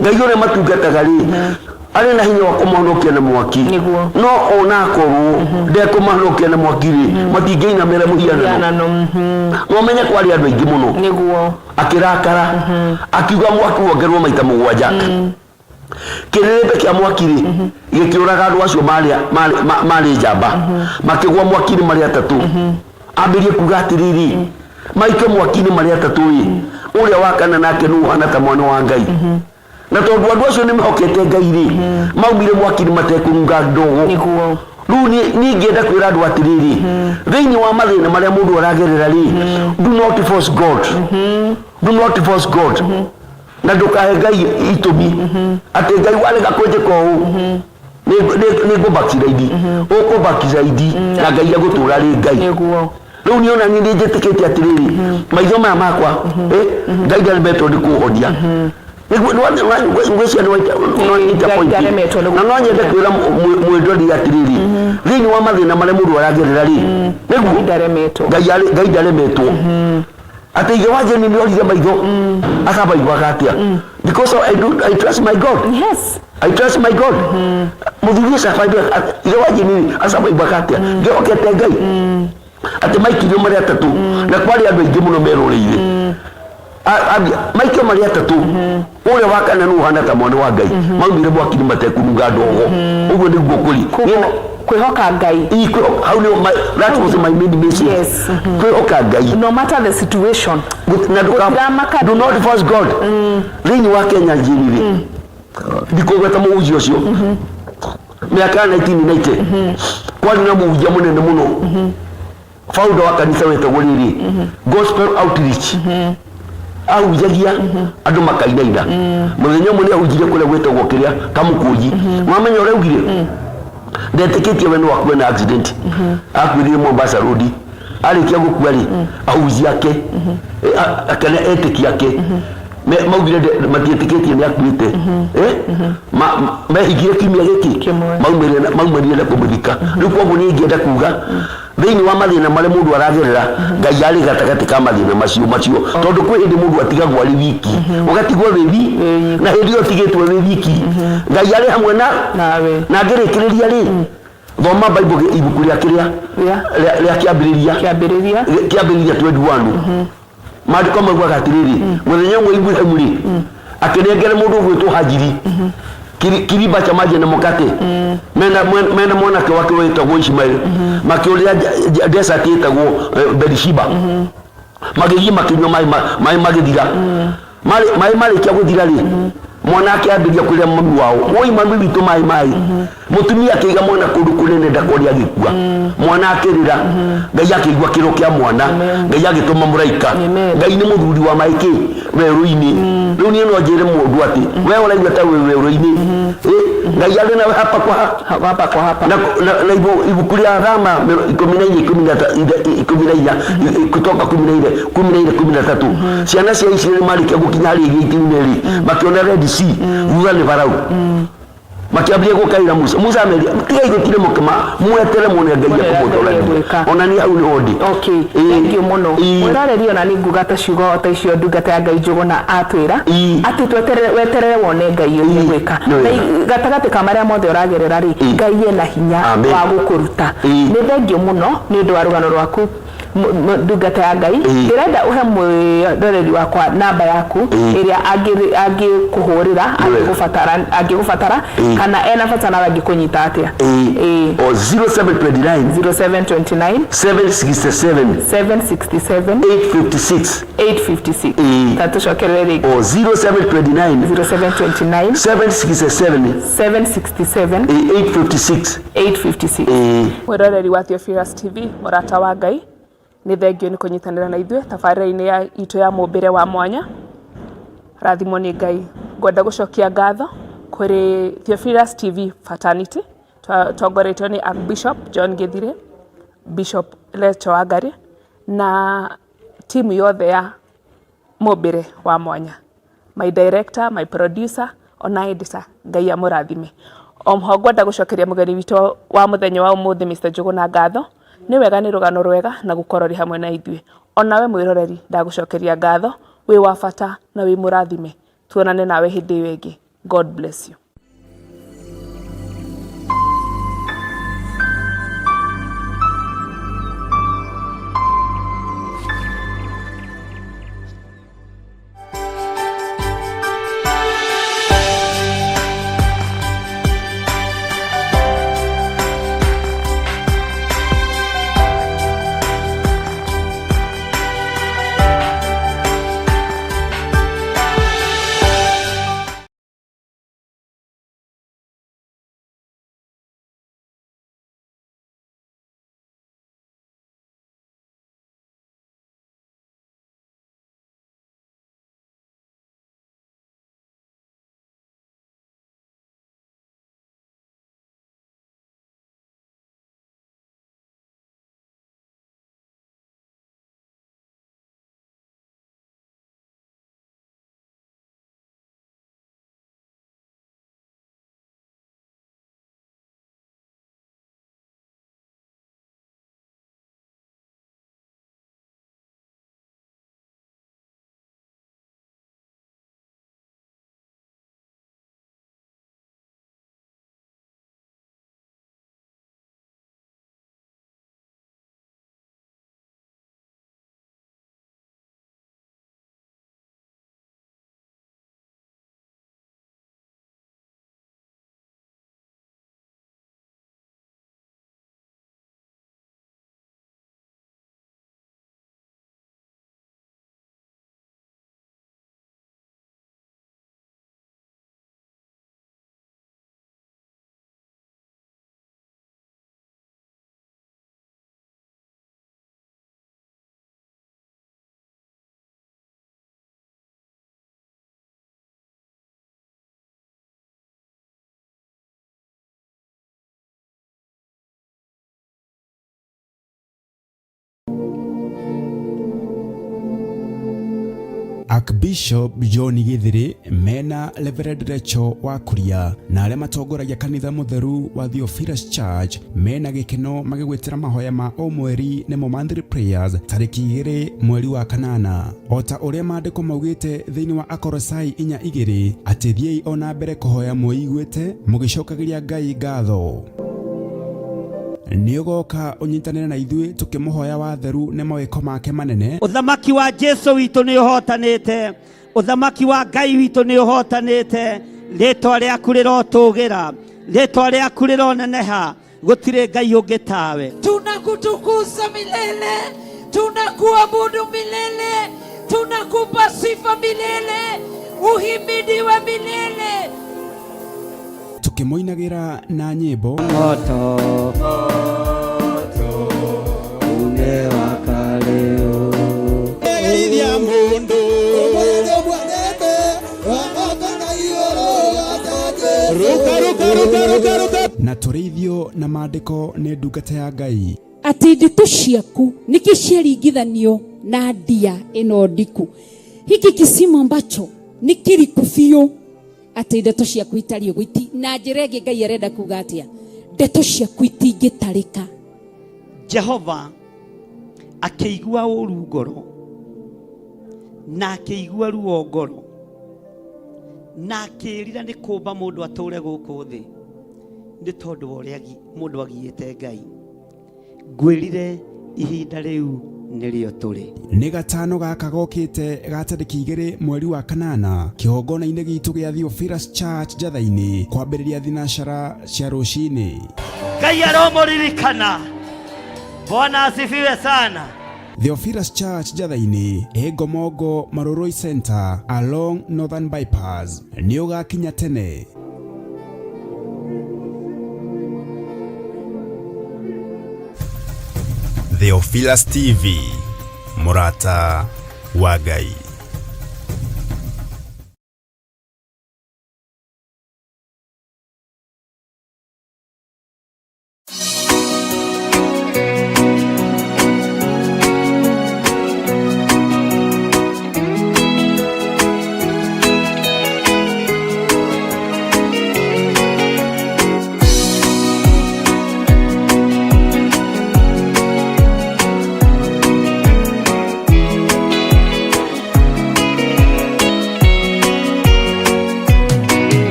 Ngai ũrĩa matungataga rĩ arĩ na hinya wa kũmahonokia na mwaki, no ona akorwo ndekũmahonokia na mwaki rĩ, matingĩinamĩra mũhianano. Mũhianano. No menye kwarĩ andũ aingĩ mũno. Akĩrakara, akiuga mwaki wongerwo maita 7. Kĩrĩrĩmbĩ kĩa mwaki rĩ gĩkĩũraga andũ acio marĩ njamba, makĩgwa mwaki-inĩ marĩ atatũ. Ambĩrie kuga atĩrĩrĩ, maikio mwaki-inĩ marĩ atatũ rĩ, ũrĩa wa kana nake nĩ ũhana ta mwana wa Ngai. Na tondũ andũ acio nĩ mehokete Ngai rĩ, maumire mwaki-inĩ matekũnunga ndogo. Rĩu niĩ ingĩenda kwĩra andũ atĩrĩrĩ, thĩinĩ wa mathĩna marĩa mũndũ aragerera rĩ, do not force God, do not force God, na ndũkahe Ngai itũmi atĩ Ngai warega kũnjĩka ũũ nĩ ngũbackslide. Ũkũbackslide na Ngai agũtũra rĩ Ngai. Rĩu niĩ ona niĩ nĩ njĩtĩkĩtie atĩrĩrĩ, maitho maya makwa, Ngai ndaremetwo nĩ kũhonia. Ngwĩciria nĩwanyita Ngai point. ndaremetwo nĩ Na no nyende kwĩra mwĩndori atĩrĩrĩ, thĩinĩ wa mathĩna marĩa mũndũ aragerera rĩ, nĩguo Ndaremetwo. Ngai ndaremetwo. Atĩ ithe wa Jeni nĩ orire maitho, akabaiguaga atĩa? Because I trust my God. I trust my God. Mũthuri ũcio ithe wa Jeni acabaiguaga atĩa ngĩhokete Ngai atĩ maikirio marĩ atatũ, na kwarĩ andũ aingĩ mũno meroreire. Maikio marĩ atatũ, ũrĩa wa kana nĩ ũhana ta mwana wa Ngai, maumire mwaki-inĩ matekũnunga ndogo. Ũguo nĩguo kũri. Kwĩhoka Ngai. Ii, hau nĩho that was my main message. Kwĩhoka Ngai no matter the situation. Na Gũtiramaka. Do not force God. Thĩinĩ wa Kenya njini rĩ, ndikũgweta mũhunjia ũcio, mĩaka ya 1990 kwarĩ na mũhunjia mũnene mũno, founder wa kanitha wetagwo rĩrĩ Gospel Outreach. Ahunjagia andũ makainaina. Mũthenya ũmwe nĩ ahunjirie kũrĩa gwĩtagwo kĩrĩa Kamũkũnji. Wamenya ũrĩa augire? Ndetĩkĩtie we no akue na accident. Akuĩrire Mombasa Road. Arĩkia gũkua rĩ, ahunjia ake, kana etĩkia ake maugire matiĩtĩkĩtie nĩ akuĩte. Mehingire kiumia gĩkĩ maumanire na kũmũthika. Rĩu koguo niĩ ingĩenda kuga, thĩinĩ wa mathĩna marĩa mũndũ aragerera, Ngai arĩ gatagatĩ ka mathĩna macio, tondũ kwĩ hĩndĩ mũndũ atigagwo arĩ wiki, ũgatigwo wĩ wi na hĩndĩ ĩyo ũtigĩtwo wĩ wiki, Ngai arĩ hamwe na nawe. Na ngĩrĩkĩrĩria rĩ, thoma Bible, ibuku rĩa kĩrĩa rĩa Kĩambĩrĩria. Kĩambĩrĩria. Kĩambĩrĩria 21, maandĩko maugaga atĩrĩrĩ, mũthenya ũmwe Ibrahimu rĩ akĩnengera mũndũ ũgwĩtwo Hajiri kiriba cha maji na mkate, mena mwanake wake wĩtagwo Ishmael, makĩũrĩra desert ĩtagwo Berishiba. Magĩthiĩ makĩnyua maĩ maĩ magĩthira. Maĩ marĩkia gũthira rĩ, mwana akĩambĩrĩria kwĩra mami wao, woi mami witũ, maĩ maĩ. Mũtumia akĩiga mwana kũndũ kũnene ndakore agĩkua. Mwana akĩrĩra, Ngai akĩigua kĩro kĩa mwana, Ngai agĩtũma mũraika. Ngai nĩ mũthuri wa maĩ kĩ werũ-inĩ. Rĩu niĩ no njĩre mũndũ atĩ we ũraigua ta wĩ werũ-inĩ, Ngai arĩ nawe hapa kwa hapa kwa hapa. Na ibuku rĩa Rama 14 14, kutoka 14 14 13, ciana cia Isiraeli marĩkia gũkinya harĩa iria itune rĩ, makĩona Red Sea, thutha nĩ Farao, makĩambĩrĩria gũkaĩra Musa. Musa ameria, tigai gũtire mũkĩma, mwetere muone Ngai Muone ũrĩa Ngai ekũmũtoragia. Egwĩka. Ona niĩ hau nĩho ndĩ. Okay, thank you mũno. Mwĩroreri, ona nĩ nguga ta ciugo ta icio ndungata ya Ngai Njũgũna atwĩra atĩ tweterere, weterere wone Ngai ũrĩa egwĩka. Nĩ Na wega. Gatagatĩ ka marĩa mothe ũragerera rĩ, Ngai ena hinya Amen. wa gũkũruta. Nĩ thengio mũno nĩ ũndũ wa rũgano rwaku, ndungata ya Ngai. Ndĩrenda ũhe mwĩroreri wakwa namba yaku ĩrĩa angĩkũhũrĩra angĩgũbatara kana ena bata nawe angĩkũnyita atĩa. O 0729 0729 767 767 856. 856. Ta tũcokerere rĩngĩ. O 0729 0729 767 767 856. 856. Mwĩroreri wa Theophilus TV, mũrata wa Ngai, nĩ thengio nĩ kũnyitanĩra na ithuĩ tabarĩra-inĩ ya itũ ya mũmbĩre wa mwanya. Rathimwo nĩ Ngai. Ngwenda gũcokia ngatho kũrĩ Theophilus TV Fraternity, tongoretio nĩ Archbishop John Githire, Bishop Lecho Wangari na timu yothe ya mũmbĩre wa mwanya, my director, my producer, ona editor. Ngai amũrathime. Oho ngwenda gũcokeria mũgeni witũ wa mũthenya wa ũmũthĩ, Mr Njũgũna, ngatho. Nĩ wega, nĩ rũgano rwega na gũkorwo rĩ hamwe na ithuĩ. Onawe mwĩroreri, ndagũcokeria ngatho, wĩ wa bata na wĩ mũrathime. Tuonane nawe hĩndĩ ĩyo ĩngĩ. God bless you. Archbishop John Githiri mena Reverend Rachel wa Kuria na arĩa matongoragia kanitha mũtheru wa Theophilus Church mena gĩkeno magĩgwĩtĩra mahoya ma o mweri, nĩmo monthly prayers, tarĩki 2 mweri wa kanana, o ta ũrĩa maandĩko maugĩte thĩinĩ wa Akorosai 4:2 atĩ thiĩi o na mbere kũhoya mwĩiguĩte mũgĩcokagĩria Ngai ngatho. Nĩ ũgoka ũnyitanĩre na ithuĩ tũkĩmũhoya wa theru nĩ mawĩko make manene. Ũthamaki wa Jesu witũ nĩ ũhotanĩte, ũthamaki wa Ngai witũ nĩ ũhotanĩte. Rĩtwa rĩaku rĩrotũgĩra, rĩtwa rĩaku rĩroneneha, gũtirĩ Ngai ũngĩ tawe. Tunakutukuza milele, Tunakuabudu milele, tunakupa sifa milele, uhimidiwe milele. Tukĩmũinagĩra na nyĩmbo. Moto umewaka leo. Geithia mundu. Ruka ruka ruka ruka ruka. Na tũrĩithio na maandĩko nĩ ndungata ya Ngai. Atĩ ndeto ciaku nĩkĩ ciaringithanio na ndia ĩno ndiku. Hiki kisima ambacho nĩ kĩriku biũ atĩ ndeto ciaku itariĩ ũguo na njĩra ĩngĩ Ngai arenda kuga atĩa? Ndeto ciaku itingĩtarĩka. Jehova akĩigua ũru ngoro na akĩigua ruo ngoro na akĩĩrira nĩ kũmba mũndũ atũre gũkũ thĩ nĩ tondũ wa ũrĩa mũndũ agiĩte Ngai. Ngwĩrire ihinda rĩu nĩrĩo tũrĩ. Nĩ gatano gaka gokĩte ga tarĩki 2 mweri wa kanana kĩgongona-inĩ gitũ gĩa Theophilus Church Njatha-inĩ kwambĩrĩria thinacara cia rũcinĩ. Ngai aromũririkana. Bwana asifiwe sana. Theophilus Church Njatha-inĩ ĩ Ngomongo Marurui Center along Northern Bypass. Nĩ ũgakinya tene. Theophilus TV, Mũrata wa Ngai.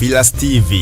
Theophilus TV.